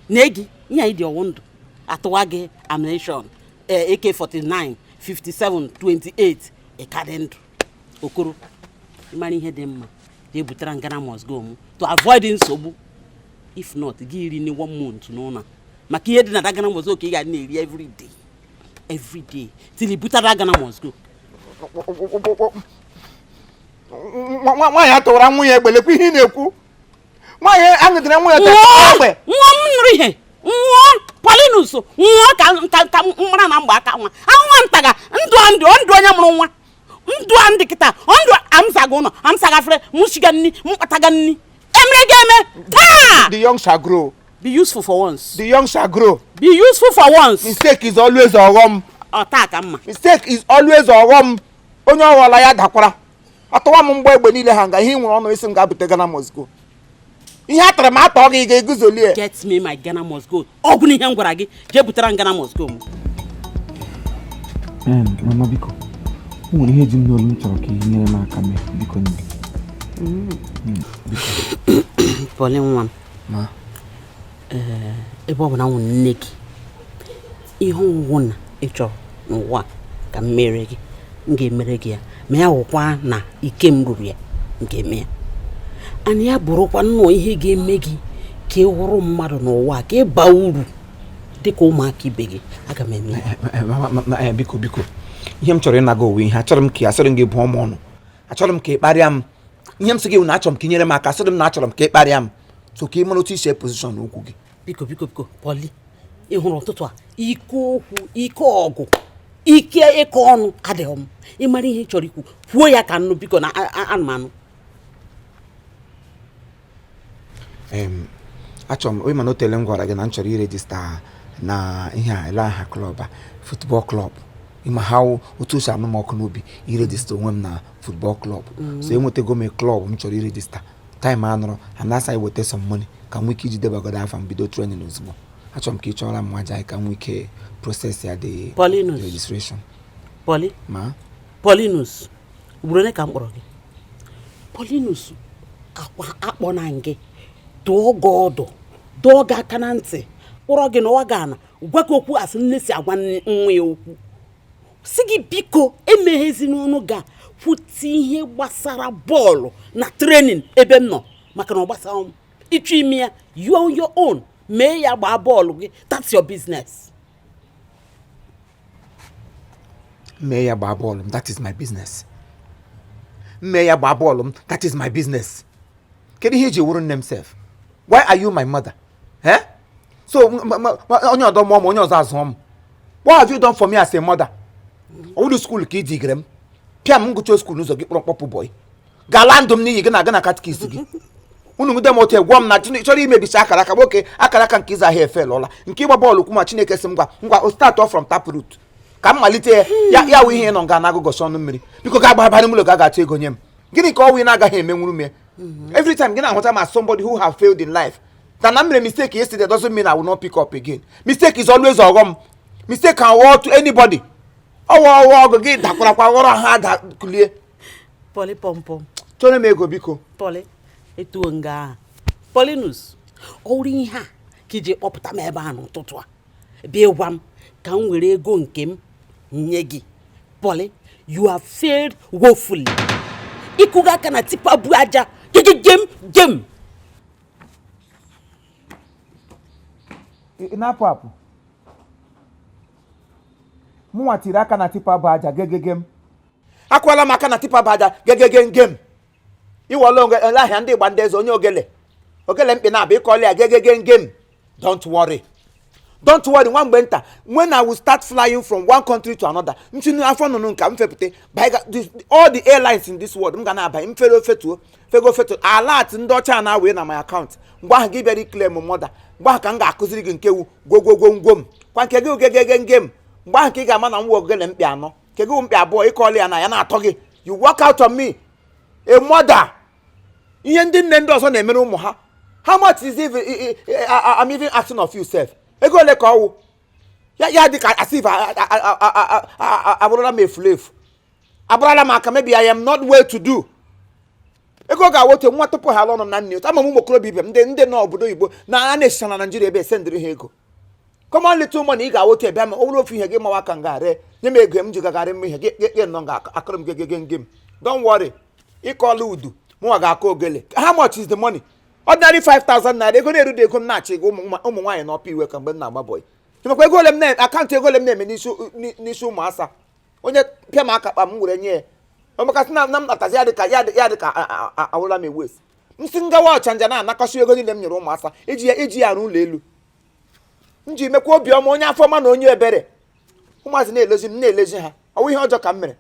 na egi ihe anyị dị ọwụ ndụ atụwa gị ammunition AK-49 57 28 ịkarị ndụ. Okoro, ịmara ihe dị mma ga-ebutere Ghana must go m to avoid nsogbu. If not, gị iri ni 1 month n'ụlọ maka ihe dị na Ghana must go ka ị ga na-eri every day every day till i butere Ghana must go. Nwaanyị atụwara nwunye egbe, lekwa ihe ị na-ekwu. Nwaanyị aṅụdịrị nwunye egbe. Nwa m nụrụ ihe nwụọ Paulinus nwụọ ka mara na mgba aka nwa ahụnwa ntaga ndụ ndụ ndụ onye mụrụ nwa ndụ a ndị kịta ndụ amsaga ụlọ amsaga afere mụchiga nni mkpataga nni emere gị eme taa. The young shall grow. Be useful for once. The young shall grow. Be useful for once. Mistake is always ọghọm. Ọ taa ka mma. Mistake is always ọghọm. Onye ọghọla ya dakwara. Atụwa m mgba egbe niile ha nga ihe ị nwere ọnụ isi m ga-abute Ghana must go. Ihe a tara m atọ gị ga-eguzolie. Get me my Ghana must go. Ọ bụ ihe m gwara gị jee butere m Ghana must go m. Mama biko, o nwere ihe ji m n'olu m chọrọ ka ị nyere m aka mee biko nne. Pauline nwa m. Ma. Ebe ọ bụ na nwụ nne gị ihe ọwụwụ na ị chọrọ n'ụwa ka m mere gị m ga-emere gị ya ma ya wụkwa na ike m ruru ya m ga-eme ya. Ana ya bụrụkwa nnọọ ihe ga-eme gị ka ị wụrụ mmadụ n'ụwa ka ị baa uru dịka ụmụaka ibe gị aga m eme ya. Biko biko, ihe m chọrọ ịnaga owe ihe achọrọ m ka asịrị m gị bụọ m ọnụ, achọrọ m ka ị kparịa m. Ihe m sị gị na achọrọ m ka ị nyere m aka, asịrị m na achọrọ m ka ị kparịa m. So ka ị mara otu isi pozishọn okwu gị. Biko biko biko Pọli, ị hụrụ ụtụtụ a ike okwu ike ọgụ ike ịkọ ọnụ adịghị m. Ị mara ihe ị chọrọ ikwu kwuo ya ka nnụ biko na anụmanụ. Achọrọ m onye mana otele m gwara gị na m chọrọ irejista na ihe a ele aha klọb a football club. Ịma ha otu o si anụ m ọkụ n'obi irejista onwe m na football club. So enwetago m klọb m chọrọ irejista. Time a nọrọ anasa iweta some money ka m nwee ike iji debagodo afa m bido training ozugbo. Achọrọ m ka ị chọrọ m nwaja ka m nwee ike process ya the registration. Pọli? Ma? Paulinus, ugboro ole ka m kpọrọ gị? Paulinus, akwa akpọ na gị dụọ gị ọdụ dụọ gị aka na ntị kpọrọ gị n'ụwa gị ana gwa gị okwu asị nne si agwa nwa ya okwu si gị biko emeghezi n'ọnụ ga kwute ihe gbasara bọọlụ na training ebe m nọ maka na ọ gbasara m ịchọ ime ya you on your own mee ya gbaa bọọlụ gị, that's your business. Mee ya gbaa bọọlụ m, that is my business. Mee ya gbaa bọọlụ m, that is my business. Kedu ihe eji wuru nne m sef? Why are you my mother? Eh? So onye ọdọ mụọ m onye ọzọ azụọ m. What have you done for me as a mother? Ọ wụrụ skuul ka ị digere m pịa m ngụcha skuul n'ụzọ gị kpọrọ mkpọpụ bọyị gala ndụ m n'iyi gị na aga na katikis gị unu nwude m otu egwọ m na chọrọ imebisi akara aka nwoke akara aka nke ịza ahịa efe lụọla nke ịgba bọọlụ kwu ma Chineke sị m ngwa ngwa start off from tap root ka m malite ya ya wụ ihe ị nọ nga na-agụgọsi ọnụ mmiri biko ga agbabara m ụlọ ga ga-achọ ego nye m gịnị ka ọ wụ ị na-agaghị emenwuru m ya. Every time gị na-ahụta m as somebody who have failed in life that na m mere mistake yesterday doesn't mean I will not pick up again. Mistake is always ọghọm. Mistake can ghọọ to anybody. Ọwọ ọghọ ọgụ gị dakwarakwa ghọrọ ha da kulie. Pọli pọmpọm. Chọrọ m ego biko. Pọli etuo nga ahụ. Paulinus, ọ wụrụ ihe a ka iji kpọpụta m ebe a n'ụtụtụ a bịa gwa m ka m were ego nke m nye gị Poli, you have failed woefully. Ịkụga aka na tipper bu aja gegegem gem. Ị na-apụ apụ. Mụnwa tiri aka na tipper bụ aja gegegem. Akwala m aka na tipper bụ aja gegegem gem. Iwọla ole ahịa ndị Igba ndị eze onye ogele. Ogele mkpi na-abịa ịkọla ya gegegem gem. Don't worry. Don't worry, nwa mgbe nta when I will start flying from one country to another, ntinye afọ nnụnụ nka m fepụta all the airlines in this world m ga na-abanye m fere ofetuo fego fetuo alert ndị ọcha na-awe na my account. Mgbe ahụ gị bịara ikele m mọda, mgbe ahụ ka m ga-akụziri gị nke wu gwogwogwongwo m kwa nke gị gegege nge m. Mgbe ahụ ka ị ga-ama na m wụ ogele mkpi anọ nke gị mkpi abụọ ịkọla ya na ya na-atọ gị. You work out on me a mother. Ihe ndị nne ndị ọzọ na-emere ụmụ ha. How much is even I'm even asking of you sef? Ego ole ka ọwụ ya ya dị ka as if abụrụla m efulefu, abụrụla m aka. Maybe I am not well to do. Ego ga-awote nwa tupu ha alụ ọnụ m na nne. Ama m ụmụ okorobịa ibe m ndị nọ obodo oyibo na a na-esicha na Naijiria ebe esendịrị ha ego. Common little money ị ga-awote bịa ma ọ bụrụ ofu ihe gị mawa aka nga ree nye m ego m ji gagharị m ihe gị nọ nga akụrụ m gegege nge m. Don't worry, ịkọla udu mụnwa ga-akọ ogele. How much is the money? Ordinary 5000 naira. Ego na-erudo ego m na-achị ego ụmụ nwaanyị n'ọpa iwe ka mgbe m na-agba bọyị. Makwa ego ole m na account, ego ole m na-eme n'isi ụmụ asa. Onye pịa m aka kpa m were nye ya ọmakasị na m natazi ya dịka ya dịka awụla m ewes m si ngawa ọchanja na-anakọsị ego niile m nyere ụmụ asa iji ya arụ ụlọ elu m ji mekwa obiọma onye afọma na onye ebere. Ụmụazị na-elezi m na-elezi ha. Ọwụ ihe ọjọọ ka m mere?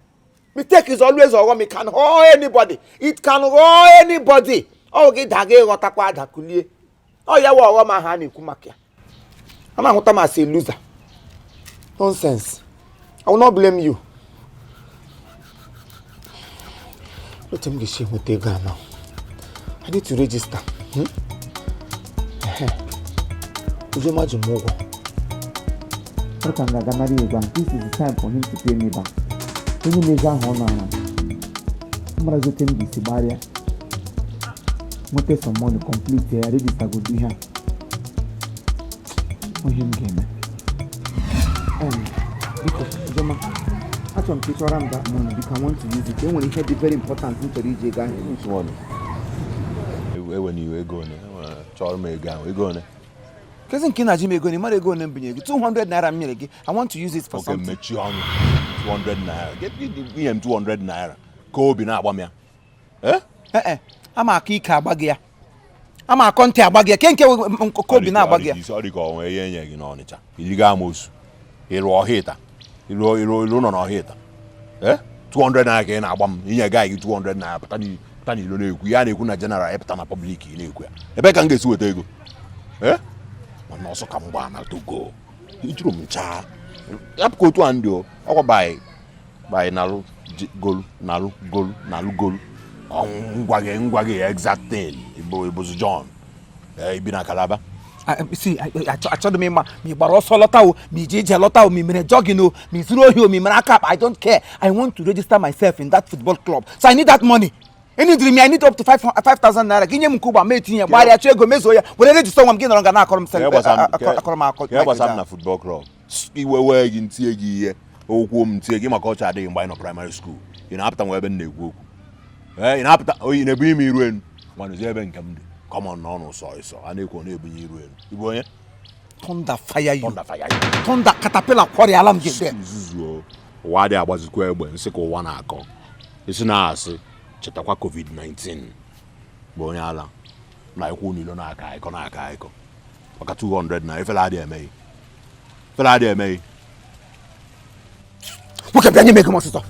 Mistake is always ọghọm. It can ghọọ anybody, it can ghọọ anybody. Ọ gị daa gị ịghọtakwa ada kulie. Ọ ya wa ọghọm ahụ a na-ekwu maka ya. A na-ahụta m as a loser. Nonsense. I will not blame you. Otu m ga-esi enweta ego a now? I need to register. Ehe. Uzoma ji m ụgwọ. Ọ ka m ga-aga nara ego ahụ. This is the time for him to pay me back. Onye na-ego ahụ ọ nara m marazi otu m ga-esi gbarịa nweta some money complete ya register godo ihe a. Ọ ihe m ga-eme. Biko Uzoma, achọrọ m ka ị chọrọ m that money because I want to use it. E nwere ihe dị very important m chọrọ iji ego ahụ eme. Which one? Ewe n'iwe, ego one? Chọrọ m ego ahụ, ego one? Kezi nke ị na-ajụ m ego na ị mara ego one m binyere gị? 200 naira m nyere gị. I want to use it for Oke something. Mechie ọnụ. 200 naira? Inye m 200 naira ka obi na-agba m ya? Eh? Ee, ama aka ike agba gị ya, ama akọ ntị agba gị ya ke nke ka obi na-agba gị ya. Ọ dị ka ọ nwee ihe enye gị n'Ọnịcha iliga amosu ịrụ ọhịa ịta ịrụ ịrụ ịrụ nọ n'ọhịa ịta. Eh, 200 naira ka ị na-agba m? Inye gaghị gị 200 naira pụta n'ilo na-ekwu ya na-ekwu na general ịpụta na public ị na-ekwu ya. Ebe ka m ga-esi weta ego? Eh, mana ọsọ ka m gbaa na Togo ijuru m chaa yapụ ka otu a ndị o ọkwa by nalụ golu nalụ golu nalụ golu. Ọ ngwa gị, ngwa gị exact thing. Igbo Ibozu John. Eh, ibi na Calabar. Si achọghị m ịma ma ị gbara ọsọ lọta o, ma ị ji ije lọta o, ma ị mere jogging o, ma ị zuru ohi o, ma ị mere aka akpa. I don't care. I want to register myself in that football club, so I need that money. Enidiri m ya. I need up to 5000 naira. Gị nye m nke ụgbọ ma etinye gbarịa chọọ ego mezuo ya were register nwa m. Gị nọrọ nga na-akọrọ m akọrọ m akọ. Ka gbasara m na football club? Iwe wee gị ntie gị ihe okwu m ntie gị maka ọcha adịghị. Mgbe anyị nọ primary school, ị na-apụta nwa ebe m na-ekwu okwu. Ee, ị na-apụta oyi na-ebu ime iru elu gwanụzi ebe nke m dị. Common n'ọnụ sọ ịsọ a na-ekwu ọ na-ebunye iru elu. Ịbụ onye? Thunder fire you. Thunder fire you. Thunder caterpillar kwọrịala m gị there. Nzuzu ụwa adịghị agbazikwa egbe nsị ka ụwa na-akọ isi na-asị. Chetakwa COVID-19 bụ onye ala na ikwu n'ilo na-aka akọ na-aka akọ maka 200 na ifele adịghị emeghị, ifele adịghị emeghị. Nwoke, bịa nye m ego m ọsịsọ.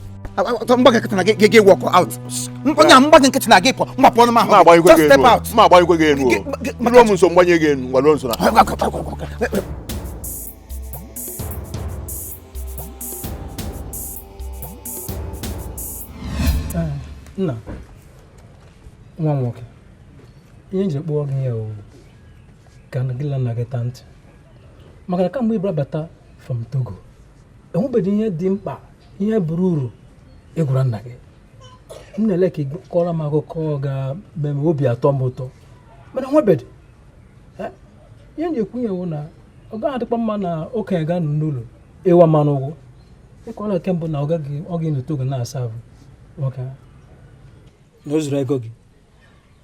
Mgba nkịtị na gị gị walk out. Onye mgba gị nkịtị na gị pụọ mgbapụ ọnụ m ahụ. Just step out. Ma agbanyekwe gị enu o ruo m nso mgbanye gị enu. Ngwa, nso na Nna, nwa m nwoke, ihe nji kpọọ gị ya o ka gị na nna gị taa ntị maka na kamgbe ị bịara bata from Togo, enwebeghị ihe dị mkpa, ihe buru uru ị gwara nna gị. M na-ele ka ị kọrọ m akụkọ ga-eme m obi atọ m ụtọ, mana enwebeghị. Ihe m ji ekwu ya wụ na ọ gaghị adịkwa mma na okenye ga-anọ n'ụlọ ịwa mmanụ ụgwọ. Ịkọla nke mbụ na ọ gaghị ọ gị n'otu oge na-asa ahụ nwoke ahụ. Na o zuru ego gị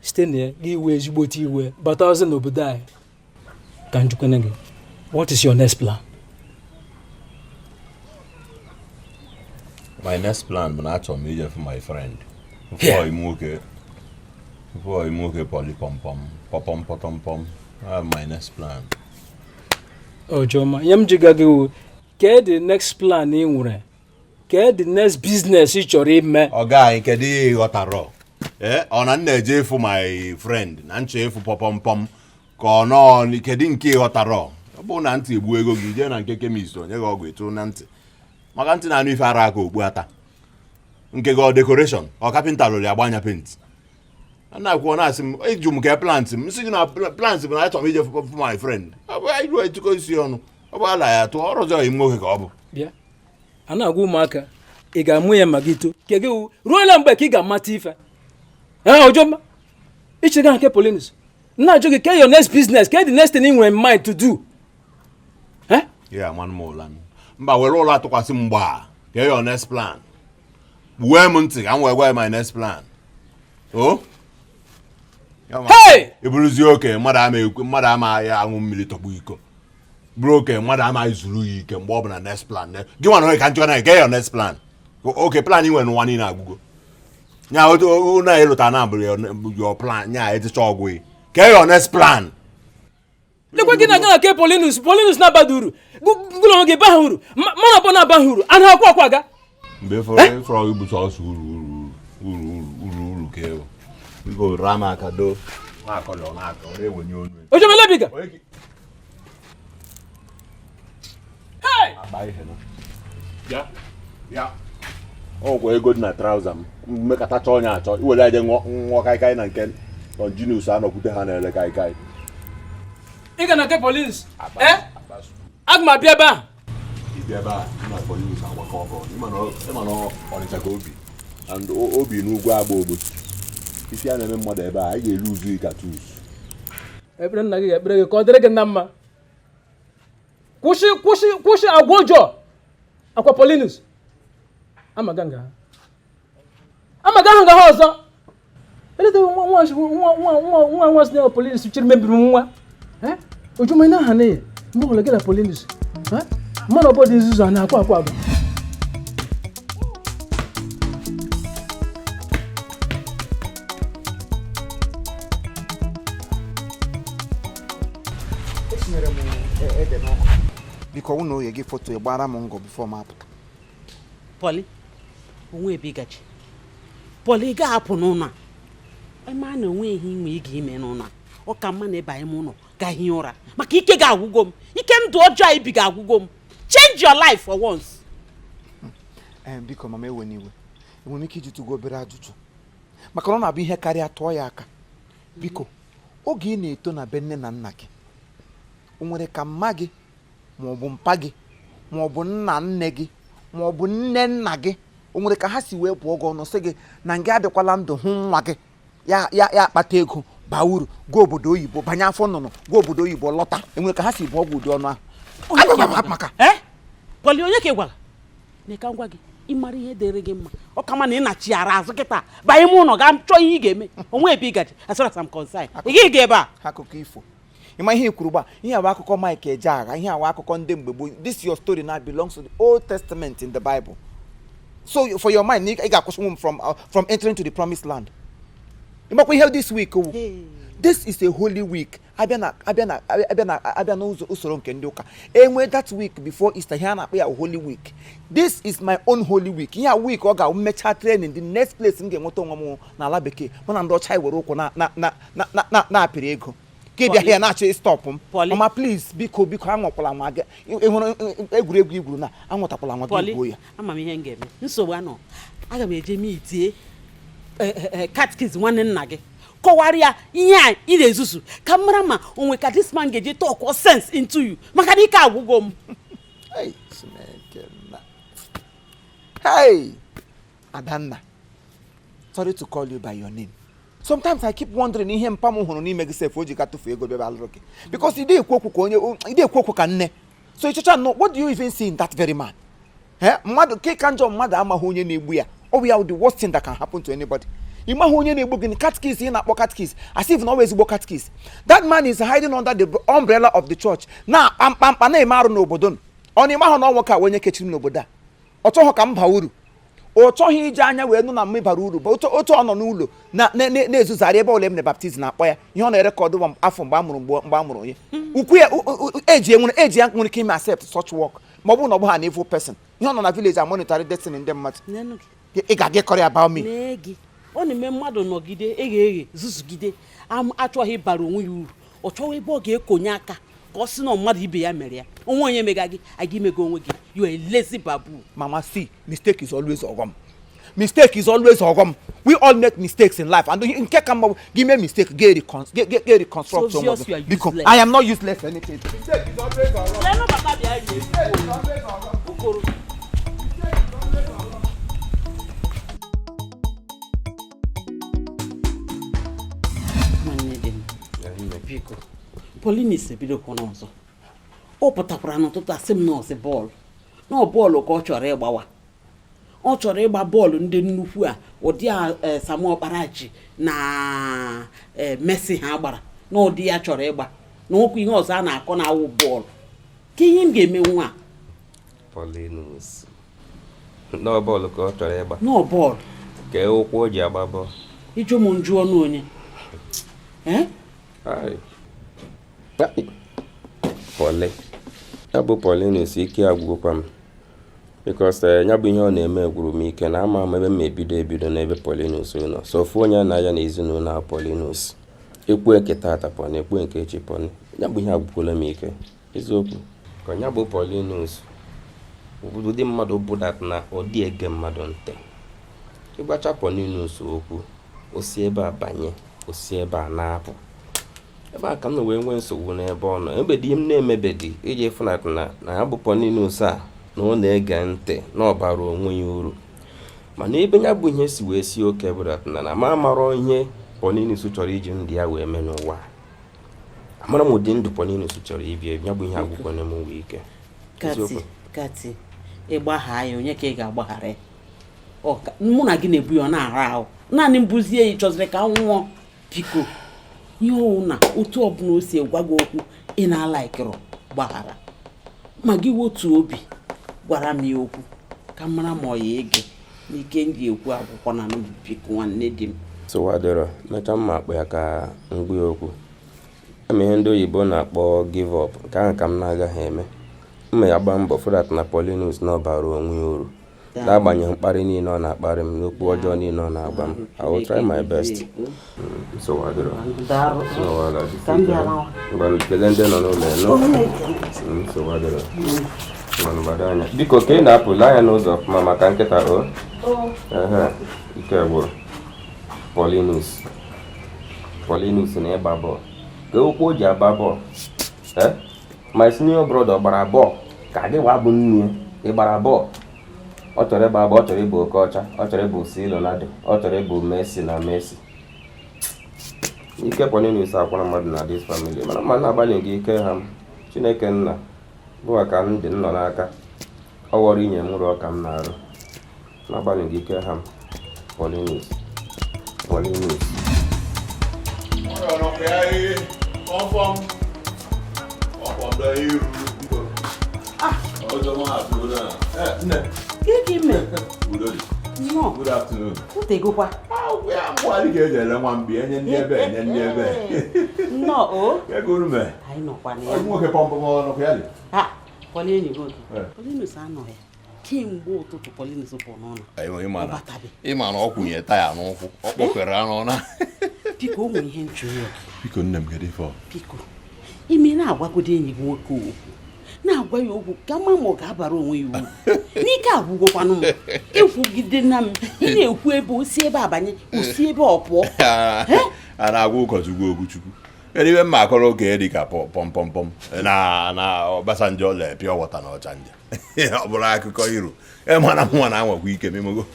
site na ya gị iwe ezigbote iwe bata ọzọ n'obodo anyị ka njukwene gị, what is your next plan? My next plan bụ na achọrọ m ije fụ my friend. Mfụ ime nwoke pọli pọmpọm pọpọm pọtọmpọm. That's my next plan. Ojoma, ihe m ji ga gị wụ kee the next plan ị nwere, kee the next business ị chọrọ ime. Ọga anyị, kedu ihe ị ghọtara? Ee, ọ na m na-eje ịfụ my friend na nchọ ịfụ pọpọmpọm ka ọ nọọ, kedu nke ị ghọtara? Ọ bụrụ na ntị egbu ego gị, jee na nke chemist, onye gị ọgwụ etu na ntị, maka ntị na-anụ ife ara aka okpu ata nke gị. Ọ decoration, ọ kapịnta lụrụ ya gbanya paint. A na-akwụkwọ na-asị m ịjụ m ka plant m sị gị na plant bụ na achọrọ m ije fụ my friend. Ọ bụ anyị ruo etukọ isi ọnụ, ọ bụ ala ya tụọ ọrụzọ ọyị m nwoke ka ọ bụ. Bịa, a na-agwa ụmụaka ị ga-amụ ya ma gị too ke gị wụ ruo na mgbe ka ị ga-amata ife. Ee, Ojoma, ichega nke Paulinus na-ajụ gị ke your next business, ke the next thing ị nwere in mind to do? Ya amanụ m ụla mba, were ụlọ atụkwasị m mgba. Ka your next plan, gbuwe m ntị ka m wee gwa ya my next plan o. Hey! Ịbụrụzie oke mmadụ, ama ekwe mmadụ ama ya aṅụ mmiri tọgbu iko, bụrụ oke mmadụ ama zuru ya ike mgbe ọ bụla. Next plan gị nwa na ka njikọ na ke your next plan. Oke plan ị nwere n'ụwa niile agwụgo nya otu na ịlụta na bụrụ your plan nya ejicha ọgwụ gị. Ke your next plan? Lekwa gị na-aga na nke Paulinus. Paulinus na-abaghị uru, gụlọ onwe gị baghị uru, mana ọbụ na-abaghị uru a na-akwa akwa aga. Mgbe ịfọrọ gị bụ sọsọ uru uru uru uru uru uru ka ewu. Biko raa m aka do na-akọrọ ọ na-akọ ọ na-ewenye onu. Ojoma, lebiga. Akpa ihe nọ. Ya ya, ọ nwekwa ego dị na trouser m mmekọtacha onye achọ iwere aje ṅụọ ṅụọ kaikai na nke Longinus anọkwute ha na-ere kaikai. Ị ga na nke Paulinus, ee, aga m abịa ebe ahụ. Ịbịa ebe a na Paulinus agbakọ ọkọ, ịma na Ọnịcha ka obi and obi n'ugwu agba ogbochi isi a na-eme mmadụ ebe a, anyị ga-elu uzu ka tus. Ekpere nna gị ga-ekpere gị ka ọ dịrị gị na mma. Kwụsị, kwụsị, kwụsị agwa ọjọọ akwa Paulinus. Amaga nga ha, amaga ahụ nga ha ọzọ. Eleta nwa nwa nwa nwa nwa nwa nwa si na Paulinus chiri mebiri m nwa. Ojoma, ị na-aha na ya mgbe ọbụla gị na Paulinus mmadụ ọbụla dị nzuzu a na-akwa akwa agwa. Etinyere m ede n'ọkụ. Biko, wụ na oye gị foto gbara m ngọ before m apụta. Pọli, onwe ebe ịgaji. Pọli, ị ga-apụ n'ụlọ a ịma na onwe ihe inwe ị ga-ime n'ụlọ a. Ọ ka mma na ịbanye m ụlọ ga hie ụra, maka ike ga-agwụgo m, ike ndụ ọjọọ a ibi ga-agwụgo m. Change your life for once. Ee, biko mama, ewe n'iwe, enwere m ike iji tụgo obere ajụjụ, maka na ọ na-abụ ihe karịa tụọ ya aka. Biko, oge ị na-eto na be nne na nna gị, o nwere ka mma gị ma ọ bụ mpa gị ma ọ bụ nna nne gị ma ọ bụ nne nna gị, o nwere ka ha si wee pụọ gị ọnụ sị gị na nga adịkwala ndụ hụ nwa gị ya ya ya akpata ego baa uru, gaa obodo oyibo, banye afọ nnụnụ, gaa obodo oyibo lọta? Enwere ka ha si bụọ gị ụdị ọnụ ahụ? Onye ka ị gwara? Maka Eh? Pọli, onye ka ị gwara na ka ngwa gị ịmara ihe dịrị gị mma? Ọ ka mma na ị na-achịghara azụ kịta banye ime ụlọ gaa chọọ ihe ị ga-eme. Onwe ebe ị gaji, as far as I'm concerned, ị gaghị ga ebe a. Akụkọ ifo, ịma ihe i kwuru gba, ihe a bụ akụkọ Mike Ejeagha, ihe a bụ akụkọ ndị mgbe gboo. This your story now belongs to the Old Testament in the Bible. So for your mind, ị ga-akwụsị m from entering to the promised land. Ịmakwa ihe this week wụ? This is a holy week. Abịa na abịa na abịa na abịa n'ụzọ usoro nke ndị ụka, enwe that week before Easter, ihe a na-akpọ ya holy week. This is my own holy week. Ihe a week ọ ga mmecha training, the next place m ga-enweta onwe m n'ala bekee, mụ na ndị ọcha were ụkwụ na na na na na na na-apịrị ego ka ị bịa here na-achọ stop m. Pọli. Mama, please, biko, biko, anwakwala nwa gị. Ị hụrụ egwuregwu igwuru na anwatakwala nwa gị Pọli, gwuo ya. Ama m ihe m ga-eme. Nsogbu anọ, aga m eje mitie catechist nwanne nna gị, kọwara ya ihe a ị na-ezuzu, ka m mara ma onwe ka this man ga-eji talk sense into you, maka na ike agwụgo m. Hey, Chineke nna. Hey, Adanna, sorry to call you by your name. Sometimes I keep wondering ihe mpa m hụrụ n'ime gị sef o ji ka tụfuo ego bịa alụrụ gị. Because ị dị ekwu okwu ka onye, ị dị ekwu okwu ka nne. So ịchọcha nnọọ, what do you even see in that very man? Mmadụ ke ka njọ, mmadụ amaghị onye na-egbu ya. Ọ bụ ya wụ the worst thing that can happen to anybody. Ị maghị onye na-egbu gị. Catechist ị na-akpọ catechist, as if na ọ bụ ezigbo catechist. That man is hiding under the umbrella of the church, na-akpa mkpamkpa, na-eme arụ n'obodo m. Ọ na ịmahụ na ọ nwoke a onye kechiri m n'obodo a. Ọ chọghị ka m baa uru, ọ chọghị iji anya wee nụ na m bara uru, bụ otu otu ọ nọ n'ụlọ na-ezuzarị ebe ole m na baptism na-akpọ ya ihe ọ na-erecord afọ mgbe a mụrụ, mgbe a mụrụ onye ukwu ya. Eji enwere eji ya nwere ike ime accept such work, ma ọ bụrụ na ọ bụghị an evil person. Ihe ọ nọ na village a monitor destiny ndị mmadụ. Nenụ gị. Ị ga-aga ịkọrọ ya about me? Nee gị, ọ na-eme mmadụ nọgide eghe eghe zuzugide, achọghị ịbara onwe ya uru, ọ chọghị ebe ọ ga-ekonye aka ka ọ sị na mmadụ ibe ya mere ya. Onwe onye mega gị aga imego onwe gị. You are a lazy babu. Mama, see, mistake is always ọghọm. Mistake is always ọghọm. We all make mistakes in life, and nke ka mma bụ gị mee mistake, gị reconstruct So onwe obvious gị. you are Biko, useless. I am not useless anything. Mistake is always ọghọm. Leenụ, baba, bịa rie Okoro. Nwanne dị m, biko, Paulinus ebidokwana ọzọ. Ọ pụtakwara n'ụtụtụ, asị m nọọsụ bọọlụ na ọ bọọlụ ka ọ chọrọ ịgbawa. Ọ chọrọ ịgba bọọlụ ndị nnukwu a, ụdị a Samuel Okparachi na Messi ha gbara, na ụdị ya chọrọ ịgba, na okwu ihe ọzọ a na-akọ na-awụ bọọlụ. Ka ihe m ga-eme nwa a? Paulinus nọọ bọọlụ ka ọ chọrọ ịgba? Nọọ bọọlụ. Kee ụkwụ o ji agba bọọlụ? Ịjụ m njụ ọnụ onye. Eh? Ai. Ai. Pọli, ya bụ Paulinus, ike agwụgwụkwa m, because ya bụ ihe ọ na-eme gwụrụ m ike na ama m ebe m ebido n'ebe Paulinus nọ. So ofu onye na ya na ezinụlọ a, Paulinus ekwu eke tata pọni, ekwu nke echi pọni. Ya bụ ihe agwụkwụla m ike, eziokwu. Ka ya bụ Paulinus, ụdị mmadụ bụ that na ọ dị ege mmadụ ntị. Ịgwacha Paulinus okwu, o si ebe a banye, o si ebe a na-apụ. Ebe a ka m nọ wee nwee nsogbu n'ebe ọ nọ. Ebedi ihe m na-emebedi iji fụnat na ya bụ Paulinus a, na ọ na-ege ntị, na ọ bara onwe ya uru. Mana ebe ya bụ ihe si wee sie oke bụ that na ma amarọ ihe Paulinus chọrọ iji ndụ ya wee mee n'ụwa. Amara m ụdị ndụ Paulinus chọrọ ibi ebi. Ya bụ ihe agwụkwana m wee ike. Kati. Eziokwu. Kati, ịgbaghara ya, onye ka ị ga-agbaghara ya? Mụ na gị na-ebu ya, ọ na-ara ahụ. Naanị mbụzie ya, ị chọziri ka m nwụọ? Biko, ihe ọwụ na otu ọbụla o si gwa gị okwu ị na-alaikịrọ, gbaghara ma gị wotu obi gwara m ya okwu ka m mara ma ọ ya ege n'ike m ji ekwu akwụkwọ na n'obi. Biko, nwanne di m. Nsogbu adịrọ. Mechaa mma akpọ ya ka mgbu ya okwu. Ama ihe ndị oyibo na-akpọ give up, nke ahụ ka m na-agaghị eme. Mma ya gba mbọ fụdat na Paulinus na ọ bara onwe ya uru, n'agbanyeghị mkparị niile ọ na-akparị m, n'okwu ọjọọ niile ọ na-agba m. I will try my best. Nsogbu adịrọ. Nsogbu adịrọ. Ka m bịa lawa. Ngwanụ, kelee ndị nọ n'ụlọ ya nụ. Nsogbu adịrọ. Ngwanụ, gbado anya, biko. Ka ị na-apụ, lee anya n'ụzọ ọfụma maka nkịta o. Ehe, ike gwụrụ Paulinus. Paulinus na ịgba bọọlụ, ka ụkwụ o ji agba bọọlụ. Eh, my senior brother gbara bọọlụ ka gị wa bụ nne ya. Ị gbara bọọlụ, ọ chọrọ ịgba bọọlụ, ọ chọrọ ịbụ Okocha, ọ chọrọ ịbụ C Ronaldo, ọ chọrọ ịbụ Messi na Messi. Ike Paulinus akwara mmadụ na this family. Mana mma na-agbalị gị ike ha m. Chineke nna bụwa ka m dị nnọ n'aka, ọ ghọrọ inye m ụrọ ka m na-arụ. Na-agbalị gị ike ha m. Paulinus, Paulinus. Pọmpọm. Pọmpọm dọ iru. Ọjọ́ máa dúró náà. Ẹ nne. Gịnị ka ime? Udo dị. Nnọọ. Good afternoon. Utegokwa. Mgbali ka eji ele nwa mbi enye ndị ebe, enye ndị ebe. Nnọọ o. Ego unu mee. Anyị nọkwa na ya. Ọ nwoke pọmpọm ọnụ ya dị. Ha, Pọli, enyi gị oge. Eh. Paulinus anọghị kemgbe ụtụtụ. Paulinus pụ n'ụlọ. Ịma Ọ na batabe. ịma na ọ kwụnye taya n'ụkwụ, ọ kpọkwere anụ na. Biko, o nwere ihe nchụrụ gị. Biko nne m, kedu ife ọ? Biko, ime na-agwagodo enyi gị nwoke okwu, na-agwa ya okwu ka mma ma ọ ga-abara onwe ya uru. N'ike agwụgokwanụ m ekwugide na m ị na-ekwu ebe o si ebe a banye, o si ebe ọ pụọ. A na-agwa ụkọchukwu okwu Chukwu. Kedu ibe mma akọrọ okenye dị ka pọmpọmpọm na Obasanjo le pure water na Ọchanja? Ọ bụrụ akụkọ iro. Mana mụnwa na-anwakwa ike memogo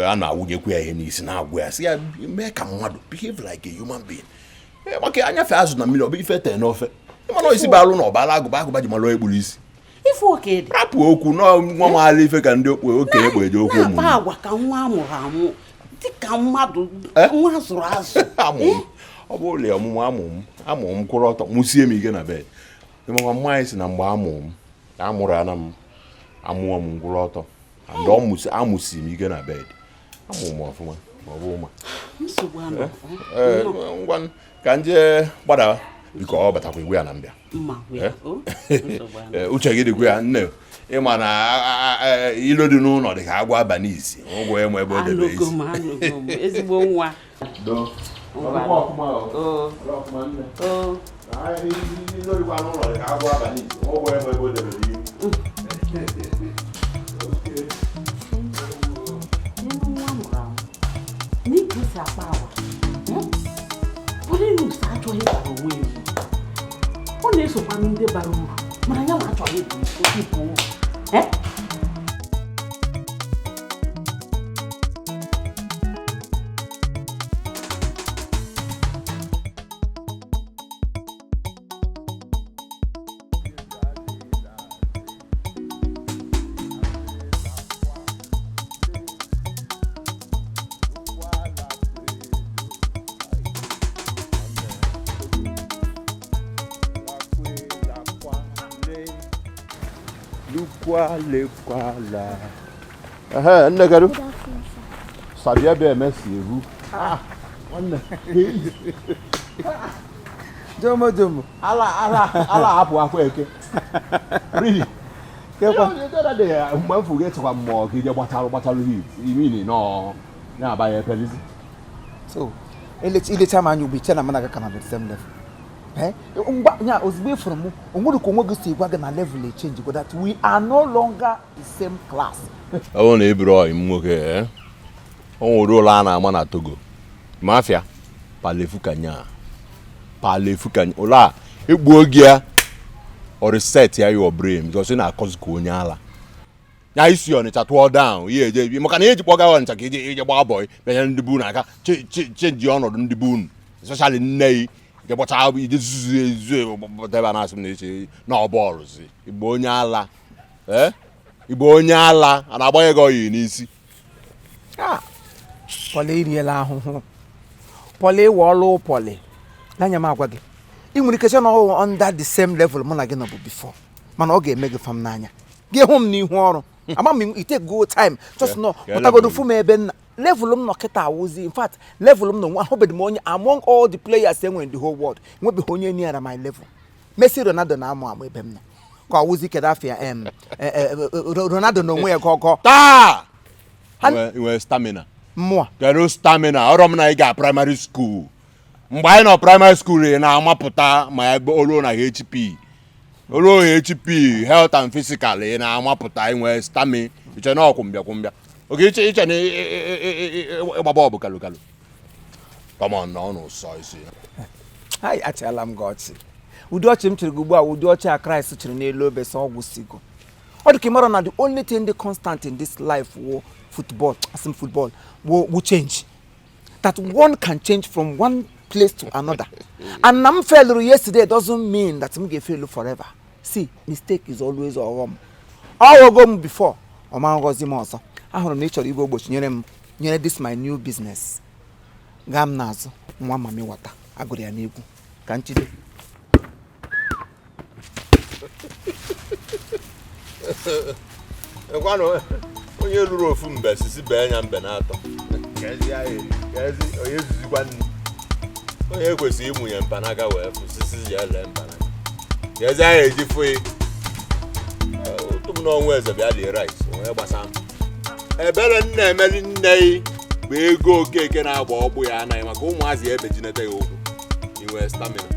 a na-awụnyekwu ya ihe n'isi, na-agwa ya, sị ya mee ka mmadụ, behave like a human being. Maka anyafe azụ na mmiri, ọ bụ ife tee n'ofe. Mana isi bụ alụ na ọbala agụba, agụba ji malụ egburu isi. Ife oke dị. Rapụ okwu na nwa maala ife ka ndị okpu okenye egbe eje okwu ụmụ. Na-akpa agwa ka nwa amụrụ amụ dịka mmadụ nwa azụrụ azụ. Amụ m. Ọ bụrụ na ọmụmụ amụ m kwụrụ ọtọ mụsie m ike na bed. Ịmakwa mma anyị si na mgbe amụ m amụrụ ana m amụọ m kwụrụ ọtọ. And amụsi m ike na bed. Amụ m ọfụma ma ọ bụ ụma. Nsogbu anọ. Ngwa ka nje gbadawa biko ọ batakwa igwe ya na mbịa. Uche gị dịkwa ya nne ịma na ilo dị n'ụlọ dị ka agwa aba n'isi ụgwọ ya ma ebe o debe isi. Ezigbo nwa. Achọghị ịbara onwe ya uru. Ọ na-esokwanụ ndị bara uru mana ya nwa achọghị ịbụ uru. Ehe, nne kedu? Sabia ebe eme si eru. Jomo jomo. Ala hapụ akwa eke. Really? Kekwa. Mgbe m fụrụ echekwa mmụọ ka ije gbatalụ hit. Imini nọ na-abanye epelizi. So, ilecha m anya ugbu iche na m na-aga ka na the same level. Ngwa nya ozugbo ịfụrụ m onwere ka onwe gị si gwa gị na level e change go that we are no longer the same class. Ọ bụrụ na ị bụrụ ọyị m nwoke o nwere ụlọ a na-ama na Togo mafia palefukanya ụlọ a egbuo gị ya o reset ya your brain because ị na-akọzi ka onye ala ya isi Ọnịcha tụọ down ihe eje maka na eji kpọga Ọnịcha ka ije gbaa bọị bịanye ndị bụ unu aka chenji ọnọdụ ndị bụ unu especially nne yi gbọcha ije zuzu ezu debe na asị m na-eche na bọọlụ si igbo onye ala igbo onye ala a na-agbanye gị oyi n'isi. Pọlị eriela ahụhụ. Pọlị ịwọọlụ pọlị n'anya m agwa gị ị nwere ike che na ọwụ under the same level mụ na gị nọbụ before mana ọ ga-eme gị fam n'anya gị hụ m n'ihu ọrụ ama m ite go time just nọ pụtagodo fụ m ebe nna level m nọ kịta awụzi in fact level m nọ ahụbeghị m onye among all the players enwere in the whole world nwebeghị onye near my level. Messi Ronaldo na-amụ amụ ebe m nọ ka ọwụzi kedu afọ ya Ronaldo na onwe ya gọgọ taa nwee stamina mmụọ kedu stamina ọrọ m na ị ga primary school mgbe anyị nọ primary school ị na-amapụta ma ebe oluo na HP oluo HP health and physical ị na-amapụta inwe stamina iche na ọkwụmbịa kwụmbịa oge iche iche na ịgba bọọbụ kalu kalu come on na ọ n'ụsọ isi. Ai achịala m gị ọchị ụdị ọchị m chịrị gị ugbu a ụdị ọchị a Kraịst chịrị n'elu obe sọ ọgwụ sigo ọ dị ka ị mara na the only thing dị constant in this life wo football asị m football wo change that one can change from one place to another and na m failuru yesterday doesn't mean that m ga-efelu forever. See, mistake is always ọghọm ọghọgo m before ọ ma ngọzi m ọzọ ahụrụ m na ị chọrọ igwe ogbochi nyere m nyere this my new business gaa m n'azụ nwa mami wata agụrụ ya n'egwu ka nchide. Ekwanụ onye lụrụ ofu mbe sisi bee ya mbe na-atọ onye zuzikwa nnu onye ekwesịghị ịmụnye mpanaka wee fụ sisi ya lee mpanaka ezi ahụ eji fụ ụtụ m n'ọnwa eze bịa lie rice onye gbasa m ebere nna emeli nne yi bụ ego okeke na-agba ọkpụ ya anaghị maka ụmụazị ya ebejineta ya ụkwụ inwe stamina.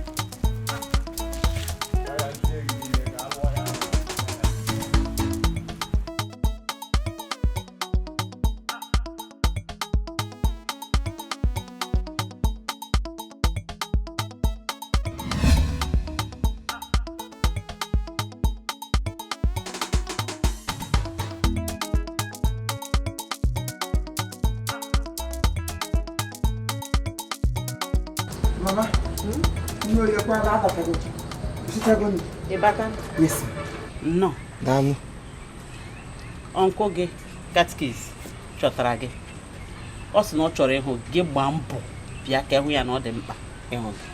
Mama, Ịbata? Yes. Nnọọ. Daalụ. Uncle gị catechist chọtara gị. Ọ sị na ọ chọrọ ịhụ gị. Gbaa mbọ bịa ka ịhụ ya, na ọ dị mkpa ịhụ gị.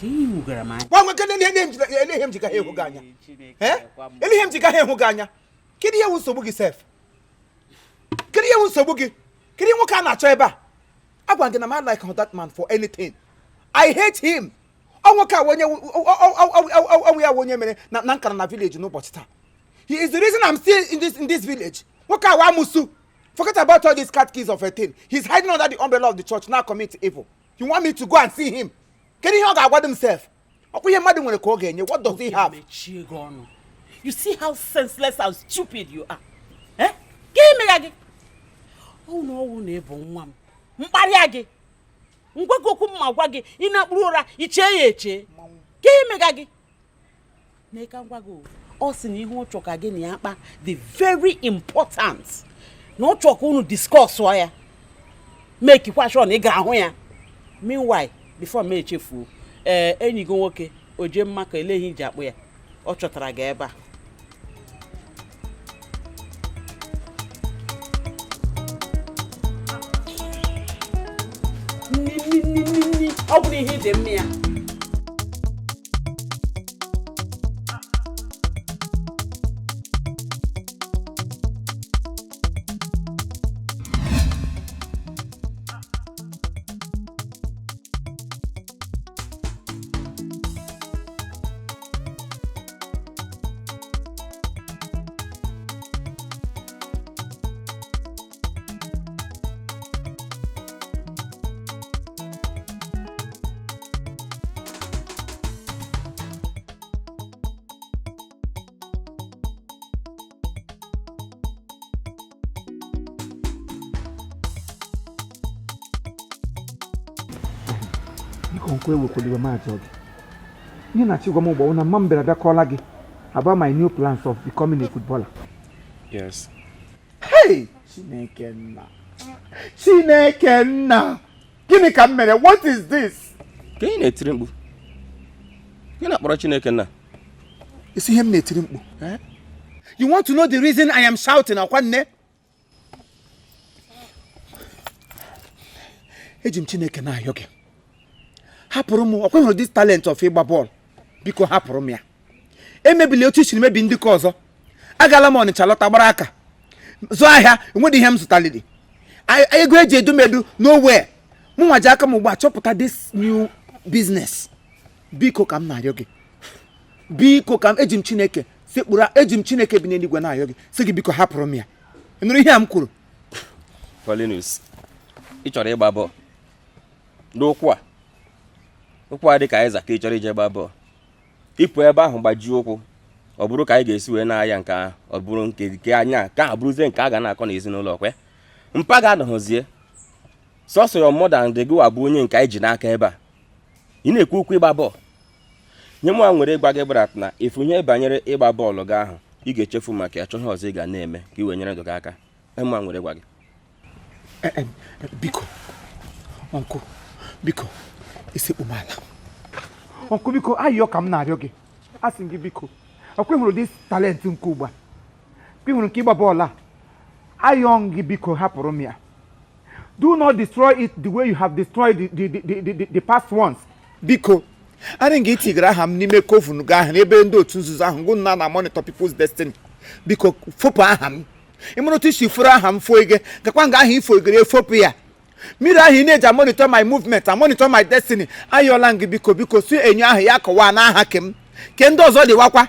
Ka ihe wugara m anya. Gwa nwe kedu ihe m ji gaghị ịhụ gị anya? Ele ihe m ji gaghị ịhụ gị anya? Kedu ihe wụ nsogbu gị sef? Kedu ihe wụ nsogbu gị? Kedu ihe nwoke a na-achọ ebe a? Agwa gị na m like that man for anything. I hate him. Ọ nwoke a onye ọnwụ ya wụ onye mere na nkara na village n'ụbọchị taa. He is the reason I'm still in this village. Nwoke a wa amusu. Forget about all these catechist of a thing. He's hiding under the umbrella of the church, now commit evil. You want me to go and see him? Kedu ihe ọ ga-agwa himself? Ọkwa ihe mmadụ nwere ka ọ ga-enye. What does he have? Mechie gị ọnụ. You see how senseless and stupid you are, eh? Gịnị mega gị? Ọwụ na ọwụ na ịbụ nwa m, mkparịa gị, ngwa gị okwu mma gwa gị, ị na-akpụrụ ụra ichee ya eche. Gịnị mega gị? N'eka ngwa gị o, ọ sị na ihe ọ chọ ka gị na ya kpa the very important, na ọ chọ ka unu discuss ya, make kwa sure na ị ga-ahụ ya. Meanwhile, before m echefuo, ee, enyi gị nwoke o jee mma ka ele ihe iji akpụ ya, ọ chọtara gị ebe a. Nni nni nni nni nni, ọ bụrụ ihe dị mma ya. Biko, nkwa ewekwala iwe m ajọ gị. Ihe na-achọ ịgwa m ugbo na mma m bịara bịa kọọla gị about my new plans of becoming a footballer. Yes. Hey! Chineke nna, Chineke nna, gịnị ka m mere? What is this? Ka ị na-etiri mkpu, ị na-akpọrọ Chineke nna. Isi ihe m na-etiri mkpu? You want to know the reason I am shouting? Akwa nne, eji m Chineke na-ayọ gị, hapụrụ m. Ọkwa hụrụ this talent of ịgba bọọlụ, biko hapụrụ m ya. Emebili otu isiri mebi ndị ka ọzọ. Agala m Ọnịcha lọta, gbara aka zụọ ahịa, enwedị ihe m zụtaliri. Ego eji edomedu nowhere. Mụ nwa ji aka m ugbu a chọpụta this new business. Biko, ka m na-arịọ gị, biko, ka m eji m Chineke sekpuru, eji m Chineke bi n'eluigwe na-arịọ gị, sị gị biko hapụrụ m ya. Ị nụrụ ihe a m kwuru? Paulinus, ị chọrọ ịgba bọọlụ n'ụkwụ a? Ụkwụ a dị ka ịza ka ị chọrọ ije gba bọọlụ. Ịpụ ebe ahụ gbajie ụkwụ, ọ bụrụ ka anyị ga-esi wee na-aya nke ahụ, ọ bụrụ nke anya nke ahụ bụrụzie nke a ga na-akọ n'ezinụlọ kwe mpa ga-anọghọzie sọsọ your mother and gị bụ onye nke anyị ji n'aka ebe a. Ị na-ekwu okwu ịgba bọọlụ nye mụ. Nwere ịgwa gị brat na ifu ihe banyere ịgba bọọlụ gị ahụ, ị ga-echefu maka ya, chọọ ihe ọzọ ị ga na-eme ka ị wee nyere ndụ gị aka. Mụ nwere ịgwa gị. Biko uncle, biko, esekpu m ala. Uncle, biko, ayọ ka m na-arịọ gị. Asị m gị biko, ọkwa ị hụrụ this talent nke ugbu a, ị hụrụ nke ịgba bọọlụ a, ayọ m gị, biko hapụrụ m ya. Do not destroy it the way you have destroyed the past ones. Biko, arị nga itigara aha m n'ime coven gị ahụ, n'ebe ndị otu nzuzo ahụ ngụ nna na monitor people's destiny. Biko fopụ aha m. Ị mara otu isi furu aha m fo ige gakwa nga ahụ ifo igere efopụ ya. Mmiri ahụ ị na-eji monitor my movement and monitor my destiny, ayọla m gị, biko, biko, si enyo ahụ ya kọwaa n'aha kem ke ndị ọzọ dịwakwa.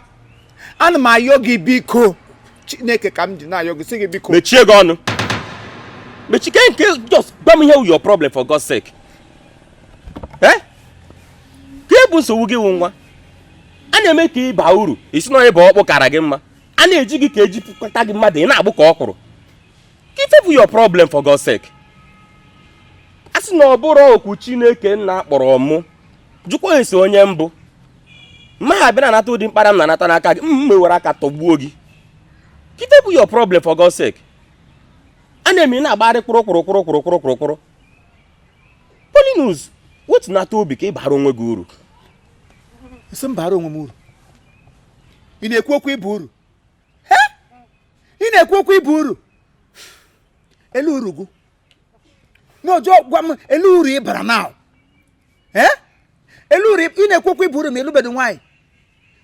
Ana m ayọ gị, biko, Chineke ka m ji na-ayọ gị, sị gị biko. Mechie gị ọnụ, mechie nke. Just gwa m ihe wụ your problem, for God's sake. Eh, ka ị bụ nsogbu gị wụ nwa a na-eme ka ị baa uru, isi na ịba ọkpụ kara gị mma. A na-eji gị ka ejipụta gị mmadụ, ị na-agbụ ka ọkwụrụ. Ka ife bụ your problem, for God's sake? A sị na ọ bụrụ okwu Chineke nna kpọrọ mụ, jụkwa esi onye mbụ mma ha bịa na-anata ụdị mkpara m na-anata n'aka gị, m mewere aka tọgbuo gị. Ka ife bụ your problem, for God's sake? A na-eme ị na-agbagharị kwụrụ kwụrụ kwụrụ kwụrụ kwụrụ kwụrụ kwụrụ. Paulinus, wetunata obi ka ị bara onwe gị uru. Isi m bara onwe m uru. Ị na-ekwu okwu ịba uru? Ị na-ekwu okwu ịba uru? Elu uru gụ n'ọjọọ, gwa m elu uru ị bara now. Ee, elu uru ị na-ekwu okwu ịba uru ma elubedo nwaanyị.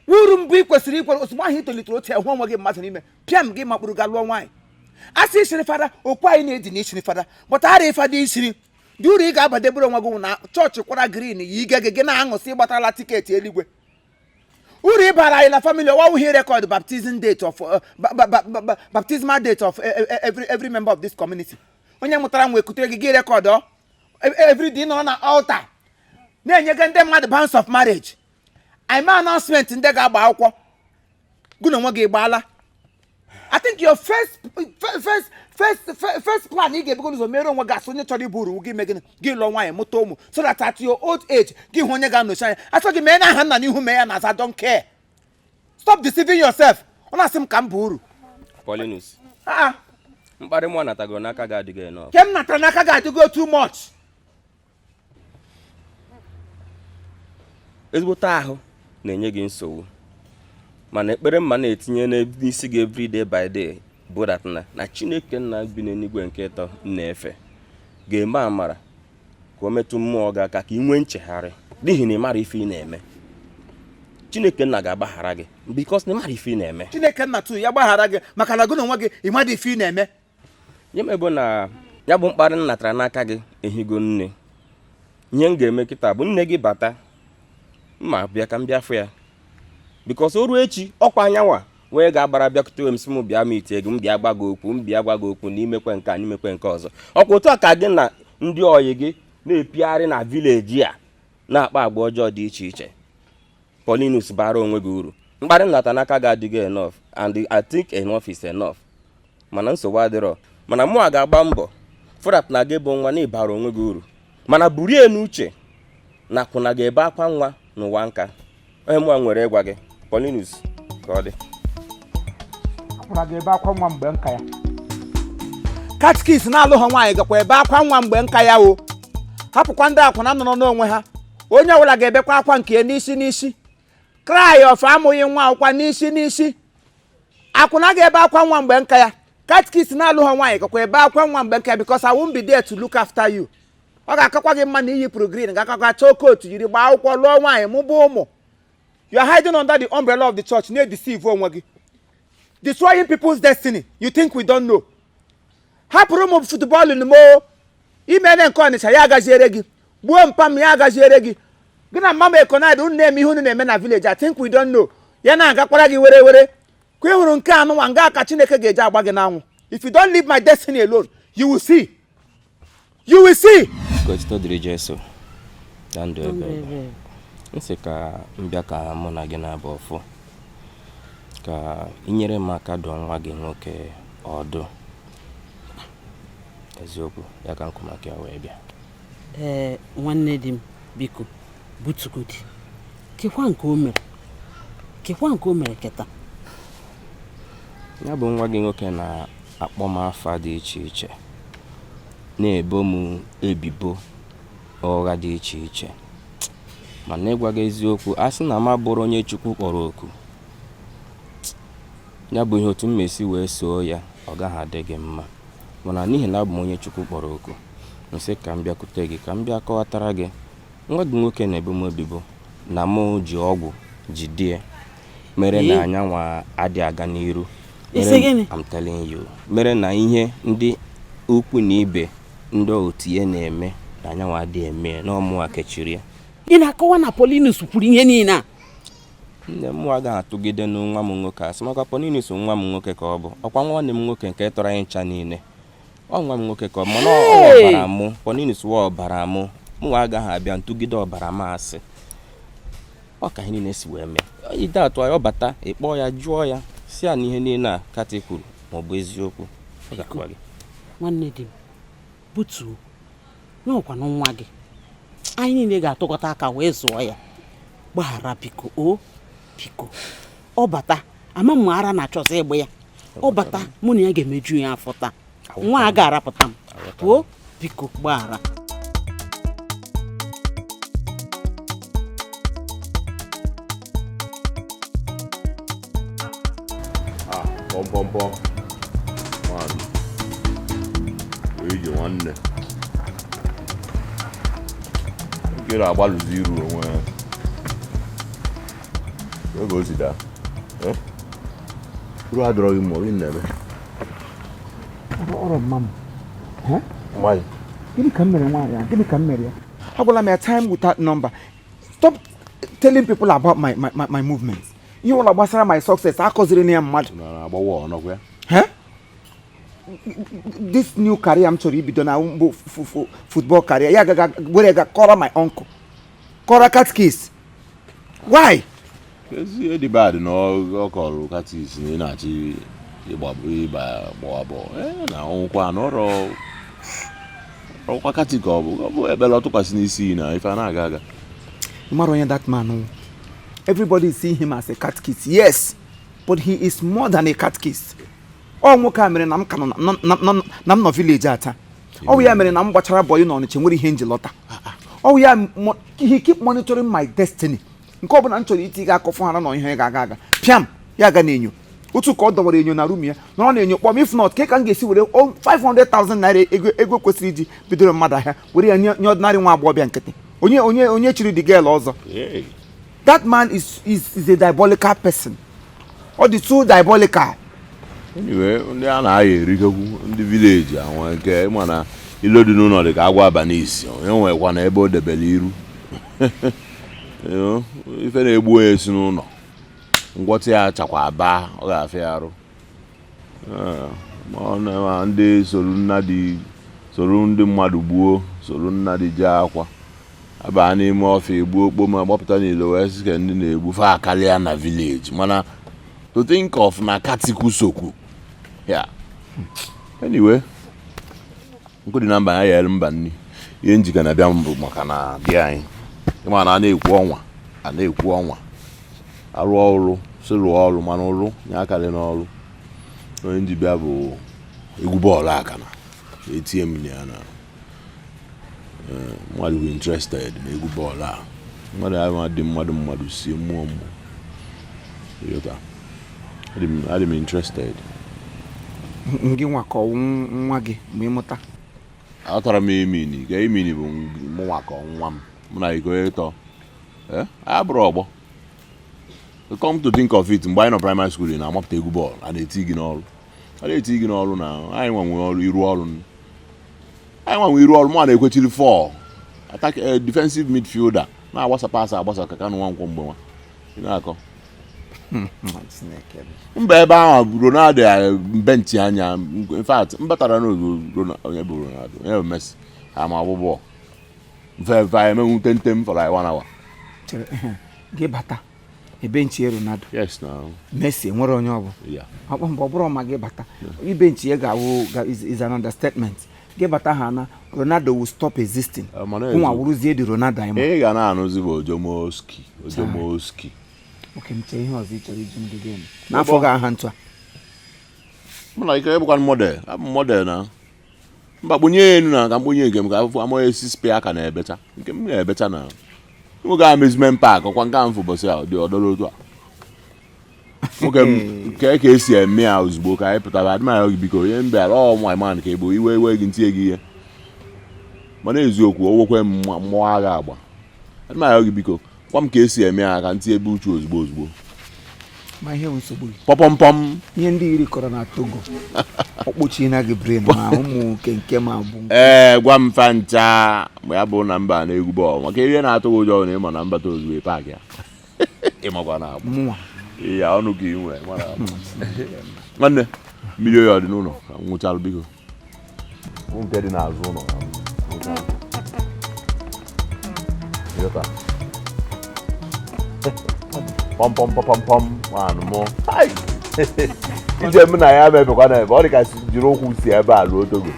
Uru mbụ ị kwesịrị ikwere, ozugbo ahụ ị tolitere otu ahụ onwe gị mmadụ n'ime pịam gị makpụrụ ga lụọ nwaanyị. A sị isiri fada okwu anyị na-edi na isiri fada bọta ara ịfada isiri dị uru ị ga-abadebere onwe gị na chọọchị kwara green yi ige gị gị na-aṅụsị gbatala ticket eluigwe. Uru ị bara anyị na family ọwawụghị record baptism date of baptismal date of every member of this community. Onye mụtara nwa ekutere gị gị record ọ every day nọ na altar na-enyega ndị mmadụ bands of marriage, ime announcement ndị ga-agba akwụkwọ. Gụ na onwe gị gbaala. I think your first first first first plan ị ga-ebugo ụzọ mere onwe gị asị onye chọrọ ịbụ uru gị mee gịnị? Gị lụọ nwaanyị, mụta ụmụ, so that at your old age gị hụ onye ga-anọchi anya. Asọ gị mee n'aha nna n'ihu, mee ya na aza. Don't care, stop deceiving yourself. Ọ na-asị m ka m bụ uru. Paulinus. Ah. Mkparị mụ anatagoro n'aka gị adịghị enough. Ke m natara n'aka gị adịgo too much. Ezigbote ahụ na-enye gị nsogbu, mana ekpere mma na-etinye n'isi gị every day by day bụ that na Chineke nna bi n'eluigwe nke ịtọ na-efe ga-eme amara ka o metụ mmụọ gị aka ka ị nwee nchegharị, n'ihi na ị mara ife ị na-eme. Chineke nna ga-agbaghara gị because na ị mara ife ị na-eme. Chineke nna tu ya gbaghara gị maka na gị na onwe gị ị madị ife ị na-eme. Nye m ebe na ya bụ mkparị m natara n'aka gị ehigo nne. Ihe m ga-eme kịta bụ nne gị bata mma bịa ka m bịa fụ ya, because o ruo echi ọkwa anyanwa wee ga-agbara bịakwute m sị m bịa m itie gị, m bịa gwa gị okwu, m bịa gwa gị okwu n'imekwe nke a, n'imekwe nke ọzọ. Ọkwa otu a ka gị na ndị ọyị gị na-epigharị na village a na-akpa agwa ọjọọ dị iche iche. Paulinus, bara onwe gị uru. Mkparị nnata n'aka gị adịghị enough, and I think enough is enough. Mana nsogbu adịrọ, mana mụ a ga-agba mbọ fụrat na gị bụ nwa na ịbara onwe gị uru, mana burie n'uche na akwụna ga-ebe akwa nwa n'ụwa nka. Onye mụa nwere ịgwa gị, Paulinus, ka ọ dị. Akwụna ga-ebe akwa nwa mgbe nka ya. Catechist na-alụghọ nwaanyị gakwa ebe akwa nwa mgbe nka ya. O hapụkwa ndị akwụna nọrọ n'onwe ha. Onye ọbụla ga-ebekwa akwa nke ya n'isi n'isi. Cry of amụghị nwa akwụkwa n'isi n'isi. Akwụna ga-ebe akwa nwa mgbe nka ya. Catechist na-alụghọ nwaanyị gakwa ebe akwa nwa mgbe nka ya, because I won't be there to look after you. Ọ ga-akakwa gị mma na iyipụrụ green, ga-akakwa chọọ coat yiri, gbaa akwụkwọ, lụọ nwaanyị, mụba ụmụ. You are hiding under the umbrella of the church na-edeceive onwe gị, destroying people's destiny. You think we don't know? Hapụrụ m football m o imene nke Ọnịcha ya agaziere gị, gbuo mpa m ya agaziere gị. Gị na mama Ekonad unu na-eme ihe unu na-eme na village. I think we don't know. Ya na-agakwara gị were were ka ị hụrụ nke anụnwa nga ka Chineke ga-eji agba gị n'anwụ. If you don't leave my destiny alone, you will see, you will see. Ka otito dịrị Jesu na ndụ ebe ebe. M sị ka m bịa ka mụ na gị na-abụ ọfụ ka ị nyere m aka dụọ nwa gị nwoke ọdụ. Eziokwu ya ka nkụ maka ya wee bịa. Ee, nwanne di m, biko butugodi. Kekwa nke o mere, kekwa nke o mere keta? Ya bụ nwa gị nwoke na-akpọ m afa dị iche iche, na-ebo m ebibo ụgha dị iche iche, mana ịgwa gị eziokwu, a sị na m abụrụ onye Chukwu kpọrọ oku, ya bụ ihe otu m esi wee soo ya ọ gaghị adị gị mma. Mana n'ihi na abụ m onye Chukwu kpọrọ oku, nsị ka m bịakwute gị ka m bịa kọwatara gị. Nwa gị nwoke na-ebo m ebibo na mụ ji ọgwụ jidie mere na anyanwa adị aga n'iru. Isi gịnị? I'm telling you, mere na ihe ndị ukwu na ibe ndị otu ya na-eme na anyanwa adị eme na ọmụwa kechiri ya. Ị na-akọwa na Paulinus kwuru ihe niile a? Nne m agaghị atụgide nwa m nwoke asị, maka Paulinus nwa m nwoke ka ọ bụ. Ọkwa nwanne m nwoke nke tọrọ anyị ncha niile, ọ nwa m nwoke ka ọ mana ọ ọbara mụ. Paulinus wa ọbara mụ. Mụnwa agaghị abịa ntụgide ọbara m asị. Ọ ka ihe niile si wee mee ide atụ ya. Ọ bata, ịkpọọ ya, jụọ ya si ya na ihe niile a kati kwuru ma ọ bụ eziokwu, ọ ga-agwa gị. Nwanne di m, butuo n'ọkwanụ nwa gị. Anyị niile ga-atụkọta aka wee zụọ ya. Gbaghara biko, o biko. Ọ bata, ama m ara na-achọzi ịgba ya. Ọ bata, mụ na ya ga-emeju ya afọ taa. Nwa a ga-arapụta m. O biko, gbaghara. Mpọmpọ nwaanyị ije nwanne nkere agbalụzi iru onwe ya oge o si daa. Uru adọrọ gị ma ọ na-eme. Ọrụ mma m. Gịnị ka m mere nwaanyị a? Gịnị ka m mere ya? Agwala m ya time without number. Stop telling people about my movements. Ihe ụlọ gbasara my success akọziri na ya mmadụ. This new career m chọrọ ibido na mbụ football career ya gaga were ga kọrọ my uncle. Kọrọ catechist. Why? Ezi dị bad na ọ kọrọ catechist na ị na-achị ịgba gbawa bọọlụ. Na ọnwụkwa na ọrụ ọkwa katik ọ bụ ebele ọ tụkwasị n'isi na ife a na-aga aga. Mara onye that man. Everybody see him as a catechist. Yes, but he is more than a catechist. Ọ nwoke a mere na m ka nọ na m nọ village ata. Ọ ya mere na m gbachara boy n'Ọnịcha nwere ihe nji lọta. Ọ ya he keep monitoring my destiny. Nke ọbụla m chọrọ iti ga akọfụ hara na ihe ga-aga aga. Pịam ya ga na-enyo. Otu ka ọ dọwara enyo na room ya nọrọ na-enyo kpọm if not ka m ga-esi were 500,000 naira ego kwesịrị iji bidoro mmadụ ahịa were ya nye ọdịnarị nwa agbọghọbịa nkịtị. Onye onye onye chiri the girl ọzọ. That man is a diabolical person. Ọ dị too diabolical. Anyway, ndị a na-aya erikekwu ndị vileji ahụ nke mana ilo dị n'ụlọ dị ka agwa aba n'isi onye nwekwa na ebe o debere iru. Ife na-egbu onye si n'ụlọ ngwọta ya chakwa aba ọ ga-afịa ya arụ. Ma ndị soro ndị mmadụ gbuo soro nna dị jee akwa abaa n'ime ọfịa egbuo okpo ma gbapụta n'ilo wee sị ka ndị na-egbu fa akarịa na vileji mana to think of na katiku sokwu ya. Anyway, nkụ dị na mba ya yere mba nni ihe njikọ na-abịa mbụ maka na di anyị ịma na a na-ekwu ọnwa a na-ekwu ọnwa arụ ọrụ si rụọ ọrụ mana ụrụ nye akarị n'ọrụ onye nji bịa bụ egwu bọọlụ akana etie m ya na mmadụ bụ interested na egwu bọọlụ a mmadụ ahụ dị mmadụ sie mmụọ mmụọ. Adị m interested. Ngị nwa ka nwa gị ma ịmụta. Atara m imini ka imini bụ mụnwa ka nwa m mụ na iko ịtọ abụrụ ọgbọ. Come to think of it, mgbe anyị nọ primary school ị na-amapụta egwu bọọlụ a na-eti gị n'ọrụ a na-eti gị n'ọrụ na anyị nwanwe ọrụ iru ọrụ anyị nwanwe iru ọrụ mụ na-ekwechiri 4 attack defensive midfielder na-agbasa pasị agbasa ka Kanu Nwankwo mgbe nwa ị na-akọ mba ebe ahụ Ronaldo benchi anya in fact mbatara n'ozu onye bụ Ronaldo onye bụ Messi ha ma agbụ bọọlụ mfe emenwu tentem for like 1 hour. Gị bata ebenchi Ronaldo. Yes now. Messi nwere onye ọ bụ. Ọ mgbe ọ bụrụ ma gị bata ibenchi ya ga-awụ is an understatement. Gị bata ha na Ronaldo will stop existing. Nwa wụrụzie dị Ronaldo anyị ma. Ị ga na-anụzi bụ Ojomoski Ojomoski. Oke m chee ihe ọzọ ị chọrọ iji m gị gịnị n'afọ ga aha ntụ a. Mụ na ike ịbụkwa model abụ model na mba kponye ya enu na ka mkponye nke m ka afọ amaghị esi spe aka na-ebecha nke m na-ebecha na nwoke amusement park ọkwa nke mfụ ụbọchị a dị ọdọrọ otu a nwoke m nke ka esi eme ya ozugbo ka anyị pụtara adịmaya gị biko ihe m bịara ọ nwa man ka ebo iwe iwe gị ntinye gị ihe mana eziokwu o wekwe m mmụọ agha agba adịmaya gị biko gwa m ka esi eme ya ka ntinye ebe uchu ozugbo ozugbo. Ma ihe nsogbu gị pọpọmpọm ihe ndị iri kọrọ na Togo ọkpọchi na gị brain ma ụmụ nke nke ma bụ ee gwa m fa ncha mgbe ya bụ na mba na-egwu bọọlụ maka ihe na-atụ gị ụjọ na ịma na mbata ozugbo paakị ya ịmakwa na agbụ mụnwa ya ọnụ ka ị nwee nwanne mmiri oyi ọ dị n'ụlọ ka m nwụchalụ biko nke dị n'azụ ụlọ pọm pọm pọm pọm nwanụ mụ ije m na ya mebekwa na ebe ọ dị ka jiri ụkwụ si ebe a ruo Togo.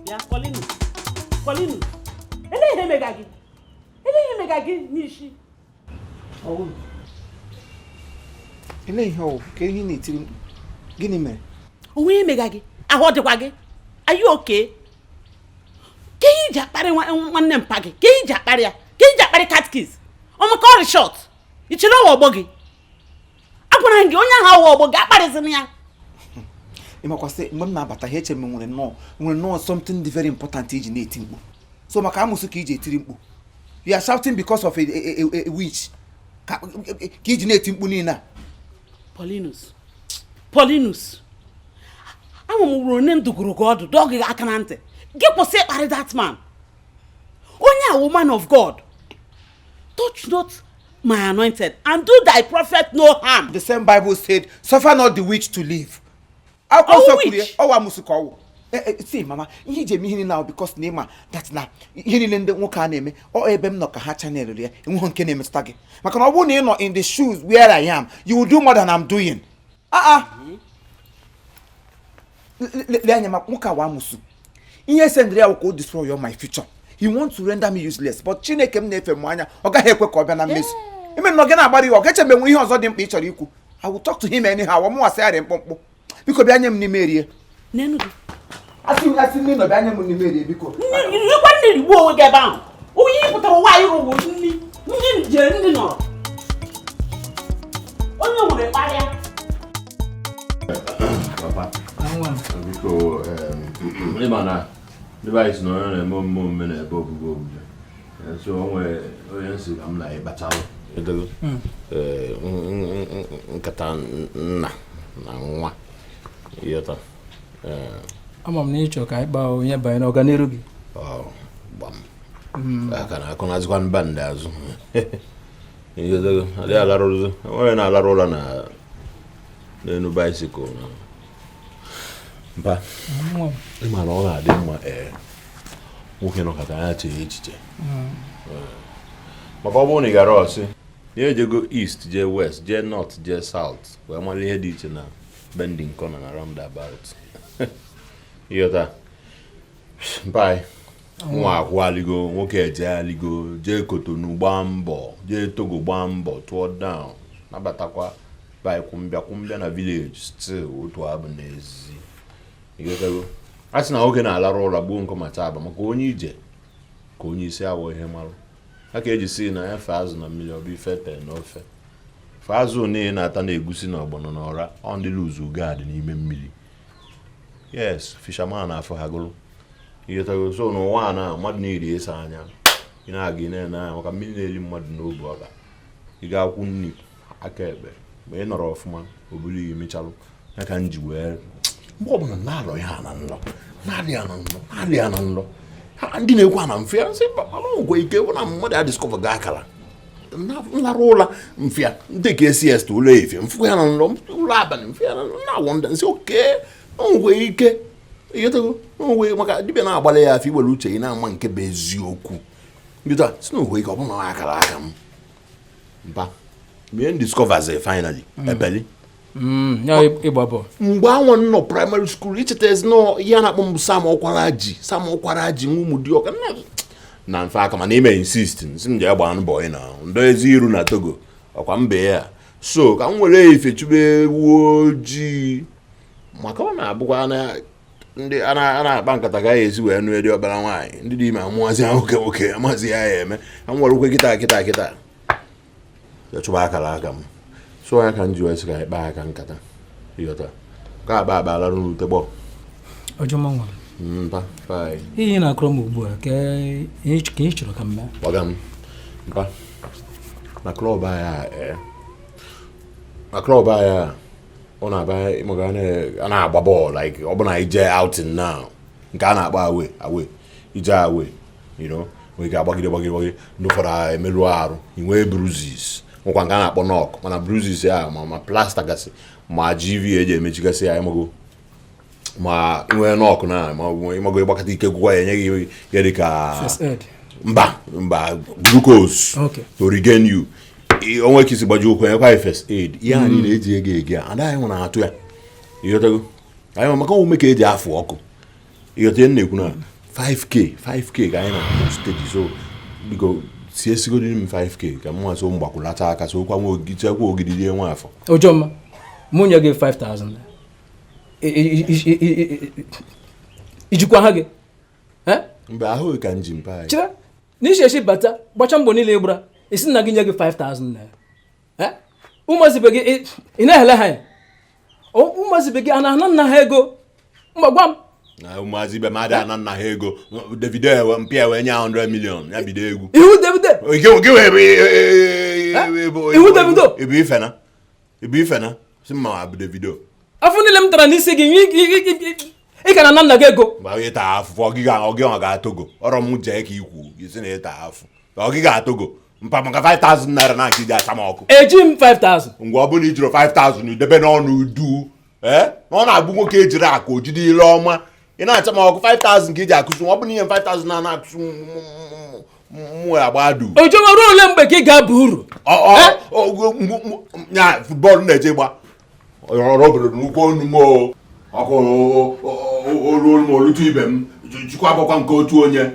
Ya Colinu Colinu ele ihe mega gị ele ihe mega gị n'isi ele ihe ọ ka ihe na-etiri mkpu gịnị mere? Onwe ihe mega gị ahụ ọ dịkwa gị? Are you okay? Ka ihe Iji akparị nwanne mpa gị, ka iji akparị ya, ka iji akparị catechist ọmaka ọrị short ichere ọwa ọgbọ gị. Agwara m gị, onye ahụ awa ọgbọ gị, akparịzina ya. Ịmakwasị mgbe m na-abata ha, eche m nwere nnọọ something dị very important iji na-eti mkpu. So maka amụsụ ka iji etiri mkpu? You are shouting because of a witch ka iji na-eti mkpu niile a? Paulinus, Paulinus, ama m wuru onye ndụgoro gị ọdụ, dọọ gị aka na ntị, gị kwụsị ịkparị that man. Onye a wụ man of God. Touch not my anointed and do thy prophet no harm. The same Bible said, "Suffer not the witch to live." Akwụkwọ nsọ Ọwụ kwuru ya. witch? Ọwụ amụsụ ka ọwụ. See, mama, ihe iji eme ihe niile ahụ because na ịma that na ihe niile ndị nwoke a na-eme, ọ ebe m nọ ka ha channel ya, enweghị nke na-emetụta gị, maka na ọ bụrụ na ị nọ in the shoes where I am, you will do more than I'm doing. Ah ah, lee anya, ma nwoke a wa amụsụ. Ihe sendịrị ya wụ ka o destroy all my future. He wants to render me useless, but Chineke m na-efe m anya, ọ gaghị ekwe ka ọ bịa na mmezu. Ime na ọ gị na-agbara iwe, ọ ga-eche mgbe nwere ihe ọzọ dị mkpa ị chọrọ ikwu. I will talk to him anyhow. Ọ mụnwa sị mkpụmkpụ, biko bịa nye m n'ime erie. N'enu gị. Asị nne nọ, bịa nye m n'ime erie, biko. Rikwa nne, rigbuo onwe gị ebe ahụ. Onye ị pụtara ụwa anyị rụgbu nni ndị jere ndị nọrọ onye nwere kparịa. Papa, biko, ịma na ndị be anyị si na onye na-eme omume omume na-ebe ogbugbe ogbugbe. So o nwere onye nsị ka m na-ịkpachalụ edogo nkata nna na nwa, ịghọta? Ama m na ịchọ ka anyị kpaa onye banyere ọganiru gị. Ọ, gbam aka na akụnazikwa mba ndị azụ, ịghọtago? Adịghị alarụzi onye na-alarụ ụra na n'elu bicycle na mpa. Nwa m. Ịma na ọ na-adị mma, ee, nwoke nọkọta anya chee echiche, maka ọ bụrụ na ị gara ọsị ya ejego east, jee west, jee north, jee south, wee mara ihe dị iche na bending corner na roundabout, ịghọta? Mpa, nwa akwụaligo, nwoke ejegharịgo, jee Kotonu gbaa mbọ, jee Togo gbaa mbọ, tụọ down, nabatakwa bai kwụmbịa kwụmbịa na village, still otu abụ n'ezi, ịghọtago? A sị na nwoke na-alarụ ụra gbuo nkụ ma taa aba, maka onye ije ka onye isi awọ ihe marụ a ka eji si na ya fee azụ na mmiri, ọ bụ ife tee n'ofe fee azụ niile na-ata na egusi na ọgbọnọ na ọra. Ọ ndị lose guard n'ime mmiri. Yes, fisherman afọ ha gụrụ, ịghọtago? So n'ụwa a na mmadụ na-eri ịsa anya, ị na-aga, ị na-ene anya, maka mmiri na-eri mmadụ n'obu ọka. Ị ga-akwụ nri aka ekpe ma ị nọrọ ọfụma, o buru iyi mechalụ ya. Ka m ji wee mgbe ọbụla na-alọ ya na nlọ, na-alị ya na nlọ, na-alị ya na nlọ. Ha ndị na-ekwu na mfe ya sị mana nkwe ike bụ na mmadụ a discover ga akara nlarụ ụla mfịa ndị ka esi est ụlọ efie mfụ ya na nlọ, ụlọ abalị mfụ ya na nlọ, na-awọ ndị nsị oke nkwe ike, ịghọtago? Onwe maka dibịa na-agbalị ya afọ iwere uche gị na-ama nke bụ eziokwu. Nkịta si na onwe ike ọ bụrụ na ọ akara aka m mpa mgbe m discovers finally ebeli. Ya ịgba bọọlụ. Mgbe anwa nọ primary school, icheta ezinọ ihe a na-akpọ m bụ Sam Ọkwara ji, Sam Ọkwara ji nwa ụmụ dioka na mfe aka, mana ime insist nsị m jee gbaa mbọ ị na ndo ezi iru na Togo ọkwa mbe ya. So ka m were ife chụba ewu ojii, maka ọ na-abụkwa na ndị a na-akpa nkata ka ya esi wee nụ edi ọkpara nwaanyị, ndị dị ime amụmazi ya nwoke nwoke amazi ya ya eme ka m were ukwe kịta kịta kịta ya chụba akara aka m. So ya ka m ji wee sị ka anyị kpaa aka nkata, ịghọta, ka akpa akpa alarụ n'ute gbọ. Ọjọma nwa. Mpa fai. Ihe ị na-akọrọ m ugbu a ka ihe ka ị chọrọ ka m mee? Gwaga m mpa, na club anyị a, ee, na club anyị a, ọ na-aba maka a na-agba bọọlụ, like ọ bụ na ije outing now nke a na-akpọ away, away, ije away, nwere ike agbagide gbagide gbagide, ndị ụfọdụ emerụ arụ, inwee bruises, nwekwa nke a na-akpọ knock, mana bruises ya ma plaster gasị, ma GV eji emechigasị ya, ịmago, ma inwee knock na ma ọ bụ ịmago ịgbakọta ike gwụkwa ya, enye gị ihe dị ka First aid. Mba, mba, glucose to regain you. Onwe ka isi gbaji ụkwụ, enyekwa ya first aid. Ihe a niile eji ego ego a ada anyị nwere atụ ya, ịghọtago? Anyị ma maka omume ka eji afụ ọkụ, ịghọta ihe m na-ekwu? Na 5K 5K ka anyị na-akwụ steady. So biko sie sigodi m 5K ka m nwa so mgbakwulata aka, so kwa nwa ogidi chekwa ogidi rie nwa afọ. Ojoma, mụ nye gị 5000, ijikwa ha gị? Eh? Mba, ahụghị ka m ji mpa anyị. Chere na isi esi bata gbacha mbọ niile ị gbara, esi nna gị nye gị 5000 naira. Eh? Ụmụazị be gị ị na-ehele ha ya? Ụmụazị be gị a na-ana nna ha ego? Mba, gwa m. Na ụmụazị ibe m adịghị ana nna ha ego. Davido ewe mpịa ewe nye 100 million ya bido egwu. Ihu Davido. Gị wee Ihu Davido. Ibu ife na. Ibu ife na. Si mma bụ Davido. Afọ niile m tara n'isi gị, ị ka na-ana nna gị ego. Mgbe ịta afụfụ ọ gị ga Togo. Ọrọ m jee ka ikwu isi na ịta afụ. Ọ gị ga Togo. Mpa maka 5000 naira na nke iji acha m ọkụ. Eji m 5000. Ngwa ọ bụrụ na ijiri 5000 idebe n'ọnụ udu. Ee, na ọ na-abụ nwoke ejiri akụ ojide ile ọma. Ị na-acha m ọkụ 5000 ka iji akụsu. Ọ bụrụ na ihe m 5000 na na-akụsu mụ agba du. Ojoma, ruo ole mgbe ka ị ga-aba uru? Nya futbọọlụ na-eje gba. Ọrụ obodo n'ukwu onu m o. Ọkụ olu olu m olutu ibe m. Chukwu abụkwa nke otu onye.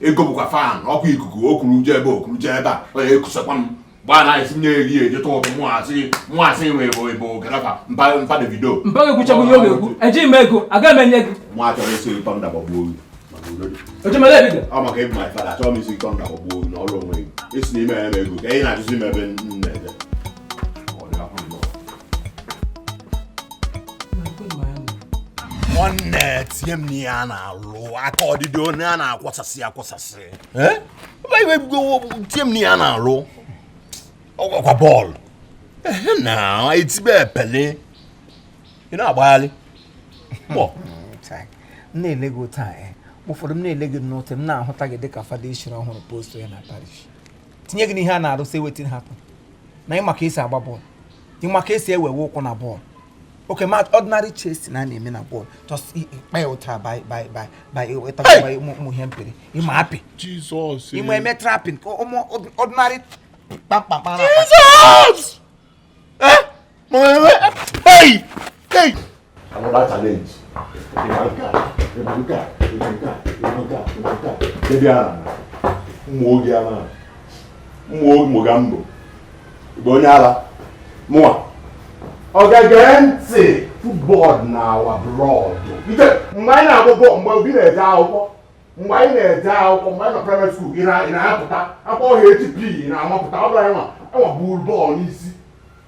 Ego bụkwa fan ọkụ ikuku okuru je ebe okuru je ebe a onye ekusakwa m gbaa na esi nye eri eje tụ ụtụ mụ asị nwe ebo ebo garafa mpa mpa Davido. Mpa ga-ekwuchakwu ihe ọ ga-ekwu. Ejighị m ego, agaghị m enye gị. Mụ achọrọ isi gị tọnda gbagbuo gị maka udo dị. Ojoma, lee ebe ị Ọ maka ịbụ my father, achọrọ m isi gị tọnda gbagbuo gị na ọrụ onwe gị. Esi n'ime ya m ego ka ị na-ajụzi m ebe m na-eje. Ọ dị akwụ nnọọ. Nwanne, tinye m n'ihe a na-alụ aka ọdịdị onye a na-akwasasị akwasasị. Tinye m n'ihe a na-alụ ọkwa bọọlụ. Ehe na etibe epele ị na-agbagharị. M na-ele gị otu a, ụfọdụ m na-ele gị n'otu m na-ahụta gị dịka fada ishiri ọhụrụ postu ya na parish. Tinye gị n'ihe a na-arụ sị wetin happen. Na ịma ka esi agba bọọlụ, ịma ka esi ewewe ụkwụ na bọọlụ. Okay, ma ordinary chase na na-eme na bọọlụ just ịkpa ya ụta by by by by ịta ụmụ ihe mpere ịma apị. Jesus. Ịma eme trapping ka ụmụ ordinary kpamkpam. Jesus! Eh? Hey! Hey! Another challenge. Imanka, Imanka, Imanka, Imanka, Imanka. Kedu ana? Ụmụ oge ana? Ụmụ oge Mogambo. Igbo onye ala. Mụnwa. Ọgege ntị football na our blood. Ike mgbe anyị na-agba bọọlụ, mgbe Obi na-eje akwụkwọ, mgbe anyị na-eje akwụkwọ, mgbe anyị nọ primary school, ị na-apụta akpọ ha HP, ị na-amapụta, ọ bụrụ anyị nwa buru bọọlụ n'isi.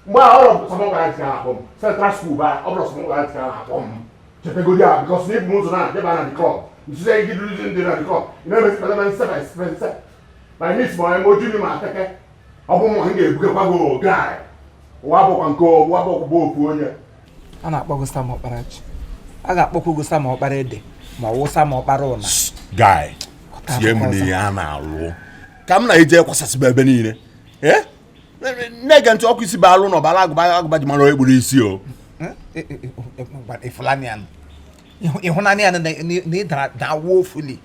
Mgbe ahụ ọrụ sọmọ gara ntị na-akpọ m Central School ba, ọ bụrụ sọmọ gara ntị na-akpọ m chetegodi a because na ibu m ụzọ na-adịba na the club nzuzo gị duruzi ndị na the club ị na-emesi kpata nse na nse ma miss ma eme oju ma ateke ọ bụ m ga-ebugakwa gị oge a. Ụwa bụkwa nke ụwa bụkwa ofu onye. A na-akpọ gị Sam Ọkparachi. A ga-akpọkwa gị Sam Ọkpara ede ma ọ wụ Sam Ọkpara ụna. Guy, tinye m n'ihe a na-alụ ka m na-eje kwasasịba ebe niile. Na-ege ntị ọkụ isi bụ alụ na ọbara agụba agụba ji mara onye gburu isi o. Ịhụnanya ya na ị dara dawa ofuli.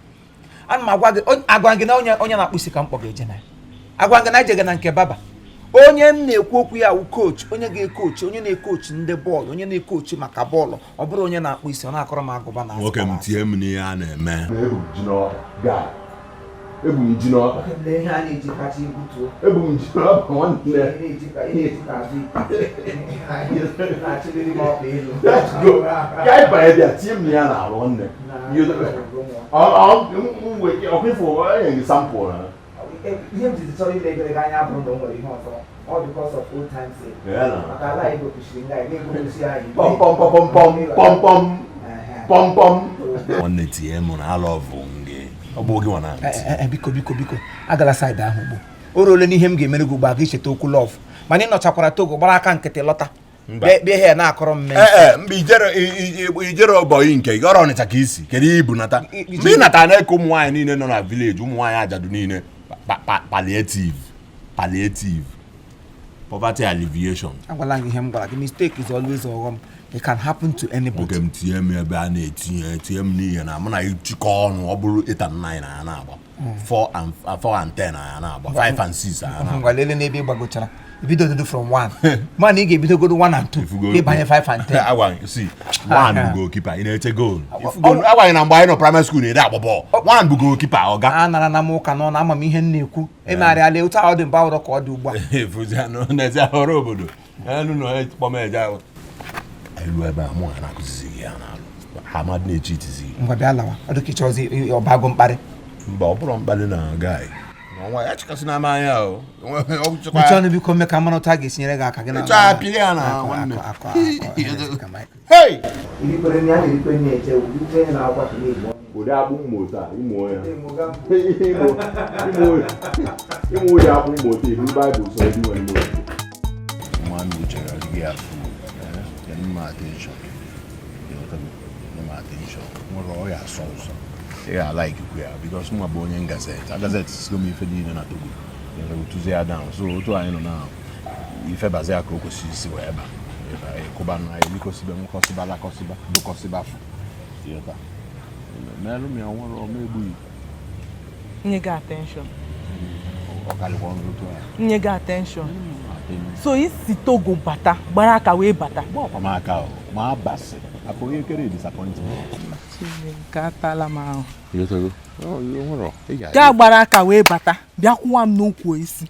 Ana m agwa gị agwa gị na onye na-akpụ isi ka m kpọ ga-eje na ya. Agwa gị na ije gị na nke baba. Onye m na-ekwu okwu ya wụ coach, onye ga-ekochi, onye na-ekochi ndị bọọlụ, onye na-ekochi maka bọọlụ, ọ bụrụ onye na-akpụ isi ọ na-akọrọ m agụba na nwoke m tinye m n'ihe a na-eme. Ebu m ji n'ọka. Ebu m ji n'ọka nwanne. Let's go. Ka anyị banye bịa tinye m n'ihe a na-alụ nwanne. Ọkwa ifo enye gị sample na. Ihe m jizi chọrọ ile gị anya bụrụ na o nwere ihe ọzọ. All because of old time's sake. Maka ala Igbo kwesịrị ndị anyị na-egosi anyị. Pọm pọm pọm pọm pọm pọm pọm pọm. Nwanne tinye m na alọvụ gị. Ọ bụ gị nwa na. Biko biko biko agala saịdị ahụ ugbu. O ruole n'ihe m ga-emere gị ugbu a gị cheta okwu lọv. Mana ị nọchakwara Togo gbara aka nkịtị lọta. Bịa here na-akọrọ m. Mba ijere ụbọyị nke gị ọrụ Ọnịcha ka isi kedu ihe ibu nata. Mgbe ị natara na-eke ụmụ nwaanyị niile nọ na vileji, ụmụ nwaanyị ajadu niile palliative palliative poverty alleviation. Agwala gị ihe m gwara gị, mistake is always ọghọm. It can happen to anybody. Nwoke m tinye m ebe a na-etinye tinye m n'ihe na mụ na ịchịkọ ọnụ ọ bụrụ 8 and 9 na na-agba 4 and 4 and 10 na na-agba 5 and 6 na na-agba. Ngwa lele n'ebe ị gbagochara ibido dodo from 1 mana ị ga-ebidogodo 1 and 2 ịbanye 5 and 10. Agwa si 1 bụ goalkeeper ị na-eche goal. Agwaghị na mgbe anyị nọ primary school na-ede agba bọọlụ 1 bụ goalkeeper ọga. A nara na m ụka n'ọnụ ama m ihe m na-ekwu emegharịala otu ahụ dị mba ụrọ ka ọ dị ugbu a. N'ezi ahụrụ obodo elu na kpọm eje ahụ elu ebe a mụ na-akụzizi gị ya n'alụ ha amadị na-echi itizi gị. Ngwa bịa lawa ọ dịka ịchọzi ọbago mkparị. Mba, ọ bụrụ mkpali na guy. Nwa ya chịkasị na anya o. Mechie ọnụ biko, mee ka mmanụ otu a ga-esinyere gị aka gị na Ịchọ apịrị ya na nwanne. Hey! Irikwere nri a na-erikwe nri eche ugwu na akwatu n'igbo. Ụdị akpụ mmụta ịmụ ya. Ịmụ ụdị akpụ mmụta ibu Baịbụl sọ dị nwere mmụta. Nwa m chere adịghị afụ. Nye m attention. Nye m attention. Nwere ọ ya asọ ụsọ. Ị ga-alaikikwu ya because nwa bụ onye gazette. A gazette sigo m ife niile na Togo. Tụzie ya down. So otu anyị nọ na ife bazi ya ka o kwesịrị isi wee ba. Ịkụba na elikọsiba nwekọsiba lakọsiba dụkọsiba fụ. Ịghọta? Merụ m ya nwere ọma egbughị. Nye gị attention. Ọ karịkwa ọnụ otu a. Nye gị attention. So isi Togo bata, gbara aka wee bata. Gbakwa m aka o, ma abasị. Afọ onye kere disappointment. Chineke atala m ahụ. Ịghọtago? Ọ nwere ị ga- Gaa gbara aka wee bata, bịa kwụwa m n'ukwu isi.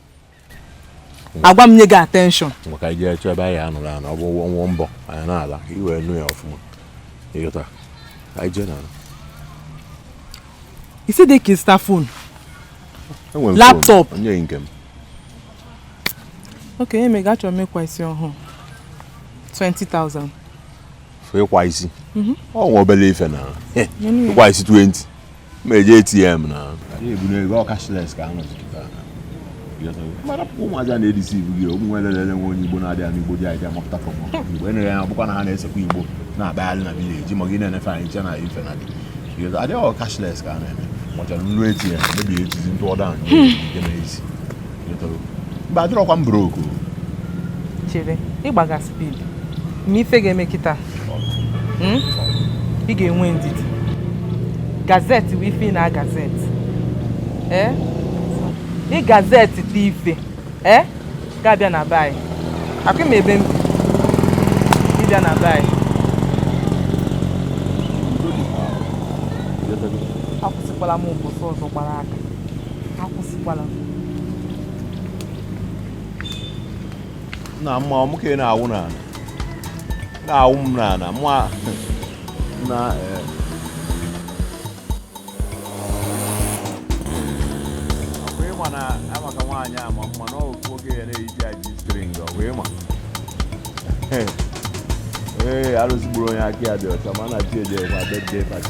Agwa m nye gị attention. Maka anyị jee chọọ ebe anyị anụrụ ana, ọ bụ ọnwụ mbọ anyị na-ala ka i wee nụ ya ọfụma. Ịghọta? Anyị jee na Isi dị ka ịzụta phone. Enwere m Laptop. phone, onye nke m. Ok, emega achọrọ m ịkwa isi ọhụụ. 20,000. Fụ ịkwa isi. Mhm. Ọ nwe obere ife na Nyenụ ya. ịkwa isi 20. Ma eje ATM na. Anyị ebu n'ego ọ cashless ka a nọzi kịta na. Mara pụkwa ụmụazị a na-edisi ibu gị ụmụ nwere lele nwe onye Igbo na-adịghị ama Igbo dị anyị amapụta from Igbo enere ya ọbụkwa na ha na-esekwa Igbo na-akpagharị na village ma gị na-enefe anyị che na ife na dị. Adịghị ọ cashless ka a na-eme. Machara nlu ATM mebie etizi ntụ ọda nke na-esi. Mba adịrọkwa m broke. Chere, ịgbaga speed. Ma ife ga-eme kịta. Ị ga-enwe ndidi. Gazette bụ ife ị na-agazette. Ee? Ị gazette dị ife. Ee? Ga-abịa na be anyị. Akwụ m ebe m bi. Ịbịa na be anyị. Akwụsịkwala m ụbọchị ọzọ gbara aka. Akwụsịkwala m. Na mma ọmụ ka ị na-awụ n'ala. Na-awụ m n'ala mma na ọkwa ịma na amaka nwaanyị ama mma na ọ nwoke ya na-eyiji ya ji string ọkwa ịma. Ee, arụsị gburu onye aka ya dị ọcha ma na chi eje kwa birthday party.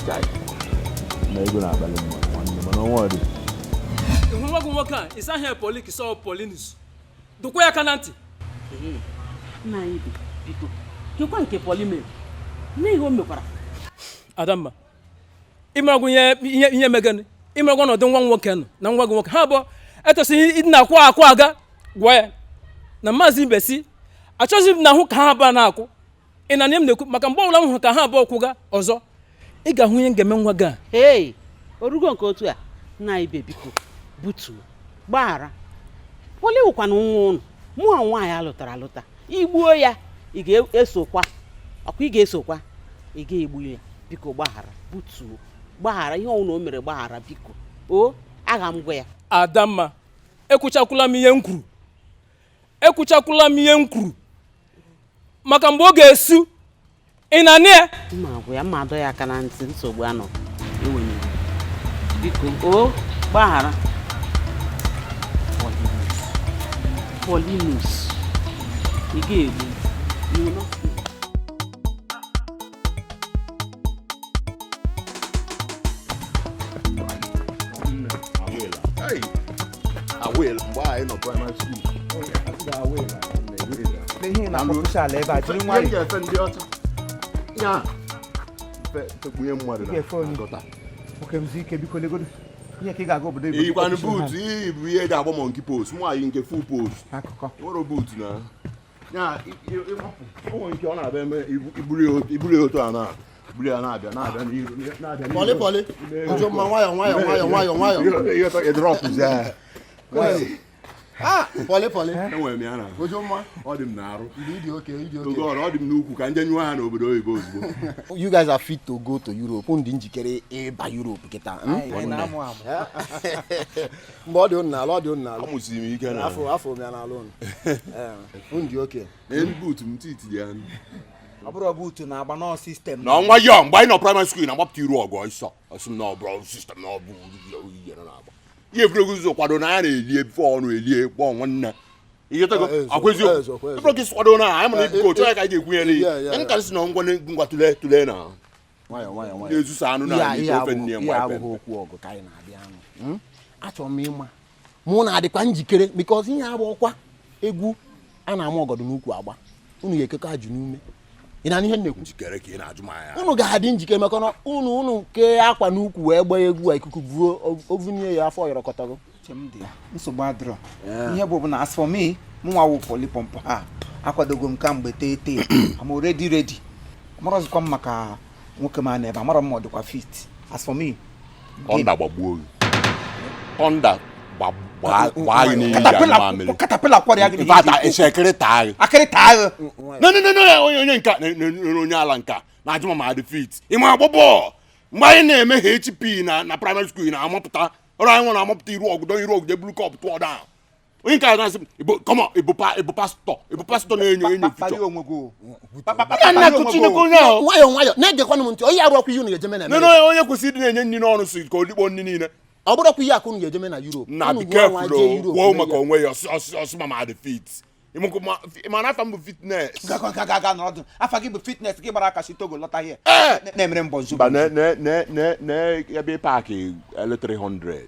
Chai. Na ego na-abalị mma nwanne mana ọnwa dị. Ịhụ nwa gị nwoke a ịsa ahịa Polik sọ Polinus dụkwa ya aka na ntị. Nna anyị bi, biko, kekwa nke Poli mere. Nne ihe o mekwara. Adamma, ịmaragwu ihe ihe megani ịmaragwu ọnọdụ nwa nwoke nọ na nwa gị nwoke ha abụọ etosighị ịdị na-akwụ akwụ aga gwa ya na maazị Ibesi achọghịzi m na ahụ ka ha abụọ na-akwụ ị na m na-ekwu maka mgbe ọbụla m hụrụ ka ha abụọ kwụga ọzọ ị ga-ahụ ihe m ga-eme nwa gị a. Hey, orugo nke otu a nna anyị be biko butuo gbaghara. Poli wụkwana nwa ụnụ mụọ nwaanyị alụtara alụta igbuo ya ị ga-esokwa ọkwa ị ga-esokwa ị ga-egbu ya biko gbaghara butuo gbaghara ihe ọnwụ na o mere gbaghara biko o agha m gwa ya. Adamma, ekwuchakwula m ihe m kwuru. Ekwuchakwula m ihe m kwuru maka mgbe ọ ga-esu ị na-anị ya. Mma agwa ya mma adọ ya aka na ntị nsogbu anọ enweghị biko o gbaghara. Polinus ị ga-egbu you will not kill. Hey, awel mgbe anyị nọ primary school. Ihe na-akpọpụcha ala ebe a jiri nwayọọ. Ihe ga-efe ndị ọcha. Ya. Fekpunye mmadụ na Ga-efe onye. gọta. Nwoke m zuo ike biko legodo. Ihe ka ị ga-aga obodo oyibo. Eyikwanụ buutu iyi bụ ihe eji agba monkey post nwaanyị nke full post. Akụkọ. Nwere buutu na. Ya ịmapụ. O nwere nke ọ na-abịa eme iburu ya otu a na buru ya na-abịa na-abịa n'iru na-abịa n'iru. Poli poli. Ojo mma nwayọ nwayọ nwayọ nwayọ nwayọ. Ịghọta ịdrọpụzi ya. Ah, poli poli. Enwere m ya na. Ojo mma. Ọ dị m n'arụ. Ịdị oke, ịdị oke. Oge ọrụ ọ dị m n'ukwu ka nje nyụọ ha n'obodo oyibo ozugbo. You guys are fit to go to Europe. Unu dị njikere ịba Europe kịta. Anyị na-amụ amụ. Mgbe ọ dị unu n'ala, ọ dị unu n'ala. Amụsiri m ike na. Afọ m ya n'ala unu. Unu dị oke. N'elu buutu m titi ya. Ọ bụrụ buutu na-agba nọọ system. Na ọnwa ya mgbe anyị nọ primary school na-agbapụta iru ọgụ ọsọ ọsị m na ọ bụrụ system na ọ bụ ihe na-agba ihe efere ụzọ kwado na ya na-elie before ọnụ elie kpọọ nwanne ihe tego akwa eziokwu efere gị kwado na anyị mana ibu otu anyị ka anyị ga-egwunyere ya nka sị na ngwa ngwa tụlee tụlee na na-ezusa anụ na ihe ofe nne ya nwa abụghị okwu ọgụ ka anyị na-abịa anụ. Achọrọ m ịma mụ na-adịkwa njikere because ihe abụ ọkwa egwu a na-ama ọgọdọ n'ukwu agba unu ga-ekekọ ajụ n'ume. Ị na ihe na-ekwu njikere ka ị na-ajụ m anya unu ga-adị njikere maka na unu unu kee akwa n'ukwu wee gbaa egwu a ikuku buo ovunye ya afọ yọrọkọtago. Nsogbu adịrọ ihe bụ na as for me mụnwa wụ polipọmpụ ha akwadogo m kamgbe tete. I'm already ready. Amarọzikwa m maka nwoke m a na ebe amarọ m ma ọ dịkwa fit. As for me, Thunder gbagbuo gị. Thunder gbaa gị n'iyi. Katapila kwọrọ ya gị. In fact, ese taa gị. Akịrị taa gị. No no no no onye onye nka onye ala nka na-ajụ ma dị fit. Ị ma agba bọọlụ mgbe anyị na-eme HP na primary school na-amapụta ọrụ anyị nwe na-amapụta iru ọgụ don iru ọgụ je blue cup tụọ down. Onye nke a na-asị come on ịbụ pastọ na-enyo enyo future. Nwayọ nwayọ na-egekwanụ m ntị onye arụ ọkwa ihe unu ga-ejeme na America. Onye kwesịrị ịdị na-enye nri n'ọnụ si ka olikpo nri niile. Ọ bụrụkwa ihe akụ unu ga-ejeme na Europe. Na be careful o maka onwe ya ọsị ma dị fit. Ịma afa m bụ fitness. Ga n'ọdụ afa gị bụ fitness gị gbara aka si Togo lọta here. Na-emere mbọ nzu. Mba na ebe paakị L300.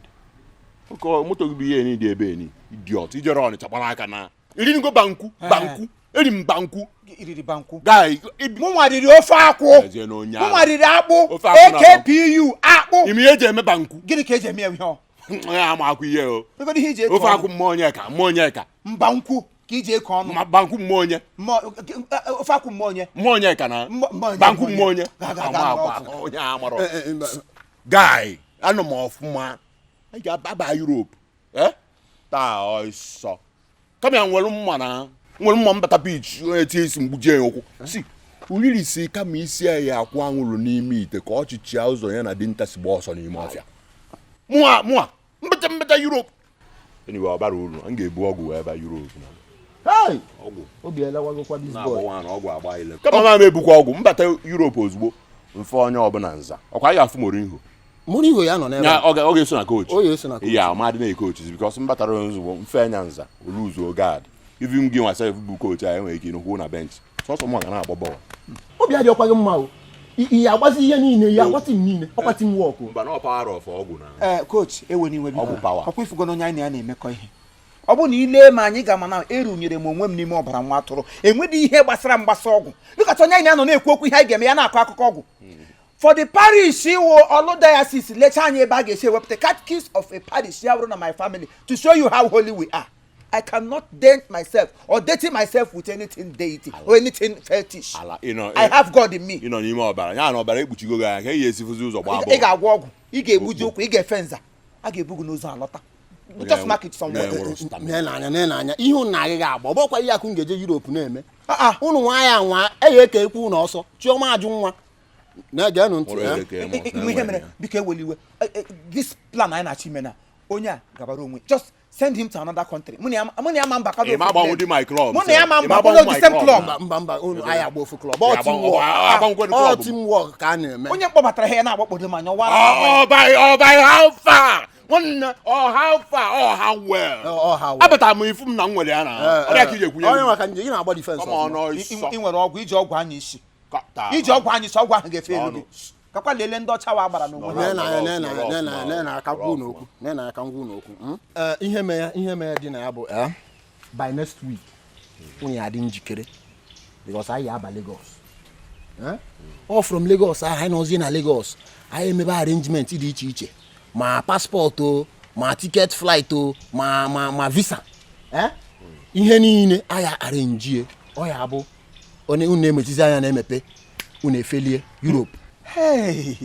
Moto gị bụ ihe ni dị ebe ni idiot ijere Ọnịcha gbara aka na irigo banku banku eri m banku iriri banku guy mụnwa riri ofe akwụ mụnwa riri akpụ AKPU akpụ ime ihe eji eme banku gịnị ka eji eme ya ihe ọ onye ama akwụ ihe o ihe iji ofe akwụ mmụọ onye ka mmụọ onye ka mba nkwu ka iji eke ọnụ ma banku mmụọ onye ofe akwụ mmụọ onye mmụọ onye ka na banku mmụọ onye onye amarọ guy anọ m ọfụma anyị ga-aba Europe taa ọsọ kama ya nwere mma na nwere mma mbata beach onye tie isi mgbujie ya ụkwụ si uriri si kama isi ya akwụ anwụrụ n'ime ite ka ọchịchị ụzọ ya na dinta si gba ọsọ n'ime ọfịa mụa mụa mbata mbata Europe anyway ọ bara uru m ga-ebu ọgwụ wee ba Europe na ọgwụ obi elewagokwa this boy ọgwụ agba ile kama m ebukwa ọgwụ mbata Europe ozugbo mfe onye ọbụla nza ọkwa anyị afụ Mourinho Mourinho ya nọ n'ebe ọ ga-eso na coach o ga-eso na coach ya amadị na coach because mbatara ozugbo mfe anya nza oluzuo guard even gị myself bụ coach anyị nwere ike ịnụkwụ na bench sọsọ mụ ga na-agba bọọlụ obi adịọkwa gị mma o ihe agbazi ihe niile ihe agba tim niile ọkwa tim wọk mba na power of ọgwụ na coach ewe n'iwe ọgwụ power ọkwa ifugo na onye anyị na ya na-emekọ ihe ọ bụ na ile ma anyị ga-ama na erunyere m onwe m n'ime ọbara nwa atụrụ enwedị ihe gbasara mgbasa ọgwụ dịkata onye anyị na-anọ na-ekwu okwu ihe anyị ga-eme ya na-akọ akụkọ ọgwụ for the parish iwo Olu diocese lecha anyị ebe a ga-esi ewepụta catechist of a parish ya bụrụ na my family to show you how holy we are. I cannot dent myself or dirty myself with anything deity or anything fetish. I have God in me. Ị nọ n'ime ọbara ya na ọbara ekpuchigo gị anya ka ị ga-esifuzi ụzọ gbaa bọọlụ. Ị ga-agwọ ọgwụ, ị ga-egbuji ụkwụ, ị ga-efe nza, a ga-ebu gị n'ụzọ alọta. Just mark it somewhere. N'anya ihe unu na-agaghị agba ọ bụkwa ihe akụ ga-eje Europe na-eme. Unu nwa ya nwa eya eke ekwu unu ọsọ Chioma ajụ nwa na-egenụ ntị. Ihe mere biko eweli iwe this plan anyị na-achọ ime na onye a gabara onwe just send him to another country. Mụ na ya ma mba kado. My club. Mụ na ya ma mba kado the same club. Mba mba unu anyị agba ofu club. All team work ka a na-eme. Onye kpọbatara ha ya na-agbakpodo m anya ọwa. Oh by how far? Nwanne oh how far oh how well. Oh how well. Abatara m ifu m na m nwere ya na. Ọ dị ka ije kwunye. Onye maka nje ị na-agba defense. Ị nwere ọgwụ iji ọgwụ anya isi. Iji ọgwụ anya isi ọgwụ ahụ ga-efe elu gị. Kakwa lelee ndị ọcha wa gbara n'onwe ha. Na aka ngwu n'okwu. Ihe mee dị na ya bụ by next week unu ya adị njikere because anyị aba Lagos. All from Lagos anyị nọzie na Lagos anyị emebe arrangement dị iche iche ma passport o ma ticket flight o ma ma ma visa. Ihe niile anyị arrange ọ ya bụ onye unu na-emechizi anya na-emepe unu efelie Europe. Hey,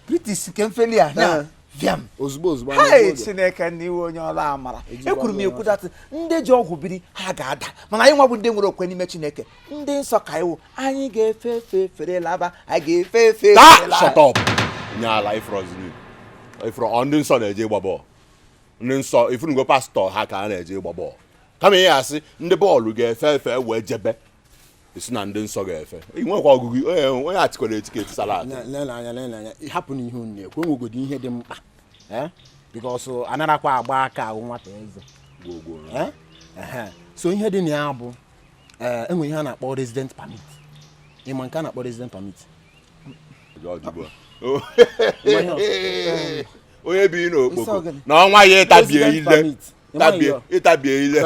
British kemfeli a na viam ozugbo ozugbo. Hey, Chineke n'iwe onye ọla amara ekwuru m ekwu dat ndị ji ọgwụ biri ha ga-ada mana anyị nwa bụ ndị nwere okwe n'ime Chineke ndị nsọ ka iwu anyị ga-efe efe fere laba anyị ga-efe efe fere laba. Shut up. Nye ala ifro ndị nsọ na-eje ịgba bọọlụ ndị nsọ ifunugo pastọ ha ka a na-eje ịgba bọọlụ kama ihe asị ndị bọọlụ ga-efe efe wee jebe Isi na ndị nsọ ga-efe. Ị nwekwa ọgụgụ onye onye atikwara etiketi salad. Lele anya, lele anya, hapụ na ihe unu na-ekwu, enwegodi ihe dị mkpa, eh, because anarakwa agba aka ahụ nwata eze. Eh? Ehe. So ihe dị na ya bụ, enwe ihe a na-akpọ resident permit. Ịma nke a na-akpọ resident permit? Onye bi n'okpoko na ọnwa ya ịtabie ile, tabie ịtabie ile,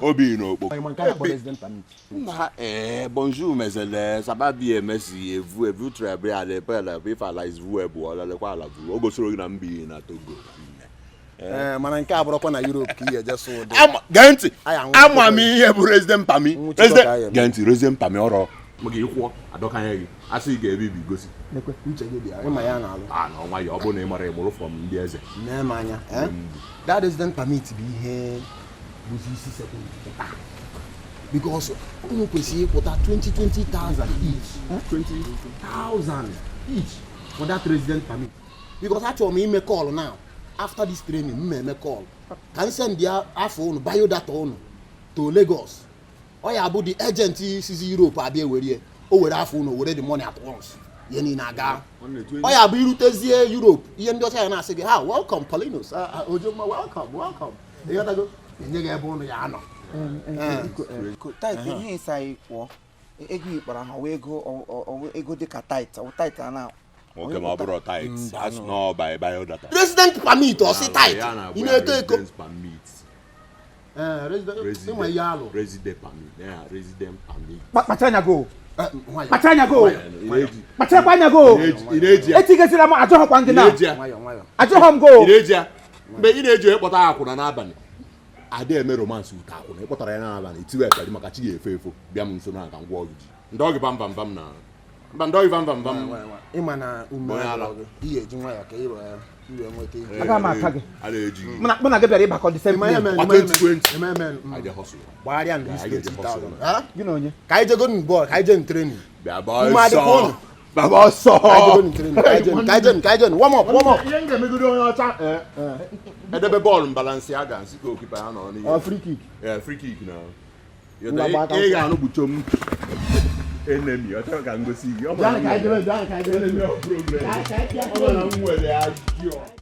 obi n'okpoko. Ịma nke a na-akpọ resident permit? Na bonjour mesele sababi emesi evu evu trebre ale pele ife ala ivu ebu ọlalekwa ala vu o gosiri gị na mbi na Togo. Ee, mana nke a bụrụkwa na Europe ka ị ga-eje sụ ụdị. Gee ntị, Anyị anwụ. Ama m ihe bụ resident permit. Nwụchikọ ka anyị eme. Gee ntị, resident permit ọrọ maka ịkwụọ adọkanye gị asị ị ga-ebibi gosi. Uche gị dị ya, ịma ya na-alụ. A na ọnwa ya ọ bụrụ na ị mara ịmụrụ from ndị eze. Nee m anya, eh? That resident permit bụ ihe bụzi isi sekụndị kịta, because unu kwesịrị ịkwụta 20 20,000 each, 20,000 each for that resident permit, because achọrọ m ime call now. After this training, m eme call ka m send ya afọ unu, biodata unu to Lagos. Ọ ya bụ the agent sizi Europe abịa ewere o were afọ unu, were the money at once, ihe niile aga. Ọ ya bụ irutezie Europe, ihe ndị ọcha ya na-asị gị ha, "Welcome, Paulinus." Ah, ah, Ojoma, welcome, welcome. Ịghọtago? Enye gị ebe ụnụ ya anọ. Tithe ihe ịsa anyị kwụọ ego ikpara ha wee ego ego dịka tithe, ọ tithe a na Nwoke, ma ọ bụrụ tithe, asị na ọ by biodata. Resident permit, ọ sị tithe. Ya na-agba Ị na-eto eko. Resident permit. Ee, resident, ịnwe ihe alụ. Resident permit, ya resident permit. Kpacha anya go. Nwayọ. Kpacha anya go. Ị Kpachakwa anya go. Ị na-eji ya? Etigazila m, ajọghọkwa gị na. Ị na-eji ya? Ajọghọ m go. Ị na-eji ya? Mgbe ị na-eji onye kpọta akwụna n'abalị, ada eme romance ute akwụna ịkpọtara ya n'abalị, tiwe ekpere maka chi ga-efo efo, bịa m nso na ka m gwọọ gị ji ndọ gị bam bam bam na mba ndọ gị bam bam bam. Ịma na ume Onye ala. adịrọ gị, ị ga-eji nwayọ ka ị wee nweta ike. Aga m ata gị. A na-eji gị. Mụ na gị bịara ịbakọ the same Ịma ihe plane. mere, Kwa ịma ihe 2020. mere, ịma ihe mere, Anyị je hustle. Gbagharịa ndụ isi Anyị ga-eje 20,000. hustle. Ha? Gị na onye? Ka anyị jego bọọlụ, ka anyị jee training. Bịa Ume adịkwa ọsọ. unu? Baba ọsọ. Ka anyị jego training, ka anyị jee, ka anyị jee, ka anyị jee. Warm up, warm up. Ihe m ga-emegide onye ọcha, edebe bọọlụ mbalansị a ga-nsị ka okipa ya nọ n'ihe. Ọ free kick. Yeah, free kick na. Ngwa, gba aka. Ị ga-anụ gbucho m enemy, ọ chọrọ ka m gosi gị. Ọ Bịa ka anyị jebe, bịa ka anyị jebe. Enemy of progress. Ọ bụrụ na m nwere ajọ.